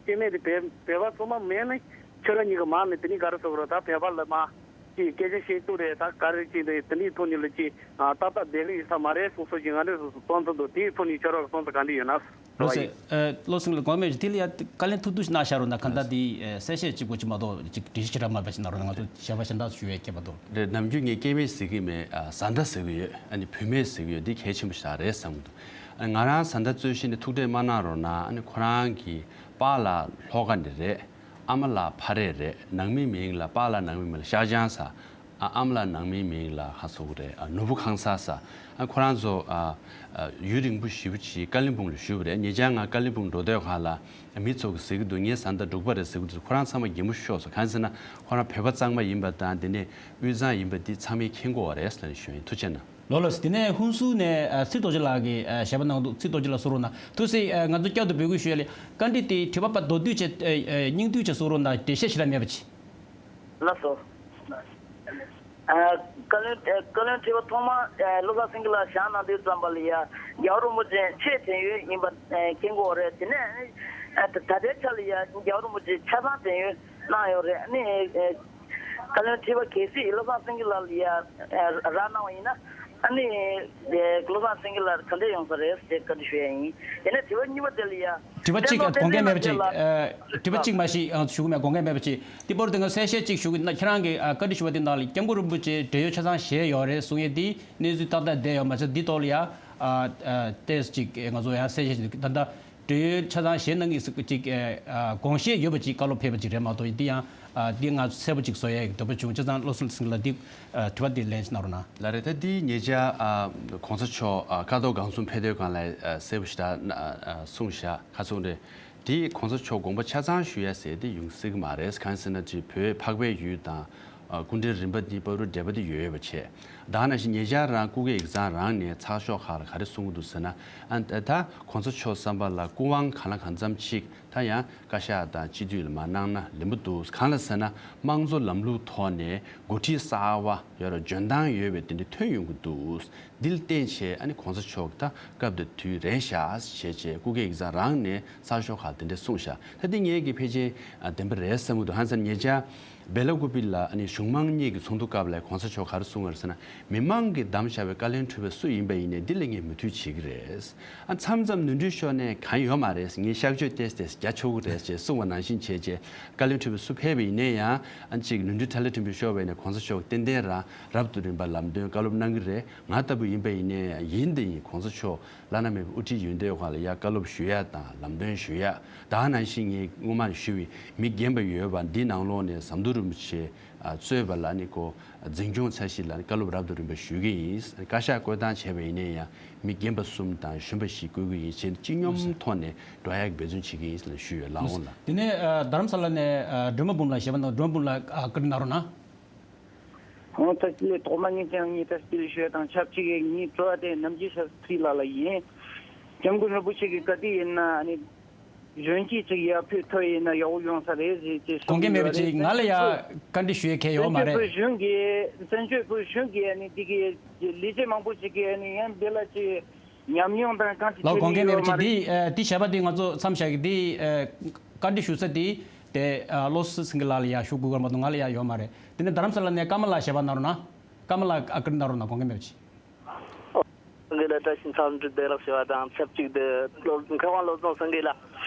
སྐྱེ་དམན་དེ་བོད་བོད་པ་གཙང་མ་མེད་ནས་ཁྱོད་རང་གཉིས་ཀྱི་མར་ནས་དེ་ནས་ག་རེ་ཟེར་དགོས་རེད། ད་བོད་པ་ལ་མར་ཅིག་སྐད་ཆ་བཤད་ཐུབ་རེད། ད་ག་རེ་ཅིག་དེ་དེ་འདྲའི་ཐོག་ནས་ལ་ཅིག་ཨ་ཏག་ཏག་བསྡད་ལེ་ཡོད་ས་མ་རེད་གསུངས་སོང་ཅིག་ང་འདྲ་སོང་སོང་བསམ་ཚུལ་འདུག་དེའི་ཐོག་ནས་ཁྱོད་རང་གི་བསམ་ཚུལ་ག་འདྲ་ཡོད་ན། བློ་བཟང་། ཨ་བློ་བཟང་ལགས་དགོངས་པ་མེད་ཅིག་དེ་ལ་ཡ་བཀའ་ལན་ཐུང་ཐུང་ཞིག་གནང་བཞག་རོགས་གནང་། གང་ལྟར་དེ་ཨ་གསལ་བཤད་གཅིག་པོ་ཅིག་མ་གཏོགས་ཅིག་འགྲེལ་བཤད་ཅིག་རག་མ་པ་ཅིག་གནང་རོགས་གནང་། ང་ཚོ་ཞལ་པར་གཞན་དག་ཞུ་ཡས་ཁྱད་པར་འདུག་རེད། ནམ་རྒྱུན་ངས་སྐྱེ་དམན་ཟེར་གི་མེད། ཨ་བཟའ་ཟླ་ཟེར་གི་ཡོད། ཨ་ནི་བུད་མེད་ཟེར་གི་ཡོད། འདི་གལ་ཆེན་པོ་ཞིག་རེད་བསམ་གི་འདུག་ཨ་ནི་ང་རང་བཟའ་ཟླ་གཙོས་བྱས་ནས་ཐུགས་ཁྲལ་མ་གནང་རོགས་གནང་། ཨ་ནི་ཁོ་རང་གི་པཱ་ལགས་ལྷོ་ཁ་ནས་རེད། ཨ་མ་ལགས་ཕ་རེ་རེད། ནང་མི་མིང་ལ་པཱ་ལགས་ནང་མི་མིང་ལ་ཤར་བྱང་ཟེར། ཨ་ཨ་མ་ལགས་ནང་མི་མིང་ལ་ཧ་སོ་གི་རེད། ཨ་ནོར་བུ་ཁང་གསར་ཟེར། ཨ་ཁོ་རང་ཚོ་ཨ་ཨ་ཡུན་རིང་པོ་ཞེ་པོ་ཅིག་ཀ་ལིམ་པོང་ལ་བཞུགས་པ་རེད། ཉེ་ཆར་ང་ཀ་ལིམ་པོང་འགྲོ་དུས་སྒང་ལ་མི་ཚོ་གིས་ཟེར་གི་འདུག་ངའི་བཟའ་ཟླ་འབྲུག་པ་རེད་ཟེར་གི་འདུག་ཁོ་རང་ཚང་མ་གད་མོ་ཤོར་སོང་། གང་ཟེར་ན་ཁོ་རང་བོད་པ་གཙང་མ་ཡིན་པ་དང་དེ་ནས་དབུས་གཙང་ཡིན་པ་འདི་ཚང་མས་མཁྱེན་གྱི་ཡོད་རེད་ཟེར་ནས་ཞུ་ཡིན། ཐུགས་རྗེ་གནང་། ལགས་ལགས་སོ། དེ་ནས་ཧུན་སུར་ནས་ཨ་ཚེ་རྡོ་རྗེ་ལགས་ཀྱིས་ཨ་ཞལ་པར་གནང་འདུག་ཚེ་རྡོ་རྗེ་ལགས་གསུང་རོགས་གནང་། ཐུགས་རྗེ་ཆེ། ཨ་ང་ཚོ་བསྐྱར་དུ་འབོད་སྐུལ་ཞུ་ཡ་ལས། བཀའ་འདྲི་དེ་དྲི་བ་པ་མདོར་བསྡུས་བྱས་ཨ་ཨ་སྙིང་བསྡུས་བྱས་གསུང་རོགས་གནང་། འགྲེལ་བཤད་ཞེ་དྲག་མེད་པ་བྱས། ལགས་སོ། ཨ་བཀའ་བློན་ཨ་བཀའ་བློན་ཁྲི་པ་ཐོག་མ་ཨ་བློ་བཟང་སེང་གེ་ལགས་བཞེངས་གནང་དུས་ཙམ་པ་ལ་ཡ་རྒྱལ་བ་རིན་པོ་ཆེ་ཆེས་དྲན་ཡོད་ཡིན་པ་ཨ་མཁྱེན་གྱི་ཡོད་རེད། དེ་ནས་ཨ་ད་ད་ལྟའི་ཆ་ལ་ཡ་རྒྱལ་བ་རིན་པོ་ཆེ་ཆ་ཚང་དྲན་ཡོད་གནང་ཡོད་རེད། ཨ་ནི་ཨ་བཀའ་བློན་ཁྲི་པ་གལ་སྲིད་བློ་བཟང་སེང་གེ་ལགས་ལ་ཡ་ཨ་རག་གནང་བ་ཡིན་ན། ཨ་ནི་ཨ་བློ་བཟང་སེང་གེ་ལགས་ག་འདྲས་ཡོང་ས་རེད་ཟེར་བཀའ་འདྲི་ཞུ་ཡ་ཡིན། དེ་ནས་དྲི་བ་གཉིས་པ་དེ་ལ་ཡ། དྲི་བ་གཅིག་དགོངས་འགལ་མེད་པ་ཅིག་ཨ་དྲི་བ་གཅིག་མ་གཞི་ཨ་ཞུ་གི་མེད། དགོངས་འགལ་མེད་པ་ཅིག་དེ་བར་དུ་ང་གསལ་བཤད་གཅིག་ཞུ་གི་ན། ཁྱེད་རང་གི་ཨ་བཀའ་འདྲི་ཞུ་བ་དེ་ནང་ལ་སྐྱབས་མགོན་རིན་པོ་ཆེ་བགྲེས་ཡོལ་ཆ་ཚང་བཞེས་ཡོད་རེད་གསུང་ཡས་དེ་གནས་ཚུལ་ཏག་ཏག་བསྡད་ཡོད་མ་ཚད། འདི་ཐོག་ལ་ཡ་ཨ་ཨ་ཏོག་ཙམ་ཅིག་ང་ཚོ་ཡང་གསལ་བཤད་ཞུ་གི། ད་ལྟ་བགྲེས་ཡོལ་ཆ་ཚང་བཞེས་གནང་གི་ཟེར་གི་ཅིག་ཨ་དགོངས་བཞེས་ཡོད་པ་ཅིག་བཀའ་སློབ་ཕེབས་པ་ཅིག་རེད་མ་གཏོགས། འདི་ཡང་ཨ་འདི་ང་ཚོ་གསལ་པོ་ཅིག་བཟོ་ཡས་ཀྱི་འདོད་པ་བྱུང་། བྱས་ཙང་བློ་བཟང་སེང་གེ་ལགས་འདི་ཨ་དྲི་བ་འདི་ལན་ཞིག་གནང་རོགས་གནང་། ལགས་རེད། ད་འདི་ཉེ་ཆར་ཨ་གོང་ས་མཆོག་ཨ་ཀ་ཐོག་སྒང་གསུམ་ཕེབས་དུས་སྒང་ལ་ཨ་གསལ་པོ་ཞེ་དྲག་ཨ་གསུངས་བཞག་ཁ་ཚུགས་རེད། དེ་གོང་ས་མཆོག་དགོངས་པ་ཆ་ཚང་ཞུ་ཡ་ཟེར་དེ་ཡོང་སྲིད་ཀྱི་མ་རེད། གང་ཟེར་ན་ཅིག་བོད་འཕགས་པའི་ཡུལ་དང་ ཨ། སྐུ་ཕྲེང་རིམ་པ་འདི་བར་དུ་འབྲེལ་བ་དེ་ཡོད་ཡོད་པ་བྱས། ད་ག་ནང་བཞིན་ཉེ་ཆར་རང་སྐུ་སྒེར་ཡིག་ཚང་རང་ནས་ཚགས་ཤོག་ཁག་ལ་ག་རེ་གསུང་གི་འདུག་ཟེར་ན། ཨ། ད་གོང་ས་མཆོག་བསམ་པ་ལ་སྐུ་དབང་གང་ལ་གང་འཚམ་ཅིག་ད་ཡང་བཀའ་ཤག་དང་སྤྱི་འཐུས་ལ་མར་གནང་ན་ལེགས་པོ་འདུག། གང་ལ་ཟེར་ན་དམངས་གཙོ་ལམ་ལུགས་ཐོག་ནས་འགོ་ཁྲིད་གསར་པ་ཡོད་ར་འཇོན་ཐང་ཡོད་པའི་དེ་འདྲ་ཐོན་ཡོང་གི་འདུག། འདི་ལ་བརྟེན་བྱས་ཨ་ནི་གོང་ས་མཆོག་ད་སྐབས་དང་དུས་རན་ཤག་བྱས་བྱས་སྐུ་སྒེར་ཡིག་ཚང་རང་ནས་ཚགས་ཤོག་ཁག་དེ་འདྲ་གསུངས་ཤག། ད་འདི་ངས་ཀྱི་ཕལ་ཆེར་ཨ་བདེན་པ་རེད་བསམ་གྱི་འདུག། ཧང་སང་ཉེ་ཆར་སྦེ་ལ་ཀུ་པི་ལ་ཨ་ནི་གཞུང་མང་གཉིས་ཀྱི་ཚོགས་འདུ་སྐབས་ལ་གོང་ས་མཆོག་ག་རེ་གསུངས་པ་རེད་ཟེར་ན། མི་མང་གིས་བདམས་བཞག་པའི་བཀའ་བློན་ཁྲི་པ་སུ་ཡིན་པ་ཡིན་ནའི་འདི་ལ་ངས་མོས་མཐུན་བྱེད་ཀྱི་རེད། ཨ། མཚམས་མཚམས་ནོར་འཁྲུལ་ཤོར་ནའི་གང་ཡོད་མ་རེད། ངས་གཤག་བཅོས་ཏོག་ཙམ་རྒྱག་ཆོག་གི་རེད་ཅེས་གསུངས་པ་ནང་བཞིན་བྱས་བྱས་བཀའ་བློན་ཁྲི་པ་སུ་ཕེབས་པ་ཡིན་ནའི་ཡང་ཨ་ཅིག་ནོར་འཁྲུལ་ཕྲ་ལ་ཕྲན་བུ་ཤོར་བ་ཡིན་ནའི་གོང་ས་མཆོག་ཏན་ཏན་རང་རབ་ཏུ་རིམ་པ་ལམ་སྟོན་བཀའ་སློབ་གནང་གི་རེད། ང་ལྟ་བུ་ཡིན་པ་ཡིན་ནའི་ཡིན་དང་ཡིན་གོང་ས་མཆོག་བླ་ན་མེད་པའི་དབུ་ཁྲིད་ཡོད་དུས་ཁ་ལ་ཡ་བཀའ་སློབ་ཞུ་ཡ་དང་ལམ་སྟོན་ཞུ་ཡ། ད་ག་ནང་བཞིན་ངས་སྔོན་མ་ཞུས་པའི་མི་རྒན་པ་ཡོད་པ་འདི་ནང་ལོགས་ནས་ཟམ་གདོང་རིན་པོ་ཆེ་ཨ་གཙོས་པ་ལ་ནི་ཁོ་འཛིན་སྐྱོང་ཚད་གཞི་ལ་ནི་བཀའ་སློབ་རབ་ཏུ་རིམ་པ་ཞུ་གི་ཡིན། བཀའ་ཤག་བསྐོ་བཏང་བྱས་པ་ཡིན་ནའི་ཡང་མི་རྒན་པ་གསུམ་དང་གཞོན་པ་བཞི་བསྐོ་གི་ཡིན་ཞེས་སྤྱི་སྙོམས་ཐོག་ནས་འགྲོ་ཡག་གི་འབད་བརྩོན་བྱེད་ཀྱི་ཡིན་ལ་ཞུས་ཡོད། ལགས་འོང་ལ། དེ་ནས་ཨ་རྡ་རམ་ས་ལ་ནས་ཨ་སྒྲོལ་མ་འབུམ་ལགས་ཞེས་པ་ན་སྒྲོལ་མ་འབུམ་ལགས་ཨ་བཀའ་འདྲི་གནང་རོགས་གནང་། ཨོ་ད་ལྟ་ཐོག་མ་ཉིད་ཀྱང་ངས་ད་སྤེལ་ཞུ་ཡ་དང་ཆབས་ཅིག་ངས་དྲི་བ་དེ་ནམ་རྒྱུན་ཞབས་ཕྲི་ལགས་ལ་ཡིན། སྐྱབས་མགོན་རིན་པོ་ཆེ་གིས་ག་དུས་ཡིན་ན་ཨ་ནི་གཞོན་སྐྱེས་ཅིག་ཡར་ཕེབས་ཐུབ་ཡིན་ན་ཡག་པོ་ཡོང་ས་རེད་ཟེར་ཅེས་དགོངས་གསལ་མེད་པ་ཅིག་ང་ལ་ཡ་བཀའ་འདྲི་ཞུ་ཡ་གལ་ཡོད་མ་རེད། བཙན་བྱོལ་བོད་གཞུང་གི་བཙན་བྱོལ་བོད་གཞུང་གི་ཨ་ནི་འདི་གི་ལས་བྱེད་མང་པོ་ཞིག་གིས་ཨ་ནི་ཡང་འདི་ལ་ཅིག་ཉམས་མྱོང་དང་གང་ཅི་ལོ་དགོངས་གལ་མེད་པ་ཅིག་འདི་ཨ་འདི་བྱས་པ་འདི་ང་ཚོ་མཚམས་བཞག་གི་འདི་ཨ་བཀའ་འདྲི་ཞུ་ས་འདི་དེ་ཨ་བློ་བཟང་སེང་གེ་ལགས་ལ་ཡ་ཞུ་དགོས་ཀྱི་མ་གཏོགས་ང་ལ་ཡ་ཡོད་མ་རེད། དེ་ནས་རྡ་རམ་ས་ལ་ནས་ཀརྨ་ལགས་ཞེས་པ་གནང་རོགས་གནང་། ཀརྨ་ལགས་ཨ་བཀའ་འདྲི་གནང་རོགས་གནང་། དགོངས་གལ་མེད་པ་ཅིག། སངས་རྒྱས་ལ་བཀྲ་ཤིས་འཚམས་འདྲི་བདེ་ལེགས་ཞུ་བ་དང་ཆབས་ཅིག་ཏུ་བློ་མཁས་དབང་བློ་བཟང་སེང་གེ་ལགས།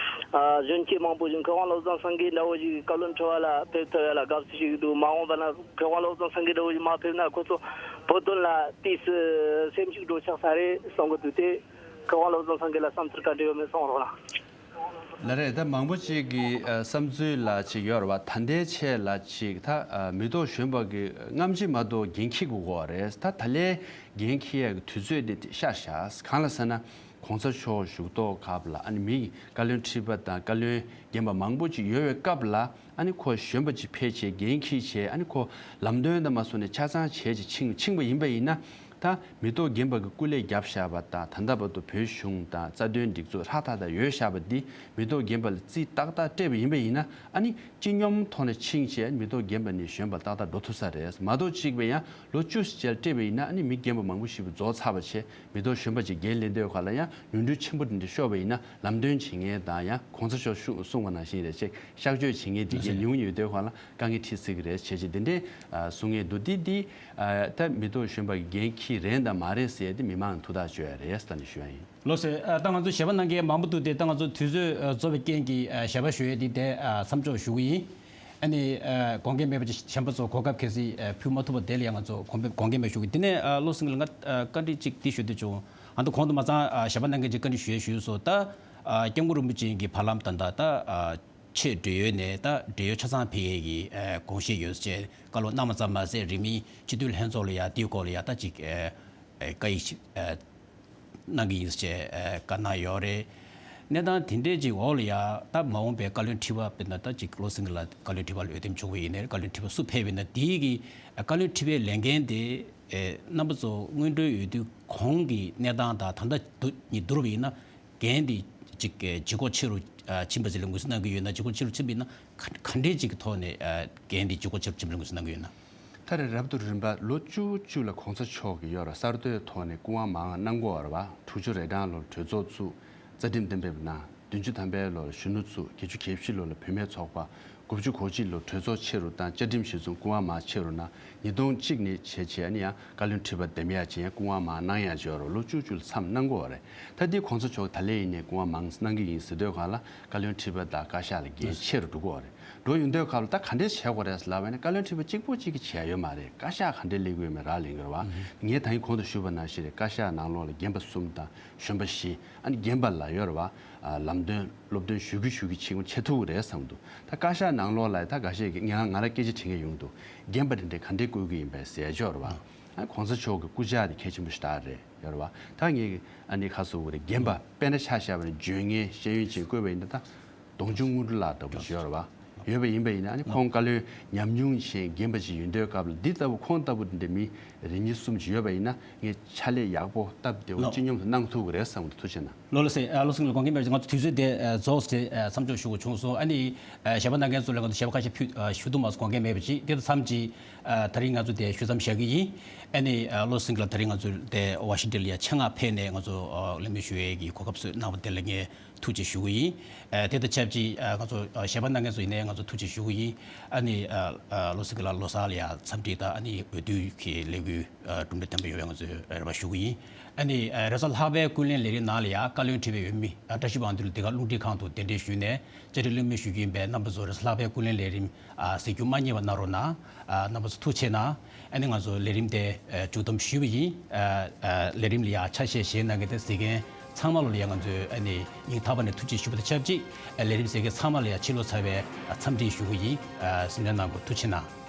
ཨ་གཞོན་སྐྱེས་མང་པོ་ཞིག་མཁས་དབང་བློ་བཟང་སེང་གེ་འདྲ་བོ་ཞིག་བཀའ་བློན་ཁྲི་པ་ལ་ཕེབས་ཐུབ་ཡ་ལ་དགའ་བསུ་ཞུ་གི་འདུག། མ་འོངས་པ་ན་མཁས་དབང་བློ་བཟང་སེང་གེ་འདྲ་བོ་ཞིག་མ་ཕེབས་ན་ཁོ་ཚོ་བོད་དོན་ལ་ཏོག་ཙམ་སེམས་ཤུགས་འགྲོ་ཆགས་ས་རེད་བསམ་གི་འདུག། དེ་མཁས་དབང་བློ་བཟང་སེང་གེ་ལ་བསམ་ཚུལ་ག་འདྲ་ཡོད་མེད་གསུང་རོགས་གནང་། ལགས་རེད། ད་མང་པོ་ཅིག་གི་ཨ་བསམ་ཚུལ་ལ་ཅིག་ཡོད་རེད་བ། ད་ལྟའི་ཆེད་ལ་ཅིག་ད་ཨ་མི་ཐོག་གཞོན་པ་གི་རྔམ་བརྗིད་མ་གཏོགས་འགན་འཁྱེར་དགོས་ཀྱི་རེད། ད་ད་ལན་འགན་འཁྱེར་ཡག་གི་དུས་ཚོད་དེ་ཤར་བཞག། གང་ལ་ཟེར་ན་གོང་ས་མཆོག་བཞུགས་ཐོག་སྐབས་ལ་ཨ་ནི་མི་བཀའ་བློན་ཁྲི་པ་དང་བཀའ་བློན་རྒན་པ་མང་པོ་ཅིག་ཡོད་པའི་སྐབས་ལ་ཨ་ནི་ཁོ་གཞོན་པ་ཅིག་ཕེབས་བྱས་འགན་འཁྱེར་བྱས་ཨ་ནི་ཁོ་ལམ་སྟོན་དང་མ་སོང་ནས་ཆ་ཚང་བྱས་ཅིག་ཕྱིན་ཕྱིན་པ་ཡིན་པ་ཡིན་ན། ད་མི་ཐོག་རྒན་པ་གི་སྐུ་ལས་བརྒྱབ་བཞག་པ་དང་ད་ལྟ་བར་དུ་བོད་གཞུང་དང་རྩ་དོན་སྒྲིག་འཛུགས་ཧྲག་ཐག་ཐག་ཡོད་བཞག་པ་འདི་མི་ཐོག་རྒན་པ་ལ་རྩིས་ཏག་ཏག་སྤྲད་པ་ཡིན་པ་ཡིན་ན་ཨ་ནི་སྤྱི་སྙོམས་ཐོག་ནས་ཕྱིན་བྱས་མི་ཐོག་རྒན་པ་ནས་གཞོན་པ་ཏག་ཏག་འགྲོ་ཐུབ་ས་རེད། མ་གཏོགས་གཅིག་པ་ཡང་ལོ་བཅུ་ཙམ་སྤྲད་པ་ཡིན་ན་ཨ་ནི་མི་རྒན་པ་མང་པོ་ཞིག་རྫོགས་ཚར་བ་བྱས་མི་ཐོག་གཞོན་པ་ཅིག་འགན་ལེན་དུས་སྒང་ལ་ཡང་ནོར་འཁྲུལ་ཆེན་པོ་འདི་འདྲ་ཤོར་བ་ཡིན་ན་ལམ་སྟོན་བྱེད་མཁན་དང་ཡང་གོང་ས་མཆོག་གསུངས་པ་ནང་བཞིན་རེད་ཅེས་གཤག་བཅོས་བྱེད་མཁན་འདི་གའི་ཉུང་ཉུང་ཡོད་དུས་སྒང་ལ། དཀའ་ངལ་འཕྲད་སྲིད་ཀྱི་རེད་བྱས་རྗེས་འདི་འདྲའི་གསུང་ངེས་འདུག། འདི་འདི་ད་མི་ཐོག་གཞོན་པ་གི་འགན་འཁྱེར་རན་དང་མ་རན་ཟེར་ཡ་འདི་མི་མང་ཐུགས་ཐག་གཅོད་ཡ་རེད་ཟེར་ནས་ཞུ་ཡ་ཡིན། ལགས་སོ། ད་ང་ཚོ་ཞལ་པར་གནང་མཁན་མང་པོ་འདུག་སྟེ་ད་ང་ཚོ་དུས་ཚོད་རྫོགས་པའི་རྐྱེན་གྱིས་ཞལ་པར་ཞུ་ཡ་འདི་དེ་མཚམས་འཇོག་ཞུ་གི་ཡིན། ཨ་ནི་དགོངས་འགལ་མེད་པ་ཅིག་གཞན་པ་ཚོ་གོ་སྐབས་གལ་སྲིད་ཕུལ་མ་ཐུབ་པ་དེ་ལ་ཡང་ང་ཚོ་དགོངས་པ་དགོངས་འགལ་མེད་ཞུ་གི། དེ་ནས་བློ་སེང་ལ་ང་བཀའ་འདྲི་གཅིག་འདི་ཞུ་འདོད་བྱུང་། ཨ་ནི་གོང་དུ་མ་ཚང་ཞལ་པར་གནང་མཁན་གྱིས་བཀའ་འདྲི་ཞུ་ཡ་ཞུས་སོང་། ད་སྐྱབས་མགོན་རིན་པོ་ཆེ་གི་བར་ལམ་ད་ད་ད། ཆེས་འབྲེལ་ཡོད་ནས་ད་འབྲེལ་ཡོད་ཆ་ཚང་ཕེབས་ཡས་ཀྱི་ཨ་དགོངས་བཞེས་ཡོད་ཅེས་བཀའ་སློབ་གནང་བ་ཙམ་མ་ཟད་རིང་མིན་སྤྱི་འཐུས་ལྷན་ཚོགས་ལ་ཡང་དེའི་སྐོར་ལ་ཡང་ད་ཅིག་ཨ་ཨ་བཀའ་ཡིག་ཅིག་ཨ་གནང་གི་ཡིན་ཅེས་ཨ་བཀའ་གནང་ཡོད་རེད། གནས་སྟངས་དེ་འདྲས་ཅིག་འོག་ལ་ཡང་ད་མ་འོངས་པའི་བཀའ་བློན་ཁྲི་པ་དཔེར་ན་ད་ཅིག་བློ་སེང་ལ་བཀའ་བློན་ཁྲི་པ་ལ་འོས་འདེམས་བྱུང་བ་ཡིན་ནའི་བཀའ་བློན་ཁྲི་པ་སུ་ཕེབས་པ་ཡིན་ན་དེའི་གི་ཨ་བཀའ་བློན་ཁྲི་པའི་ལས་འགན་དེ་ཨ་རྣམ་པ་ཚོ་སྔོན་འགྲོའི་འོས་བསྡུ་གོང་གི་གནས་སྟངས་དང་ད་ལྟ་བསྡུ་གཉིས་བསྡུར་བ་ཡིན་ན། འགན་འདི་ཅིག་ལྗིད་ཁོག་ཆེ་རུ་ཨ་ཕྱིན་པ་ཅིག་ལ་ངོས་འཛིན་གནང་གི་ཡོད་ན། ལྗིད་ཁོག་ཆེ་རུ་ཕྱིན་པ་ཡིན་ན་ག་ག་འདྲའི་ཅིག་གི་ཐོག་ནས་ཨ་འགན་འདི་ལྗིད་ཁོག་ཆེ་རུ་ཕྱིན་པ་ལ་ངོས་འཛིན་གནང་གི་ཡོད་ན། ད་རེས་རབ་ཏུ་རིམ་པ་ལོ་བཅུ་བཅུ་ལ་གོང་ས་མཆོག་གིས་ཡོད་ར་གསར་གཏོད་ཐོག་ནས་སྐུ་དབང་མར་གནང་དགོས་པ་རེད་བ། དྲུག་ཅུ་རེ་གྲངས་ལོར་གྲོས་ཚོགས་བཙུགས། རྩ་ཁྲིམས་གཏན་འབེབས་གནང་། བདུན་ཅུ་ཐམ་པའི་ལོར་གཞོན་ནུ་བཙུགས། བརྒྱད་ཅུ་གྱ་བཞི་ལོ་ལ་བུད་མེད་ཚོགས་པ། དགུ་བཅུ་གོ་གཅིག་ལོ་གྲོས་ཚོགས་ཕྱི་རུ་བཏང་། བཅའ་ཁྲིམས་གཞི་བཟུང་སྐུ་དབང་མར་ཕྱི་རུ་གནང་། ཉིས་སྟོང་གཅིག་ནས་བྱས་བྱས་ནས་ཡང་བཀའ་བློན་ཁྲི་པ་འདེམས་ཡག་བྱས་ཡང་སྐུ་དབང་མར་གནང་ཡག་བྱས་རོགས་ལོ་བཅུ་བཅུ་ལ་མཚམས་གནང་དགོས་པ་རེད། ད་འདི་གོང་ས་མཆོག་ད་ལན་ཡིན་ནས་སྐུ་དབང་མར་གནང་གི་ཡིན་ཟེར་དུས་སྒང་ལ་བཀའ་བློན་ཁྲི་པ་དང་བཀའ་ཤག་ལ་འགན་ཆེ་རུ་འགྲོ་གི་ཡོད་རེད། འགྲོ་ཡོང་དུས་སྒང་ལ་ད་ག་འདྲས་བྱེད་དགོས་རེད་ལབ་པ་ཡིན་ན་བཀའ་བློན་ཁྲི་པ་གཅིག་པོ་གཅིག་གིས་བྱེད་ཡག་ཡོད་མ་རེད། བཀའ་ཤག་ག་འདྲས་སླེབས་ཀྱི་ཡོད་མེད་རག་ལས་ཀྱི་རེད་བ། ངས་ད་ཡིན་གོང་དུ་ཞུས་པ་ནང་བཞིན་རེད། བཀའ་ཤག་ནང་ལོགས་ལ་རྒན་པ་གསུམ་དང་གཞོན་པ་བཞི། ཨ་ནི་རྒན་པ་ལ་ཡོད་རེད་བ། ཨ་ལམ་སྟོན་སློབ་སྟོན་ཞུ་གི་ཞུ་གི་ཕྱིན་ཆད་ཐུག་གི་རེད་བསམ་འདུག། ད་བཀའ་ཤག་ནང་ལོགས་ལ་ད་འགའ་ཤས་ཀྱིས་ང་ང་ལ་སྐད་ཆ་དྲི་མཁན་ཡོང་འདུག། རྒན་པ་དེ་འདྲས་ག་འདྲས་བསྐོ་གི་ཡིན་པས་ཟེར་ཡ་ཅིག་ཡོད་རེད་བ། ཨ་གོང་ས་མཆོག་གི་སྐུ་ཕྱག་དེ་གལ་ཆེན་པོ་ཞེ་དྲག་རེད་ཡོད་རེད་བ། ད་ངས་ཨ་ནི་ཁ་སོ་བོ་རེད། རྒན་པ་དཔེར་ན་ཆ་བཞག་པ་ན་ལྗོན་ངའི་ཤེས་ཡོན་ཅན་བསྐོས་པ་ཡིན་ན་ད་གདོང་ཆུང་དངོས་གྲུབ་ལགས་ལྟ་བུ་ཅིག་ཡོད་རེད་བ། ཡོད་པ་ཡིན་པ་ཡིན་ན། ཨ་ནི་ཁོང་བཀའ་བློན་ཉམས་མྱོང་ཅན་རྒན་པ་ཅིག་ཡིན་དུས་སྐབས་ལ་འདི་ལྟ་བུ་ཁོང་ལྟ་བུ་འདི་འདྲ་མི་རེ་གཉིས་གསུམ་ཅིག་ཡོད་པ་ཡིན་ན། ངས་ཕྱག་ལས་ཡག་པོ་སྟབས་བདེ་བོ་ལོ། སྤྱི་སྙོམས་སུ་གནང་ཐུབ་ཀྱི་རེད་བསམ་གྱི་འདུག་ཐུགས་རྗེ་གནང་། ལགས་ལགས་སེ། ཨ། བློ་སེང་ལགས་དགོངས་འགལ་མེད་པ་ཅིག་ང་ཚོ་དུས་ཚོད་དེ་ཨ་རྫོགས་ཏེ་ཨ་མཚམས་འཇོག་ཞུ་དགོས་བྱུང་སོང་། ཨ་ནི་ཨ་ཞལ་པར་གནང་མཁན་ཚོ་ལ་ང་ཚོ་ཞལ་པར་ཁ་ཤས་ཕུལ་ཨ་ཞུ་ཐུབ་མ་སོང་། དགོངས་འགལ་མེད་པ་ཅིག་དེ་དང་མཚམས་ཅིག་ཨ་ད་རིང་ང་ཚོ་དེ་ཞུ་མཚམས་བཞག་གི་ཡིན། ཨ་ནི་ཨ་བློ་སེང་ལགས་དེ་རིང་ང་ཚོ་དེ་ཝ་ཤིང་ཊོན་ལ་ཡ་ཆེད་མངགས་ཕེབས་ནས་ང་ཚོ་ཨ་གླེང་མོལ་ཞུ་ཡས་ཀྱི་གོ་སྐབས་བཟོས་གནང་བ་དེ་ལ་ངས་ཐུགས་རྗེ་ཞུ་གི་ཡིན། ཨ་དེ་དང་ཆབས་ཅིག་ཨ་ང་ཚོ་ཨ་ཞལ་པར་གནང་མཁན་ཚོ་ཡིན་ནའི་ང་ཚོ་ཐུགས་རྗེ་ཞུ་གི་ཡིན། ཨ་ནི་ཨ་ཨ་བློ་སེང་ལགས་ལོ་གསར་ལ་ཡ་འཚམས་འདྲི་དང་། ཨ་ནི་འོས་བསྡུ་གི་ལས་འགུལ་ཨ་གྲུབ་འབྲས་ལྡན་པ་ཡོང་བའི་ང་ཚོས་རེ་བ་ཞུ་གི་ཡིན། ཨ་ནི་ཨ་རེས་གཟའ་ལྷག་པའི་ཀུན་གླེང་ལས་རིམ་ནང་ལ་ཡ་བཀའ་བློན་ཁྲི་པའི་འོས་མི་ཨ་བཀྲ་ཤིས་དབང་འདུས་ལགས་འདི་ག་རླུང་འཕྲིན་ཁང་དུ་གདན་འདྲེན་ཞུས་ནས་བཅར་འདྲི་གླེང་མོལ་ཞུ་རྒྱུ་ཡིན་པས། རྣམ་པ་ཚོ་རེས་གཟའ་ལྷག་པའི་ཀུན་གླེང་ལས་རིམ་ཨ་གཟིགས་རྒྱུ་མ་བསྙེལ་བ་གནང་རོགས་གནང་། ཨ་རྣམ་པ་ཚོ་ཐུགས་རྗེ་གནང་། ཨ་ནི་ང་ཚོ་ལས་རིམ་དེ་ཨ་མཇུག་བསྡོམས་ཞུས་པ་ཡིན། ཨ་ཨ་ལས་རིམ་ལ་ཡ་ཆ་ཤས་བཞེས་གནང་མཁན་དེ་གཟིགས་མཁན་ཚང་མ་ལ་ཡ་ང་ཚོས་ཨ་ནི་སྙིང་ཐག་པ་ནས་ཐུགས་རྗེ་ཞུ་བ་དང་ཆབས་ཅིག་ཨ་ལས་རིམ་གཟིགས་མཁན་ཚང་མ་ལ་ཡ་ཕྱི་ལོ་གསར་པའི་ཨ་འཚམས་འདྲི་ཞུ་གི་ཡིན། ཨ་སེམས་ཁྲལ་གནང་དགོས། ཐུགས་རྗེ་གནང་།